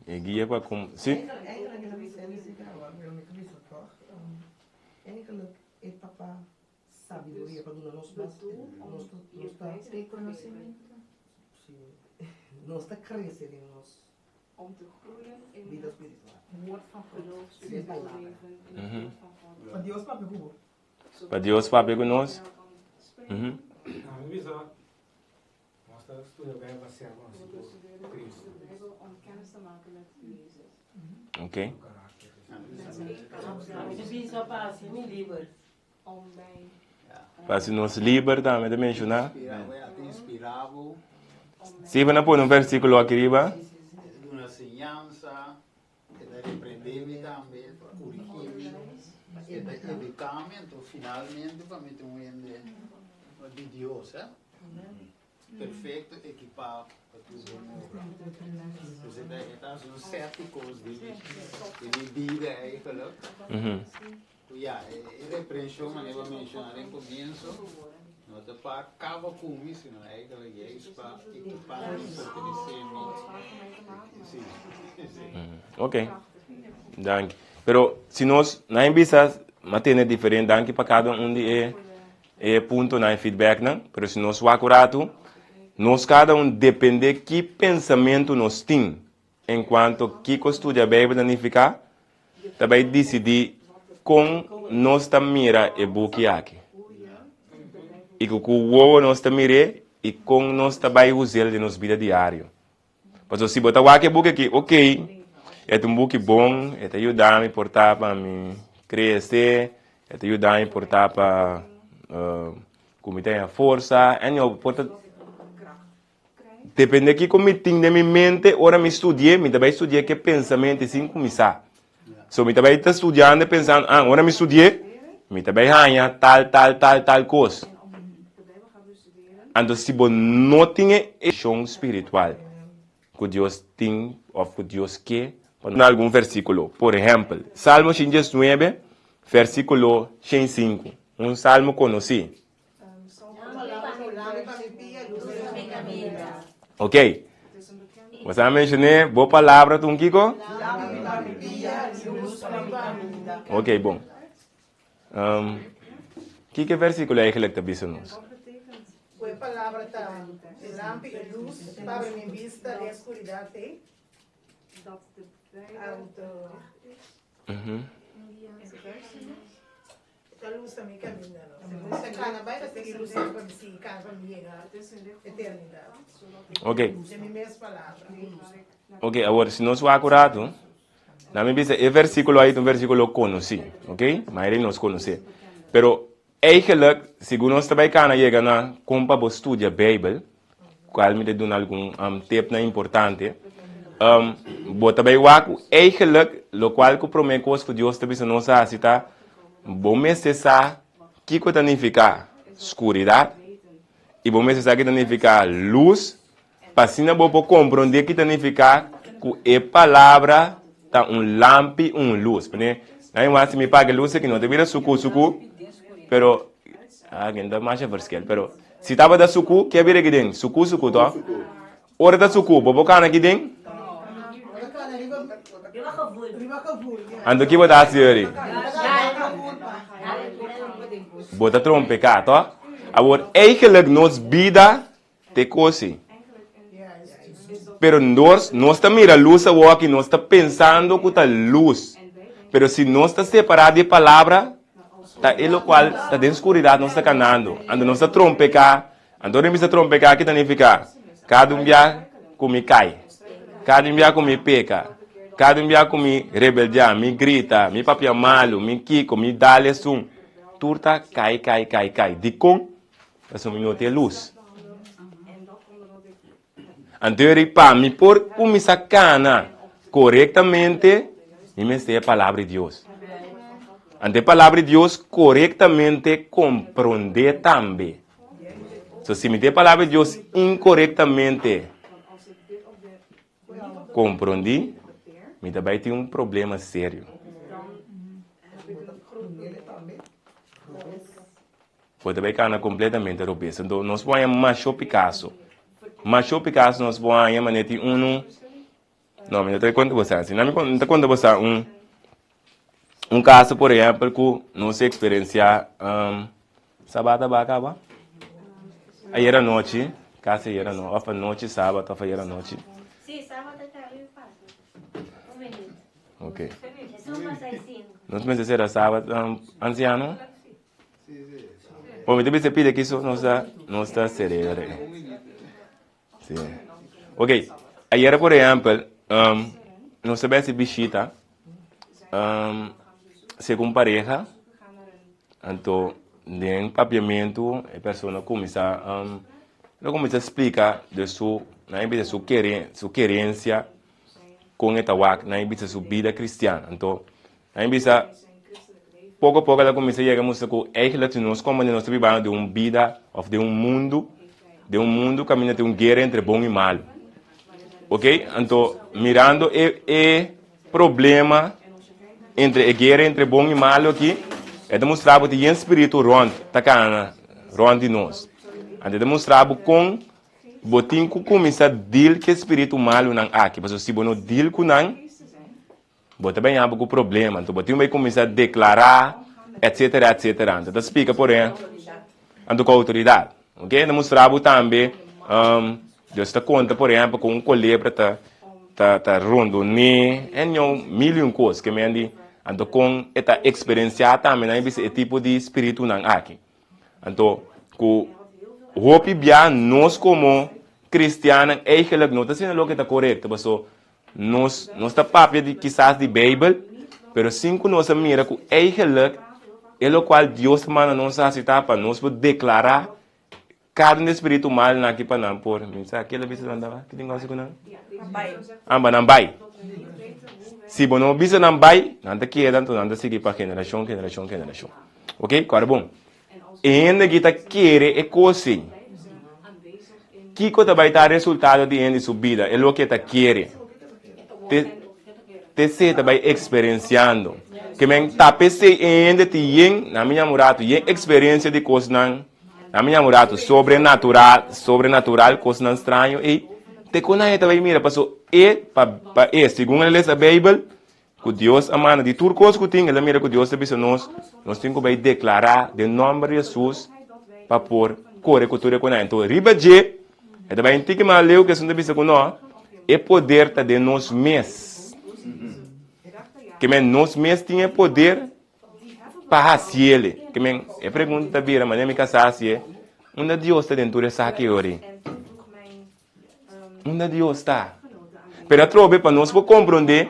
e guia pa kon, si. Eigenlijk e ta bisa, mi si ta awor, pero mi ta bisa tòg, eigenlijk e ta pa sabiduria, pa duna nos mas, nos ta, nos ta. Reconocimiento. Si, nos ta krese den nos. Om te groeien in Vida het spiritual. woord van geloof, Sin spiritueel palabra. leven in het woord van God. Pa Dios papia ku bo. Pa Dios papia ku nos. Mhm. Na mi bisa, nos ta studia Bijbel pa ser konosí ku Cristo. De Bijbel om kennis te maken met Jezus. Ok. Ami ta bisa pa hasi mi liber. Om mij Pa hasi nos liber tambe ta menshoná. Inspirá bo. Sí, bo na pone un versíkulo aki riba. Duna siñansa, e ta reprendé mi tambe, e ta korigí mi, e ta eduká mi, anto finalmente pa mi ta un hende di Dios, eh? Perfecto ekipá pa tur bon obra. Dus e ta e ta hasi un set di kos den mi den mi bida eigenlijk. Ku ya, e e reprenshon manera bo a menshoná den komienso no ta pa kaba ku mi sino eigenlijk juist pa ekipá mi, fortalesé mi. Si, si. Ok, danki. Pero si nos na e bisa mantene diferente, danki pa kada un di e E puntonan, e feedbacknan, pero si nos wak un ratu, nos kada un depende ki pensamentu nos tin en kuanto kiko studia Beibel ta nifiká, ta bai disidí kon nos ta mira e buki aki. I ku ku wowo nos ta mir'é i kon nos ta bai us'el den nos bida diario. Pasobra si bo ta wak e buki aki, ok, e ta un buki bon, e ta yuda mi por ta pa mi krese, e ta yuda mi por ta pa ku mi tenga forsa, anyhow, por ta depende kiko mi tin den mi mente ora mi studi'é, mi ta bai studi'é ku e pensamentu sin kuminsá. So mi ta bai ta studiando pensando, ah, ora mi studi'é, mi ta bai haña tal, tal, tal, tal kos. Anto si bo no tin e vishon spiritual ku Dios tin òf ku Dios ke pa nos. Algun versíkulo, por ehèmpel, Salmo 119, versíkulo 105, un salmo konosí. Ok, bo sa menshoné bo palabra ta un kiko? Ok, bon. Um, kiko e versíkulo eigenlijk ta bisa nos? Ku e palabra ta e lampi e lus pa abri mi bista den e skuridat ei. Anto e ta lusa mi kaminda no. Si mi kana bai ta sigui lusa pa mi sigui kana pa mi yega eternidat. Ok. Den mi mes palabra. Ok, awor si nos wak un ratu, Na mi bisa e versículo ahí ta un versículo conocí, ok? Mayoria di nos conoce. Pero eigenlijk, segun nos ta bai cana yega na con pa bo studia Bijbel, cual mi ta duna algun um, tipnan importante, um, bo ta bai wak cu eigenlijk locual cu prome cos cu Dios ta bisa nos haci ta, bo mester sa kico ta nifica scuridad y bo mester sa kico ta nifica luz Pa asina bo por komprondé ki ta nifiká ku e palabra ta un lampi, un lus. Pone, nan e wak si mi paga e lus aki no ta bira suku suku, pero ah ke no ta masha verschil, pero si tabata suku, ke a bira aki den? Suku suku to? Ora ta suku, bo por kana aki den? Anto ki bo ta hasi ori? Bo ta trompeká, to? Awor, eigenlijk nos bida Te kosi. Pero nos, nos ta mira lus awoki, nos ta pensando ku ta lus. Pero si nos ta separá di e palabra, ta e lokual ta den skuridat nos ta kanando. Anto nos ta trompeká. Anto ora mi bisa trompeká, ki ta nifiká? Kada un bia ku mi kai, kada un bia ku mi peka, kada un bia ku mi rebeldiá, mi grita, mi papia malu, mi kiko, mi dal esun, tur ta kai, kai, kai, kai. Dikon? Pasobra mi no tin e lus. Anto yo di, pa mi por kuminsá kana korektamente, mi mester e Palabra di Dios. Anto e Palabra di Dios korektamente komprondé tambe. So si mi tin e Palabra di Dios inkorektamente komprondí, mi ta bai tin un problema serio. Bo ta bai kana kompletamente robes. Anto nos por haña masho Picasso. Masho Picasso nos por haña manera tin unu. No, mi no ta konta boso asina. Mi ta konta boso un un kaso por ehèmpel ku nos eksperensiá um, sabat a bai kaba? Ayer anochi, kasi ayer anochi, òf anochi sabat òf ayer anochi. Sí, sabat a kaba i pasa. Un minuut. Ok. Nos mester sera sabat, um, ansiano? Bo mi ta bisa pide kiso nos ta nos ta serere. Sí. Ok, ayer por ehempel, um, nos ta besi bishita um, segun pareha, anto den papiamentu e persona kuminsá um, lo kuminsá splika de su, nan e bisa su kere, su kerensia kon e ta wak, nan e bisa su bida kristian. Anto A mi bisa, poko poko el a kuminsá yega mustra ku eigentlik si nos komo nos ta bibando den un bida òf den un mundu, den un mundu kaminda tin un guera entre bon i malu. Ok, anto mirando e e problema entre e guera entre bon i malu aki, e ta mustra bo tin yen spiritu rònt ta kana rònt di nos. Anto e ta mustra bo kon bo tin ku kuminsá deal ku e spiritu malunan aki, pasobra si bo no deal ku nan, Bo ta baña bo ku problema, anto bo tin bai kuminsá deklará, etsetera, etsetera. Anto ta splika por e, anto ku outoridat. Ok, ta mustra bo tambe, Dios ta konta por ehèmpel ku un kolebra ta ta ta rondoné en yon mil i un kos ke men di, anto kon e ta eksperensiá tambe nan e bisa e tipo di spiritunan aki. Anto ku hopi bia nos komo kristiannan eigentlik no ta haciendo loke ta korekto, paso Nos nos ta papia di kisas di Beibel, pero sin ku nos a mira ku eigenlik e lokual Dios ta manda nos hasi ta pa nos por deklará kada un di e spiritu malnan aki pa nan por, mi sa kila bisa nan ta ki tin ku hasi ku nan? Ah, pa nan bai. Si bo no bisa nan bai, nan ta keda, anto nan ta sigui pa generashon, generashon, generashon. Ok, kòrda bon. E hende ki ta kere e kos ei, kiko ta bai ta resultado di hende su bida? E loke e ta kere. Te, te se ta bai eksperensiando. Ke men ta p'esei e hende tin yen, na mi ñamu ratu, yen eksperensia di kosnan, na mi ñamu ratu, sobrenatural, sobrenatural, kosnan straño ei, te kon nan e ta bai mira, paso e, pa, pa e, segun el a lesa Beibel, Ku Dios a manda di tur kos ku tin, el a mira ku Dios ta bisa nos, nos tin ku bai deklará den nòmber di Hesus pa por kore ku tur e konai. Anto riba dje, e ta bai un tiki mas leu ku esun ta bisa ku no, e poder ta den nos mes. Ke men nos mes tin e poder pa hasiele. Ke men e pregunta ta bira, manera mi kasá hasié, unda Dios ta den tur esaki ori? Unda Dios ta? Pero atrobe pa nos por comprende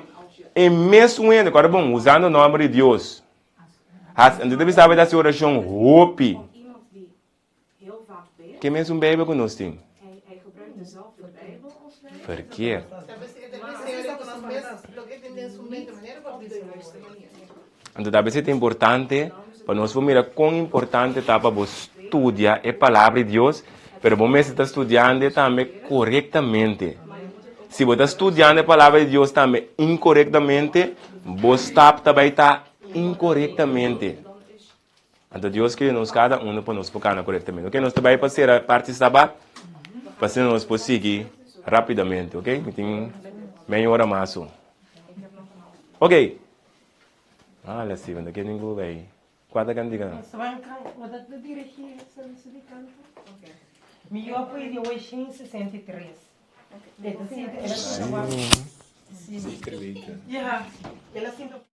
e mesun hende, kòrda bon, usando nomber di Dios. Has, anto ta bisa ta hasi oracion hopi. Ke mesun Bijbel ku nos tin? Verkeerd. Anto ta bes ta importante pa nos por mira kon importante ta pa bo studia e Palabra di Dios, pero bo mester ta studiando tambe korektamente. Si bo ta studiando e Palabra di Dios tambe inkorektamente, bo stap ta bai ta inkorektamente. Anto Dios ke nos kada uno pa nos por kana korektamente. Ok, nos ta bai pa sera parti Sabat, pa asina nos por sigui rapidamente, ok? Mi tin media ora mas so. Ok. Ah, la si, no quiero ningún bay. Cuánta cantica? Mi yo apoio de 863. Sí. Zeker weten. Ja, ela sinto.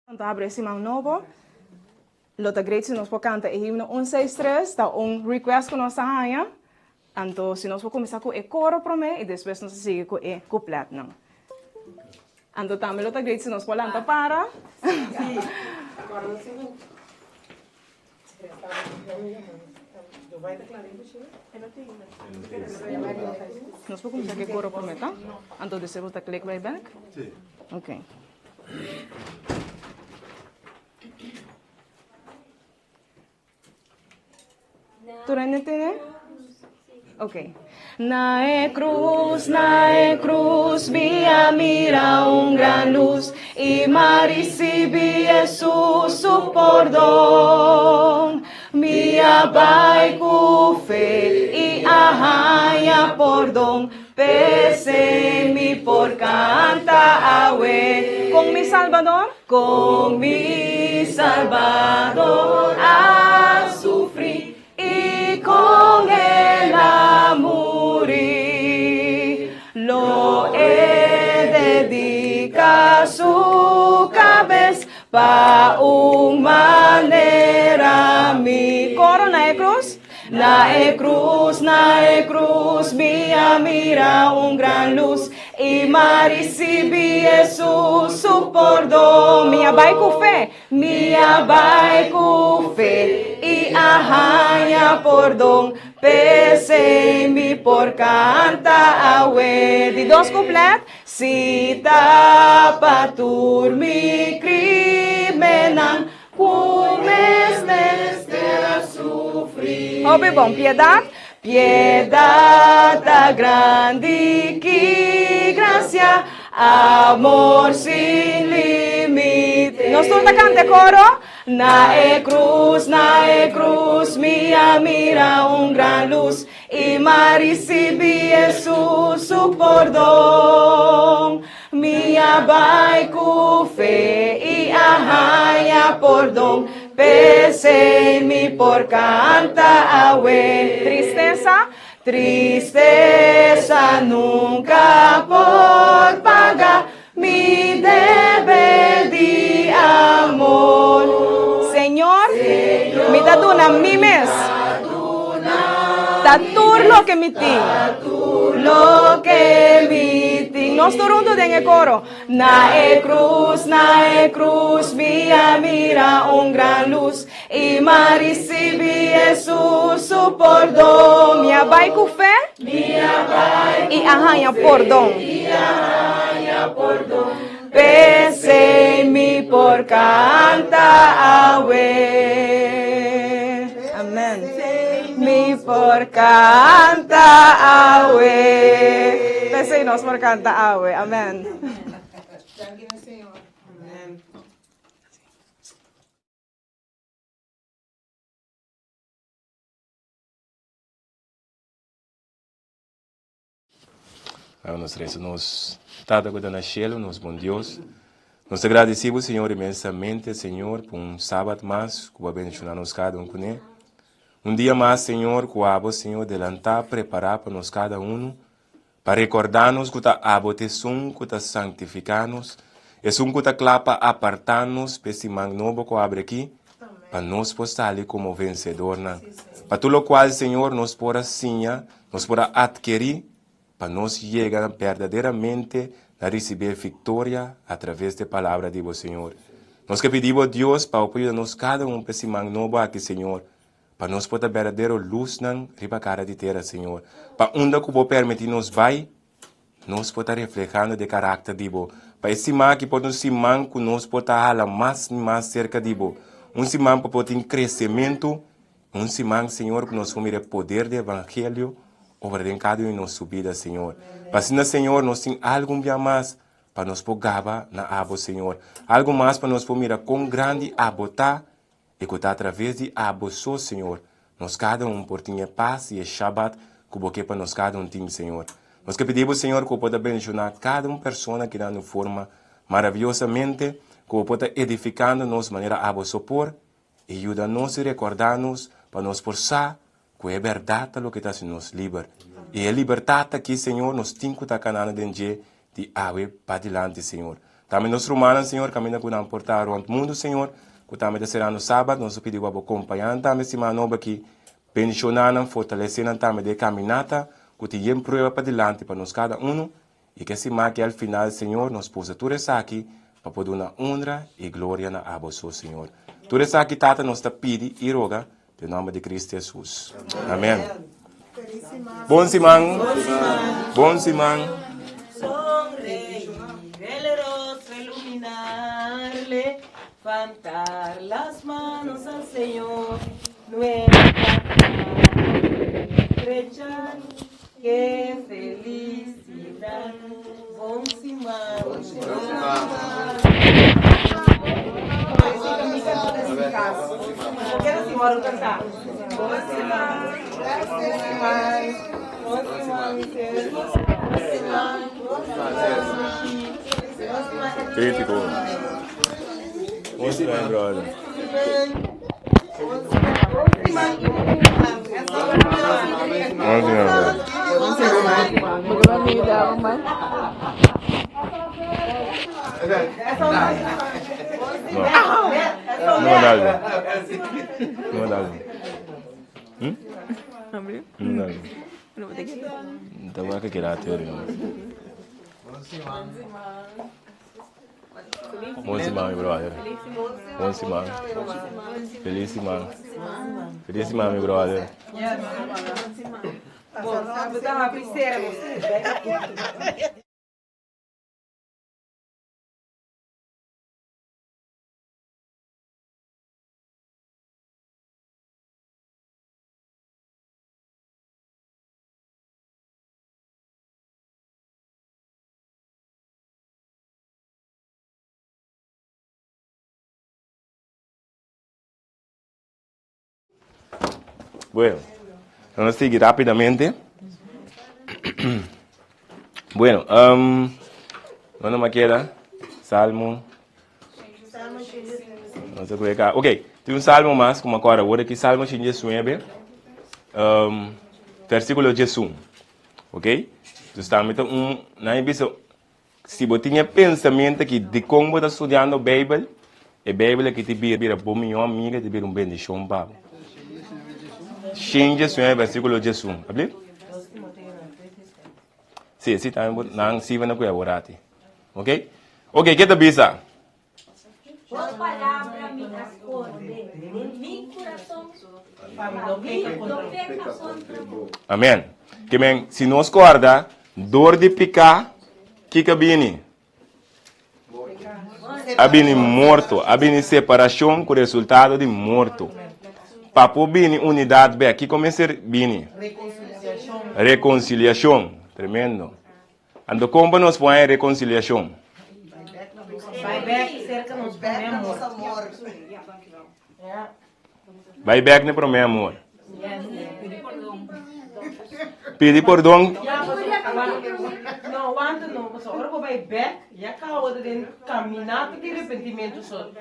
Anto habri e siman nobo. Lo ta great si nos por canta e himno un seis tres, ta un request cu nos ta haña. Anto si nos por cuminsa cu e coro prome y despues nos ta sigui cu e coupletnan. Anto tambe lo ta great si nos por lanta para. Nos por kuminsá ku e koro promé, ta? Anto despues bo ta klik bai bèk? Sí. Ok. Tur hende tene? Ok. Na e cruz, na e cruz, mi a mira un gran luz y ma ricibi Jesus su pordon. Mi a bai cu fe y a haña pordon, p'esei mi por canta awe. Con mi Salvador? Con mi Salvador a sufri y con el a muri. Lo e dedica su cabes pa un manera mi. Coro na e cruz? Na e cruz, na e cruz, mi a mira un gran luz y m'a ricibi Jesus su pordon. Mi a bai cu fe, mi a bai cu fe y a haña pordon. P'esei mi por canta awe. Di dos cuplet. Si ta pa tur mi crimennan Ku mes mester a sufri. Hopi bon. Piedad? Piedad ta grandi, ki gracia, amor sin limite. Nos tur ta canta e coro? Na e cruz, na e cruz, mi a mira un gran luz y m'a ricibi Jesus su pordon. Mi a bai ku fe i a haña pordon, p'esei mi por kanta awe. Tristesa? Tristesa nunka por paga mi debe di amor. Señor, mi ta duna mi mes. Ta tur loke mi tin. Loke mi tin. Nos tur huntu den e koro. Na e krus, na e krus, mi a mira un gran lus i m'a risibí Hesus su pordon. Mi a bai ku fe i a haña pordon. P'esei mi por canta awe. Amen. Mi por canta awe. P'esei nos por canta awe. Amen. Danki na Señor. Amen. Laga nos resa. Nos Tata ku ta na shelu, nos bon Dios, nos ta gradisí bo, Señor, inmensamente, Señor, pa un sabat mas ku bo a bendishoná nos kada un kuné. Un dia mas, Señor, ku abo, Señor, delantá, prepará pa nos kada unu, pa rekordá nos ku ta abo ta esun ku ta sanktifiká nos, esun ku ta kla pa apartá nos pa e siman nobo ku abri aki, pa nos por sali komo vensedornan. Pa tur lokual, Señor, nos por a siña, nos por a atkerí, pa nos yega berdaderamente na risibí e viktoria atraves di e Palabra di bo, Señor. Nos ke pidi bo, Dios, pa bo por yuda nos kada un pa e siman nobo aki, Señor, pa nos por ta berdadero lusnan riba kara di tera, Señor. Pa unda ku bo permití nos bai, nos por ta reflehando di e karakter di bo. Pa e siman aki por ta un siman ku nos por ta hala mas i mas serka di bo. Un siman pa por tin kresementu, un siman, Señor, ku nos por mira e poder di e evangelio obra den kada un di nos su bida, Señor. Pa asina, Señor, nos tin algun bia mas pa nos por gaba na abo, Señor. Algu mas pa nos por mira kon grandi abo ta I ku ta atraves di abo so, Señor, nos kada un por tin e pas i e Shabat ku Bo ke pa nos kada un tin, Señor. Nos ke pidi Bo, Señor, ku Bo por ta bendishoná kada un persona ki na un forma maraviyosamente, ku Bo por ta edifikando nos manera abo so por, i yuda nos i rekordá nos pa nos por sa ku e bèrdat ta loke ta hasi nos liber. I e libertat aki, Señor, nos tin ku ta kanando den dje di awe padilanti, Señor. Tambe nos rumannan, Señor, kaminda ku nan por ta rònt mundu, Señor, ku tambe ta serando Sabat, nos ta pidi bo pa bo kompañá nan tambe siman nobo aki, bendishoná nan, fortalesé nan tambe den e kaminata ku tin yen prueba padilanti pa nos kada unu, i ke siman aki al final, Señor, nos posa tur esaki pa por duna honra i gloria na abo so, Señor. Tur esaki, Tata, nos ta pidi i roga den nòmber di Cristo Hesus. Amèn. Bon siman. Bon siman. Sonreír, el rostro iluminarle, levantar las manos al Señor, nuestra estrechar, qué felicidad. Bon siman. Bon siman. Crítico. Bon siman, brother. Bon siman, brother. No. No dale. No dale. Hm? No dale. Então vai que querer teoria. Bon siman, mi brother. Bon siman. Feliz siman. Feliz siman, mi brother. Bom, Bueno, vamos a seguir rápidamente. Bueno, um, ¿dónde me queda? Salmo. No sé qué Ok, tem um salmo mais, como agora, agora aqui, Salmo 119, um, versículo 1. Ok? Dus está um, na se você tinha pensamento que de como você está estudando a Bíblia, a Bíblia que te vira bom minha amiga, te vira um bendição, papo. 119, versículo 1. Abli? Sim, sim, também não se vai na cuia orati. Ok? Ok, que te bisa? Por palabra mi ascorde, mi corazón, pa mi no peca contra bo. Amém. Que men, se nós corda, dor de picar, que que bini? Abini morto, abini separação com resultado de morto. Papo bini unidade, bem, aqui começa bini. Reconciliação. Tremendo. Ando como nos põe reconciliação? Vai back cerca nos amor. Vai back ne pro meu amor. Pedir perdão. No, want no, so ora vai back, ya ka de den caminata de arrependimento so.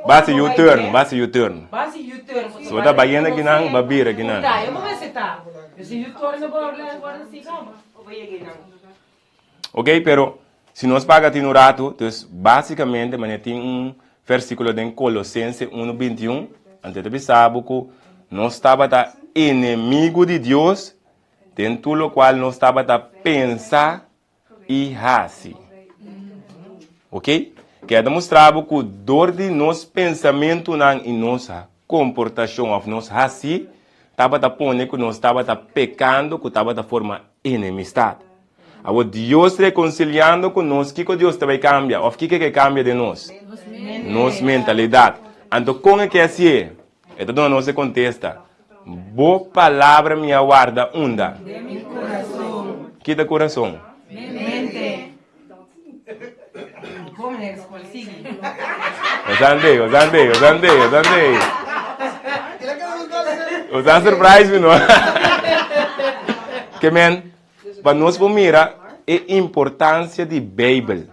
Base U-turn, base U-turn. Base U-turn. So tá baiana ginang, babira ginang. Tá, eu vou ver se tá. Se U-turn no borla, agora se calma. Vai ginang. Ok, pero se nós paga tem um rato, então basicamente, mas tem um versículo em Colossenses 1:21, antes de sabe que nós estava tá inimigo de Deus, dentro do qual nós estava tá pensar e hasi. Ok? Quer demonstrar que dor de nosso pensamento não e nossa comportação of nos hasi, estava tá pondo que nós estava tá pecando, que estava tá forma enemistade. Agora Deus reconciliando conosco, que Deus também cambia? O que que cambia de nós? Nossa mentalidade. Então, como é que é assim? Então, não se contesta. Boa palavra minha guarda unda. De mi corazón. Quita coração. Mente. Como é que sigue? Osande, osande, osande, osande. Osan surprise, não? Que men, para nós vamos mirar a importância de Bíblia.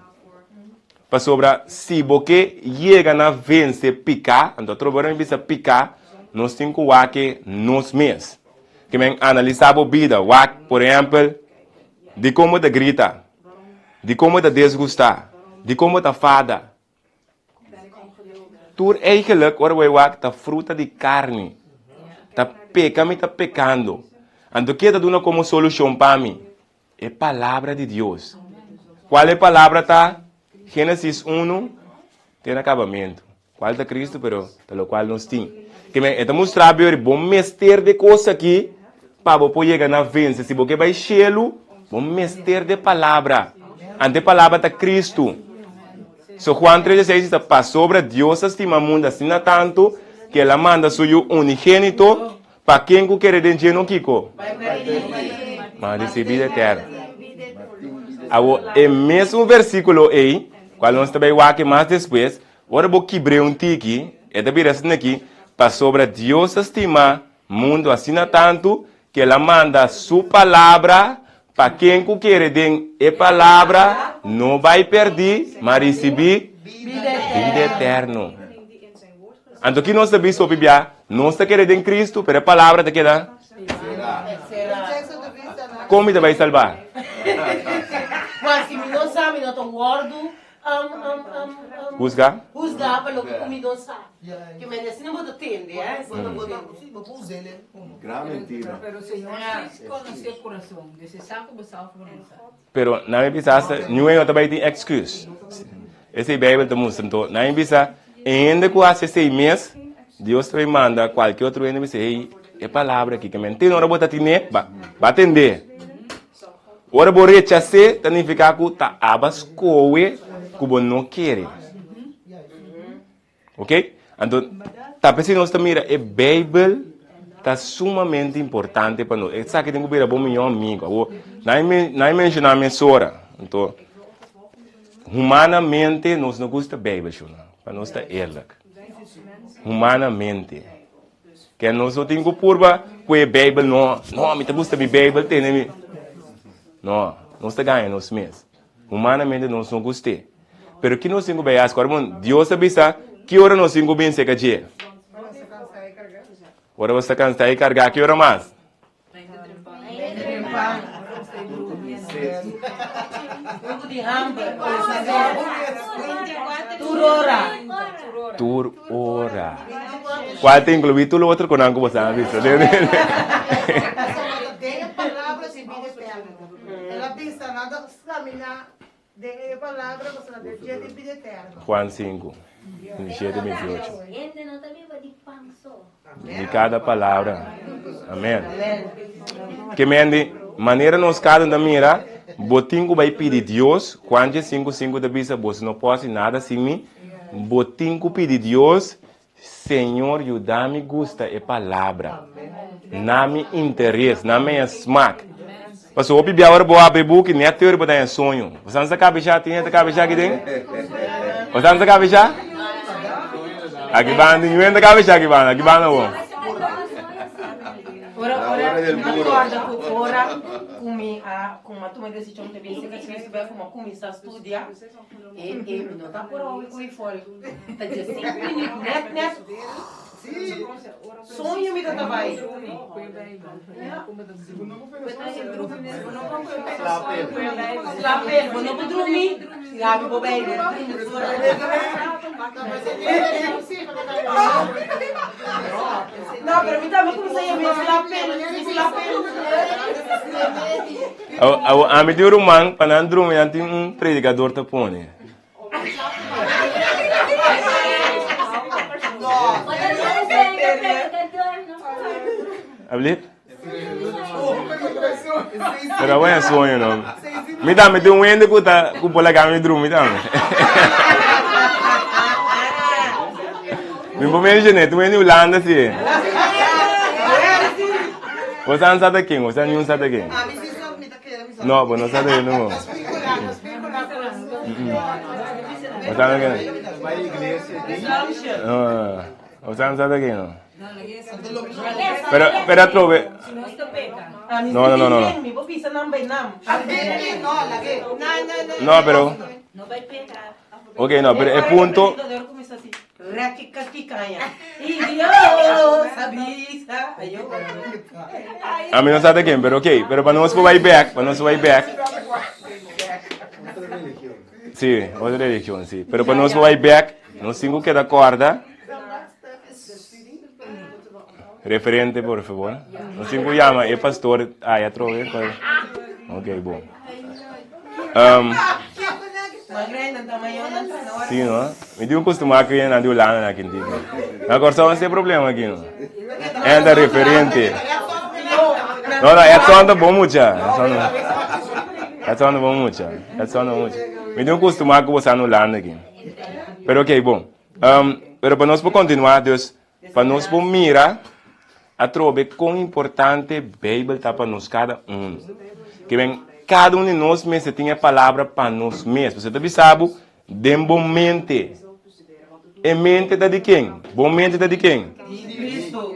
Para sobre se você chega na vencer picar, então trabalhando em picar, nós temos que nós mesmos. Que men analisar a vida, por exemplo, de como te grita, de como te desgustar, de como te fada. Tur eigenlijk, ora wij wak, ta fruta de carne. Ta peca, me ta pecando. Então, que tá dando como solução para mim? É palavra de Deus. Qual é a palavra tá? Gênesis 1, tem acabamento. Qual tá Cristo, pero, pelo qual nós tem. Que me, então mostrar bem, bom mestre de coisa aqui, para você chegar na vence. Se você vai chelo, Bo mester de palabra. Ante palabra ta Cristo. So Juan 3:16 ta pasobra Dios a stima mundo asina tanto que el a manda su yu unigénito pa ken ku kere den dje no kiko? Ma risibi bida eterno. Awo e mesun versíkulo ei, kual nos ta bai wak mas despues, ora bo kibr'é un tiki, e ta bira asina aki, pasobra Dios a stima Mundu asina tantu ku el a manda su palabra pa ken ku kere den e palabra no bai pèrdí, ma risibí bida eterno. Anto ki nos ta bisa hopi bia? Nos ta kere den Kristu, pero e palabra ta keda Kon mi ta bai salbá? Pues si mi no sa, mi no ta wòrdu Husga? Husga pa loke ku mi no sa. Ke men asina bo ta tende, eh. Gran mentira. Pero Señor sí conoce e corazon, dus e sa ku bo sa of bo no sa. Pero nan mi bisa hasta niun hende no ta bai tin excuse. Esei Bijbel ta mustra. Anto nan mi bisa e hende ku hasi esei mes, Dios ta bai manda kualke otro hende bisa hey e palabra aki ke men tende ora bo ta tine ba ba tende. Ora bo rechas'é ta nifiká ku ta aba skohe ku bo no kere. Ok? Anto, ta p'esei nos ta mira e Beibel ta sumamente importante pa nos. Esaki tin ku bira bo mihó amigu. Awor, nan e menshoná mesora. Anto, humanamente nos no gusta Beibel, shona. Pa nos ta eerlijk. Humanamente. Ke nos no tin ku purba ku e Beibel no. No, mi ta gusta mi Beibel tene mi. No, nos ta gaña nos mes. Humanamente nos no gust'é. Pero ki nos tin ku bai hasi? Ora bon, Dios a bisa ki ora nos tin ku bin serka dje? Ora bo sta kansá i kargá, ki ora mas? Tur ora. Cual ta inclui tur lo otro conan cu boso a bisa. Juan 5, 27, 28. Di cada palabra. Amen. Ke men di, manera nos cada un ta mira, bo tin ku bai pidi Dios, Juan 5, 5 ta bisa, boso no por hasi nada sin mi, bo tin ku pidi Dios, Señor yuda mi gusta e palabra, na mi interes, na mi smak. Pasobra hopi bia ora bo abri buki, net te ora bo ta haña soño. Bo sa sa kabesha? Tin hende ta kabesha aki den? Bo sa sa kabesha? Aki banda, ningun hende ta kabesha aki banda, aki banda bo. Ora, ora, mi ta corda cu ora cu mi a, cu mi a tuma e decision te bin cerca Cristo bek, cu mi a cuminsa studia, e, e, mi no ta por hopi cu e for. Ta dje cinco minuut net, net. Soño mi ta ta bai. Slaap bo no por drumi, gabi bo Bijbel. No, pero mi tambe cuminsa yama slaap slaap. Ami tin un ruman, pa nan drumi nan tin un predicador ta pone. Ablip? Pero awor e sueño no. Mi tambe tin un hende ku ta ku por laga mi drumi tambe. Mi por mencioné, tin un hende Hulanda si. Bo sa sa ta ken, bo sa niun sa ta ken. No, bo no sa ta ken no. Bo sa ta ken. Bo sa sa ta ken no. Pero, pero atrobe. No, no, no, no. No, pero. Ok, no, pero e punto. Ami no sa ta ken, pero ok. Pero pa nos por bai bek, pa nos por bai bek. Sí, otra religion, sí. Pero pa nos por bai bek, nos tin ku keda kòrda. Referente, por favor. Nos tin ku yama e pastor aya atrobe. Ok, bon. Um, sí, no? Mi tin un costumá que na di Hulanda na kinti. Na Kòrsou no tin problema aki, no? Enda referente. No, no, Edson ta bon mucha. Edson no. Dat no bon mucha. Dat no bon mucha. Mi tin kustumá ku boso Hulanda aki. Pero oké, bon. Um, pero pa nos por kontinuá, dus, pa nos por mira atrobe kon importante Beibel ta pa nos kada un. Ke men, kada un di nos mester tin e palabra pa nos mes. Pasobra ta bisa bo, den bo mente. E mente ta di ken? Bo mente ta di ken? Di Cristo.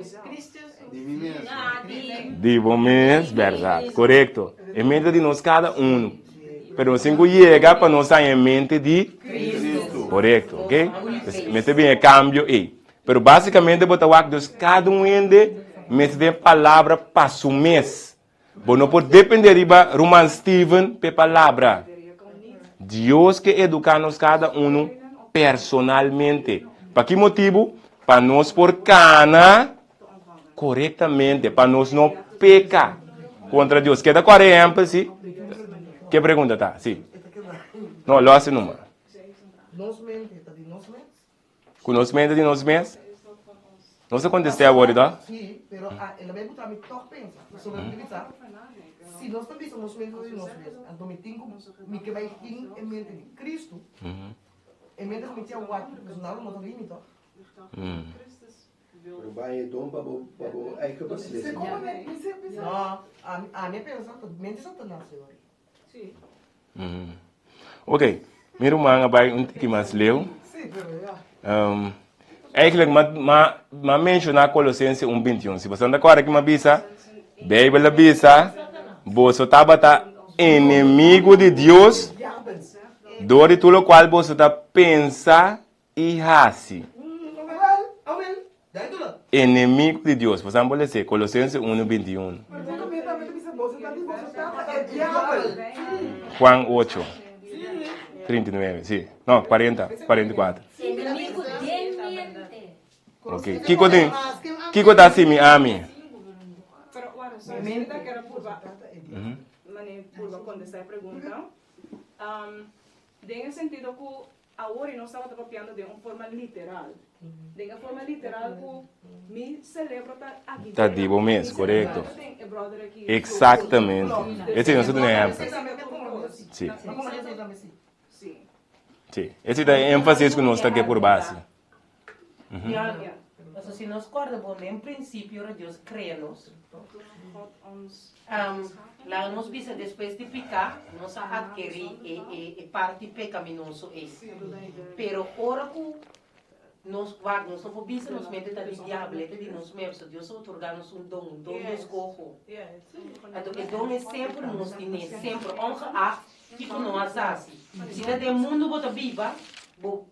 Di bo mes, bèrdat. Korekto. E mente ta di nos kada unu. Pero nos tin ku yega pa nos haña e mente di Cristo. Korekto, ok? Mester bin e kambio ei. Pero básikamente bo ta wak dus kada un hende mester den palabra pa su mes. Bo no por dependé riba ruman Steven p'e palabra. Dios ke eduká nos kada unu personalmente. Pa ki motibu? Pa nos por kana korektamente, pa nos no peka kontra Dios. Keda kòrda e ehèmpel, si? Ke pregunta ta? Si. No, lo hasi numa. Ku nos mente di nos mes? Nos a kontest'é awor, to? Sí, pero el a bai buta mi tòg pensa. Pasobra mi ta bisa, si nos ta bisa nos mente di nos mes, anto mi tin ku, mi ke bai tin e mente di Kristu, e mente ku mi tin awor, pasobra nan lo no ta bini tòg. Pero bai e don pa bo, pa bo eigen beslissing. No, ami a pensa, ta mente Satanas, señor. Ok, mi ruman a bai un tiki mas leu. Eigenlijk ma, ma, ma menshoná Kolosense 1:21. Si boso ta kòrda ki m'a bisa, Beibel a bisa, boso tabata enemigu di Dios dor di tur lokual boso ta pensa i hasi. Enemigu di Dios. Boso por lese Kolosense 1:21. Juan 8, 39, si. No, 40, 44. Enemigu den mente. Ok. Kiko tin? Kiko ta hasi mi ami? Pero, wara, sorry, mi ta kere purba, mane purba kontestá e pregunta. Den e sentido ku Awor i nos tabata papiando den un forma literal. Den e forma literal ku mi celebro ta aki Ta di bo mes, korekto. Eksaktamente. Esei nos ta duna ehèmpel. Si. Si. Esei ta e énfasis ku nos ta ke purba hasi. Ja, pasobra si nos kòrda bon den prinsipio ora Dios krea nos, laga nos bisa despues di piká nos a atkerí e parti pekaminoso ei. Pero ora ku nos wak nos no por bisa nos mente ta di diabel, e ta di nos mes, pasobra Dios a otorgá nos un don, un don di eskoho. Anto e don ei semper nos tin'é, semper, ongeacht kiko nos a hasi. Si ta den mundu bo ta biba, bo.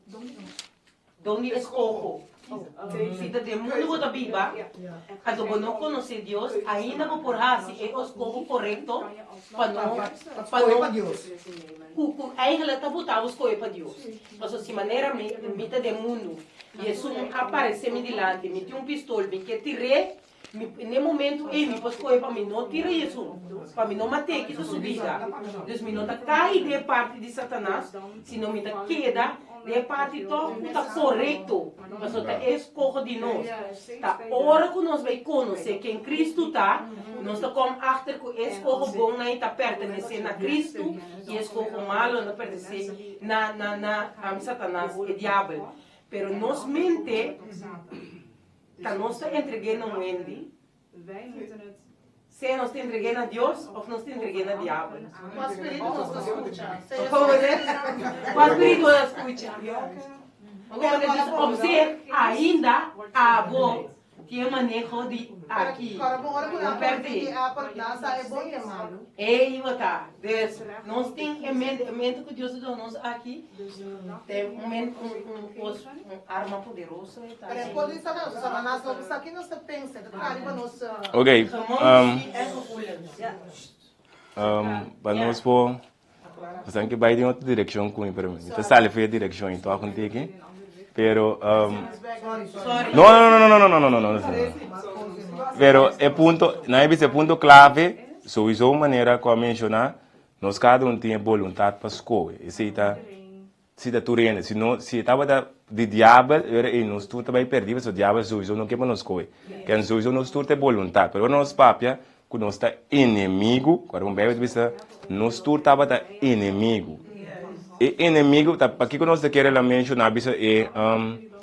Don di eskoho. Si ta den mundu bo ta biba, anto bo no konosé Dios, ainda bo por hasi e eskoho korekto pa no pa no ku ku eigentlik ta buta bo skohe pa Dios. Pasobra si manera mi mi ta den mundu i esun a paresé mi dilanti, mi tin un pistol, mi ke tir'é, mi n'e momentu ei mi por skohe pa mi no tira esun, pa mi no mat'é kisa su bida. Dus mi no ta kai den e parti di Satanas, sino mi ta keda den e parti tòg ku ta korekto, pasobra ta e eskoho di nos. Ta ora ku nos bai konosé ken Kristu ta, nos ta kòm achter ku e eskoho bon nan ta pertenesé na Kristu i e eskoho malo nan ta pertenesé na na na Satanas, e diabel. Pero nos mente. Ta nos ta entreg'é na un hende? Sea nos ta entreg'é na Dios òf nos ta entreg'é na diabel. Kua spiritu nos ta skucha? Kua spiritu nos ta skucha? Dus op zich ainda abo tin e maneho di aki. No pèrd'é. Ei bo ta. Dus nos tin e mente, e mente ku Dios a duna nos aki ta un mente, un kos, un arma poderoso e ta. Ok, pa nos por, pasobra ke bai den otro direkshon ku mi, pero mi ta sali for e direkshon i tok un tiki, pero, no, no, no, no, no, no, no, no, no, no, pero e punto, nan a bisa e punto klave. Souiso manera ku a menshoná, nos kada un tin e boluntat pa skohe. Esei ta si ta tur hende. Si no, si e tabata di diabel, e ora ei nos tur ta bai pèrdí, pasobra diabel souiso no ke pa nos skohe. Ken souiso nos tur ta e boluntat. Pero ora nos papia, ku nos ta enemigu, ku algun Beibel ta bisa nos tur tabata enemigu. E enemigu ta pakiko nos ta kere la menshoná bisa e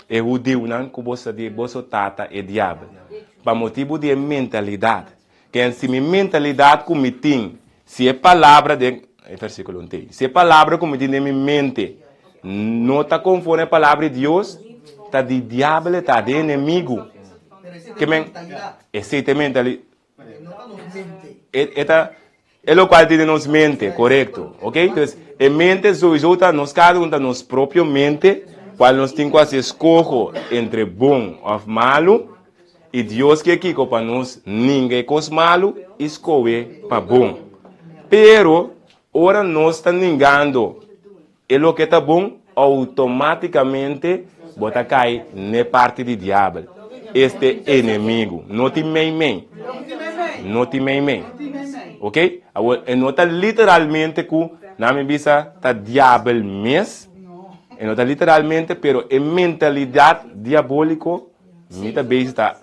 e hudiunan ku boso di boso tata e diabel. Pa motibu di e mentalidat. Ken si mi mentalidat ku mi tin, si e palabra den e versíkulo un tei, si e palabra ku mi tin den mi mente no ta konforme e palabra di Dios, ta di diabel e ta, di enemigu. Ke men, esei ta e mentalidat. E ta e lokual tin den nos mente, korekto. Ok, entonces e mente souiso ta nos kada un ta nos propio mente, kual nos tin ku hasi eskoho entre bon òf malu, i Dios ke kiko pa nos ninga e kos malu i skohe pa bon. Pero ora nos ta ningando E loke ta bon, outomátikamente bo ta kai n'e parti di diabel, este enemigu. No tin meimei. No tin meimei. Ok? Awor, e no ta literalmente ku nan mi bisa ta diabel mes. E no ta literalmente, pero e mentalidat diabóliko mi ta bezig ta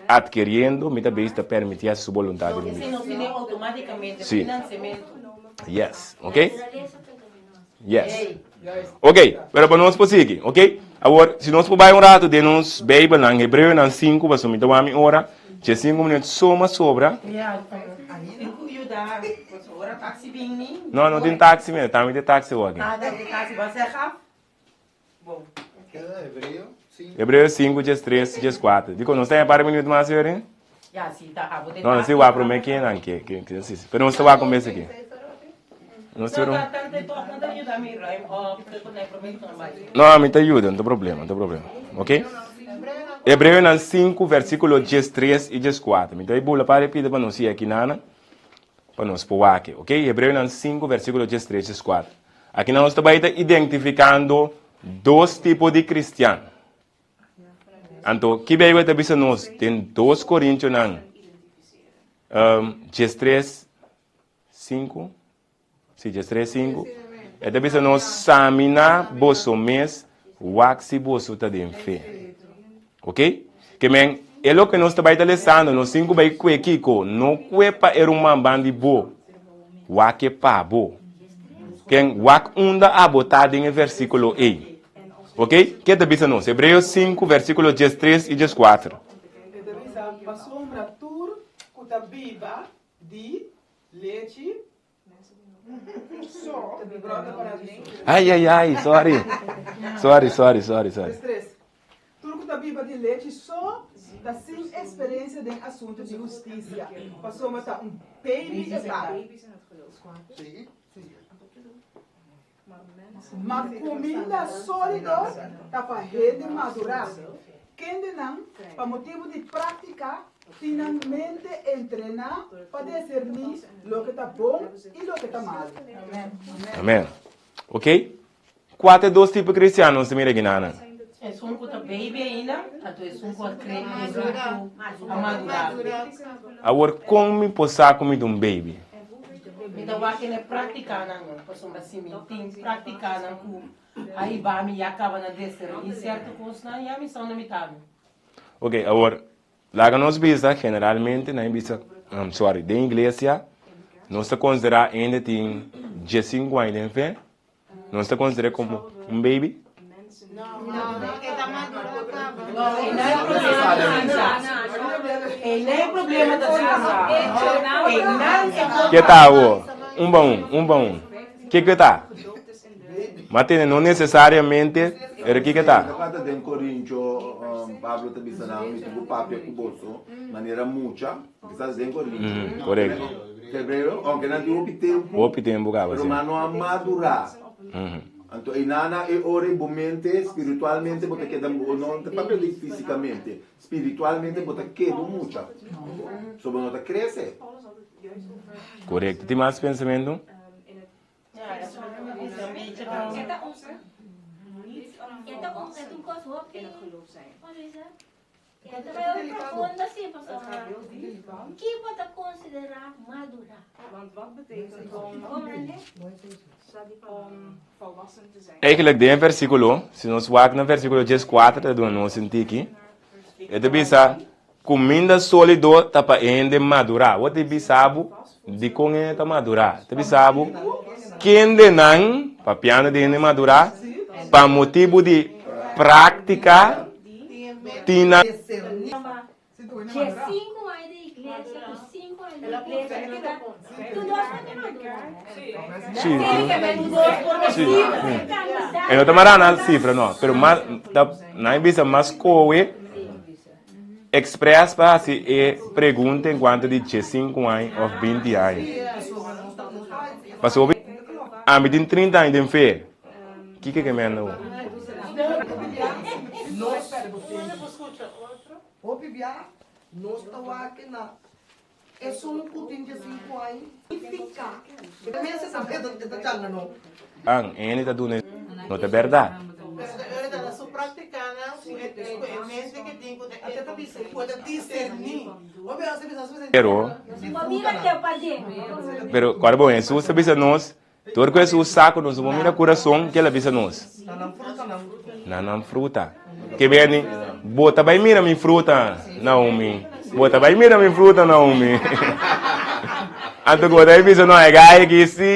adkiriendo, mi ta bezig ta permití hasi su boluntat den mi bida. Sí. Yes. Ok? Yes. Ok, pero pa nos por sigui, ok? Awor, si nos por bai un rato den nos Bijbelnan, Hebreonan 5, pasobra mi ta wak mi ora, dje sinku minuut soma sobra. No, no tin taxi mira, tambe tin taxi awor aki. Hebreo 5, djes 3, djes 4. Dikon, nos ta haña par minuut mas, Yorin? No, nos tin wak promé kinan ke, ke, ke, si, si. Pero nos ta wak un bes aki. Nos tin un... No, ami ta yuda, no ta problema, no ta problema. Ok? Hebreonan 5, versíkulo djes 3 i djes 4. Mi ta bula par e pida pa nos siña aki, pa nos por wak. Ok? Hebreonan 5, versíkulo djes 3, djes 4. Aki nos ta bai ta identificando dos tipo di cristian. Anto, ki Bijbel ta bisa nos den 2 Corintionan um, 13, 5? Si, 13, 5. E ta bisa nos, samina boso mes, wak si boso ta den fe. Ok? Ke men, e loke nos ta bai ta lesando, nos tin ku bai kue kiko, no kue pa e ruman ban di bo, wak e pa bo. Ken wak unda abo ta den e versíkulo ei. Ok? Ke ta bisa nos? Hebreos 5, versíkulo 13 i 14. E ta bisa, Pasobra tur ku ta biba di lechi Ai, ai, ai, sorry. Sorry, sorry, sorry, sorry. Tur ku ta biba di lechi so ta sin eksperensia den asuntu di hustisia, pasobra ta un baby e ta. Ma kuminda sólido ta pa hende madurá, kendenan, pa motibu di práktika, tin nan mente entrená pa diserní loke ta bon i loke ta malu. Amen. Ok. Kua ta e dos tipo kristiano nos ta mira aki nan? Esun ku ta baby ainda, anto esun ku a kre, esun ku a madurá. Awor, kon mi por sa ku mi ta un baby? Mi ta wak e práktikanan, pasobra si mi tin práktikanan ku a hiba mi ya kaba na deserní sierto kosnan, ya mi sa unda mi ta. Ok, awor, laga nos bisa, generalmente nan bisa, sorry, den iglesia nos ta konsiderá hende tin diesinku aña den fe, Nos ta considera como un baby? Ke ta awo? Un pa un, un pa un. Ke ke ta? Ma tene no necesariamente, pero ke ke ta? Tabata den Corinto, Pablo ta bisa nan, mi tin ku papia ku boso manera mucha. Kisas den Corinto. Mm, correcto. Febrero, aunque nan tin hopi tempo. Hopi tempo caba, Pero sí. no a madura. Anto e nana e ora e bo mente spiritualmente bo ta keda no ta papia di fisicamente, spiritualmente bo ta keda mucha. So bo no ta crece. Correcto. Tin mas pensamento? Eigenlijk den e versiculo, si nos wak na versiculo 14 ta duna nos un tiki, e ta bisa. Kuminda sólido ta pa e hende madurá. Bo ta bisa bo dikon e hende ta madurá. Ta bisa bo kendenan, papiando di hende madurá, pa motibu di práktika tin nan. Sí, sí. E no ta mará na sifra no, pero mas ta nan bisa mas kowe. Express pa haci e pregunta en cuanto di diescinco aña of binti aña. Pasobra ami tin trinta aña den fe. Kiko ke menda bo? An, N ta duna no ta berdad. Pero, pero, kòrda bon, Hesus a bisa nos, Dor ku Hesus sa ku nos no por mira kurason, ke el a bisa nos? Na nan fruta. Ke beni, bo ta bai mira mi fruta, Naomi. Bo ta bai mira mi fruta, Naomi. Anto ku bo ta bai bisa, no, e gai aki si.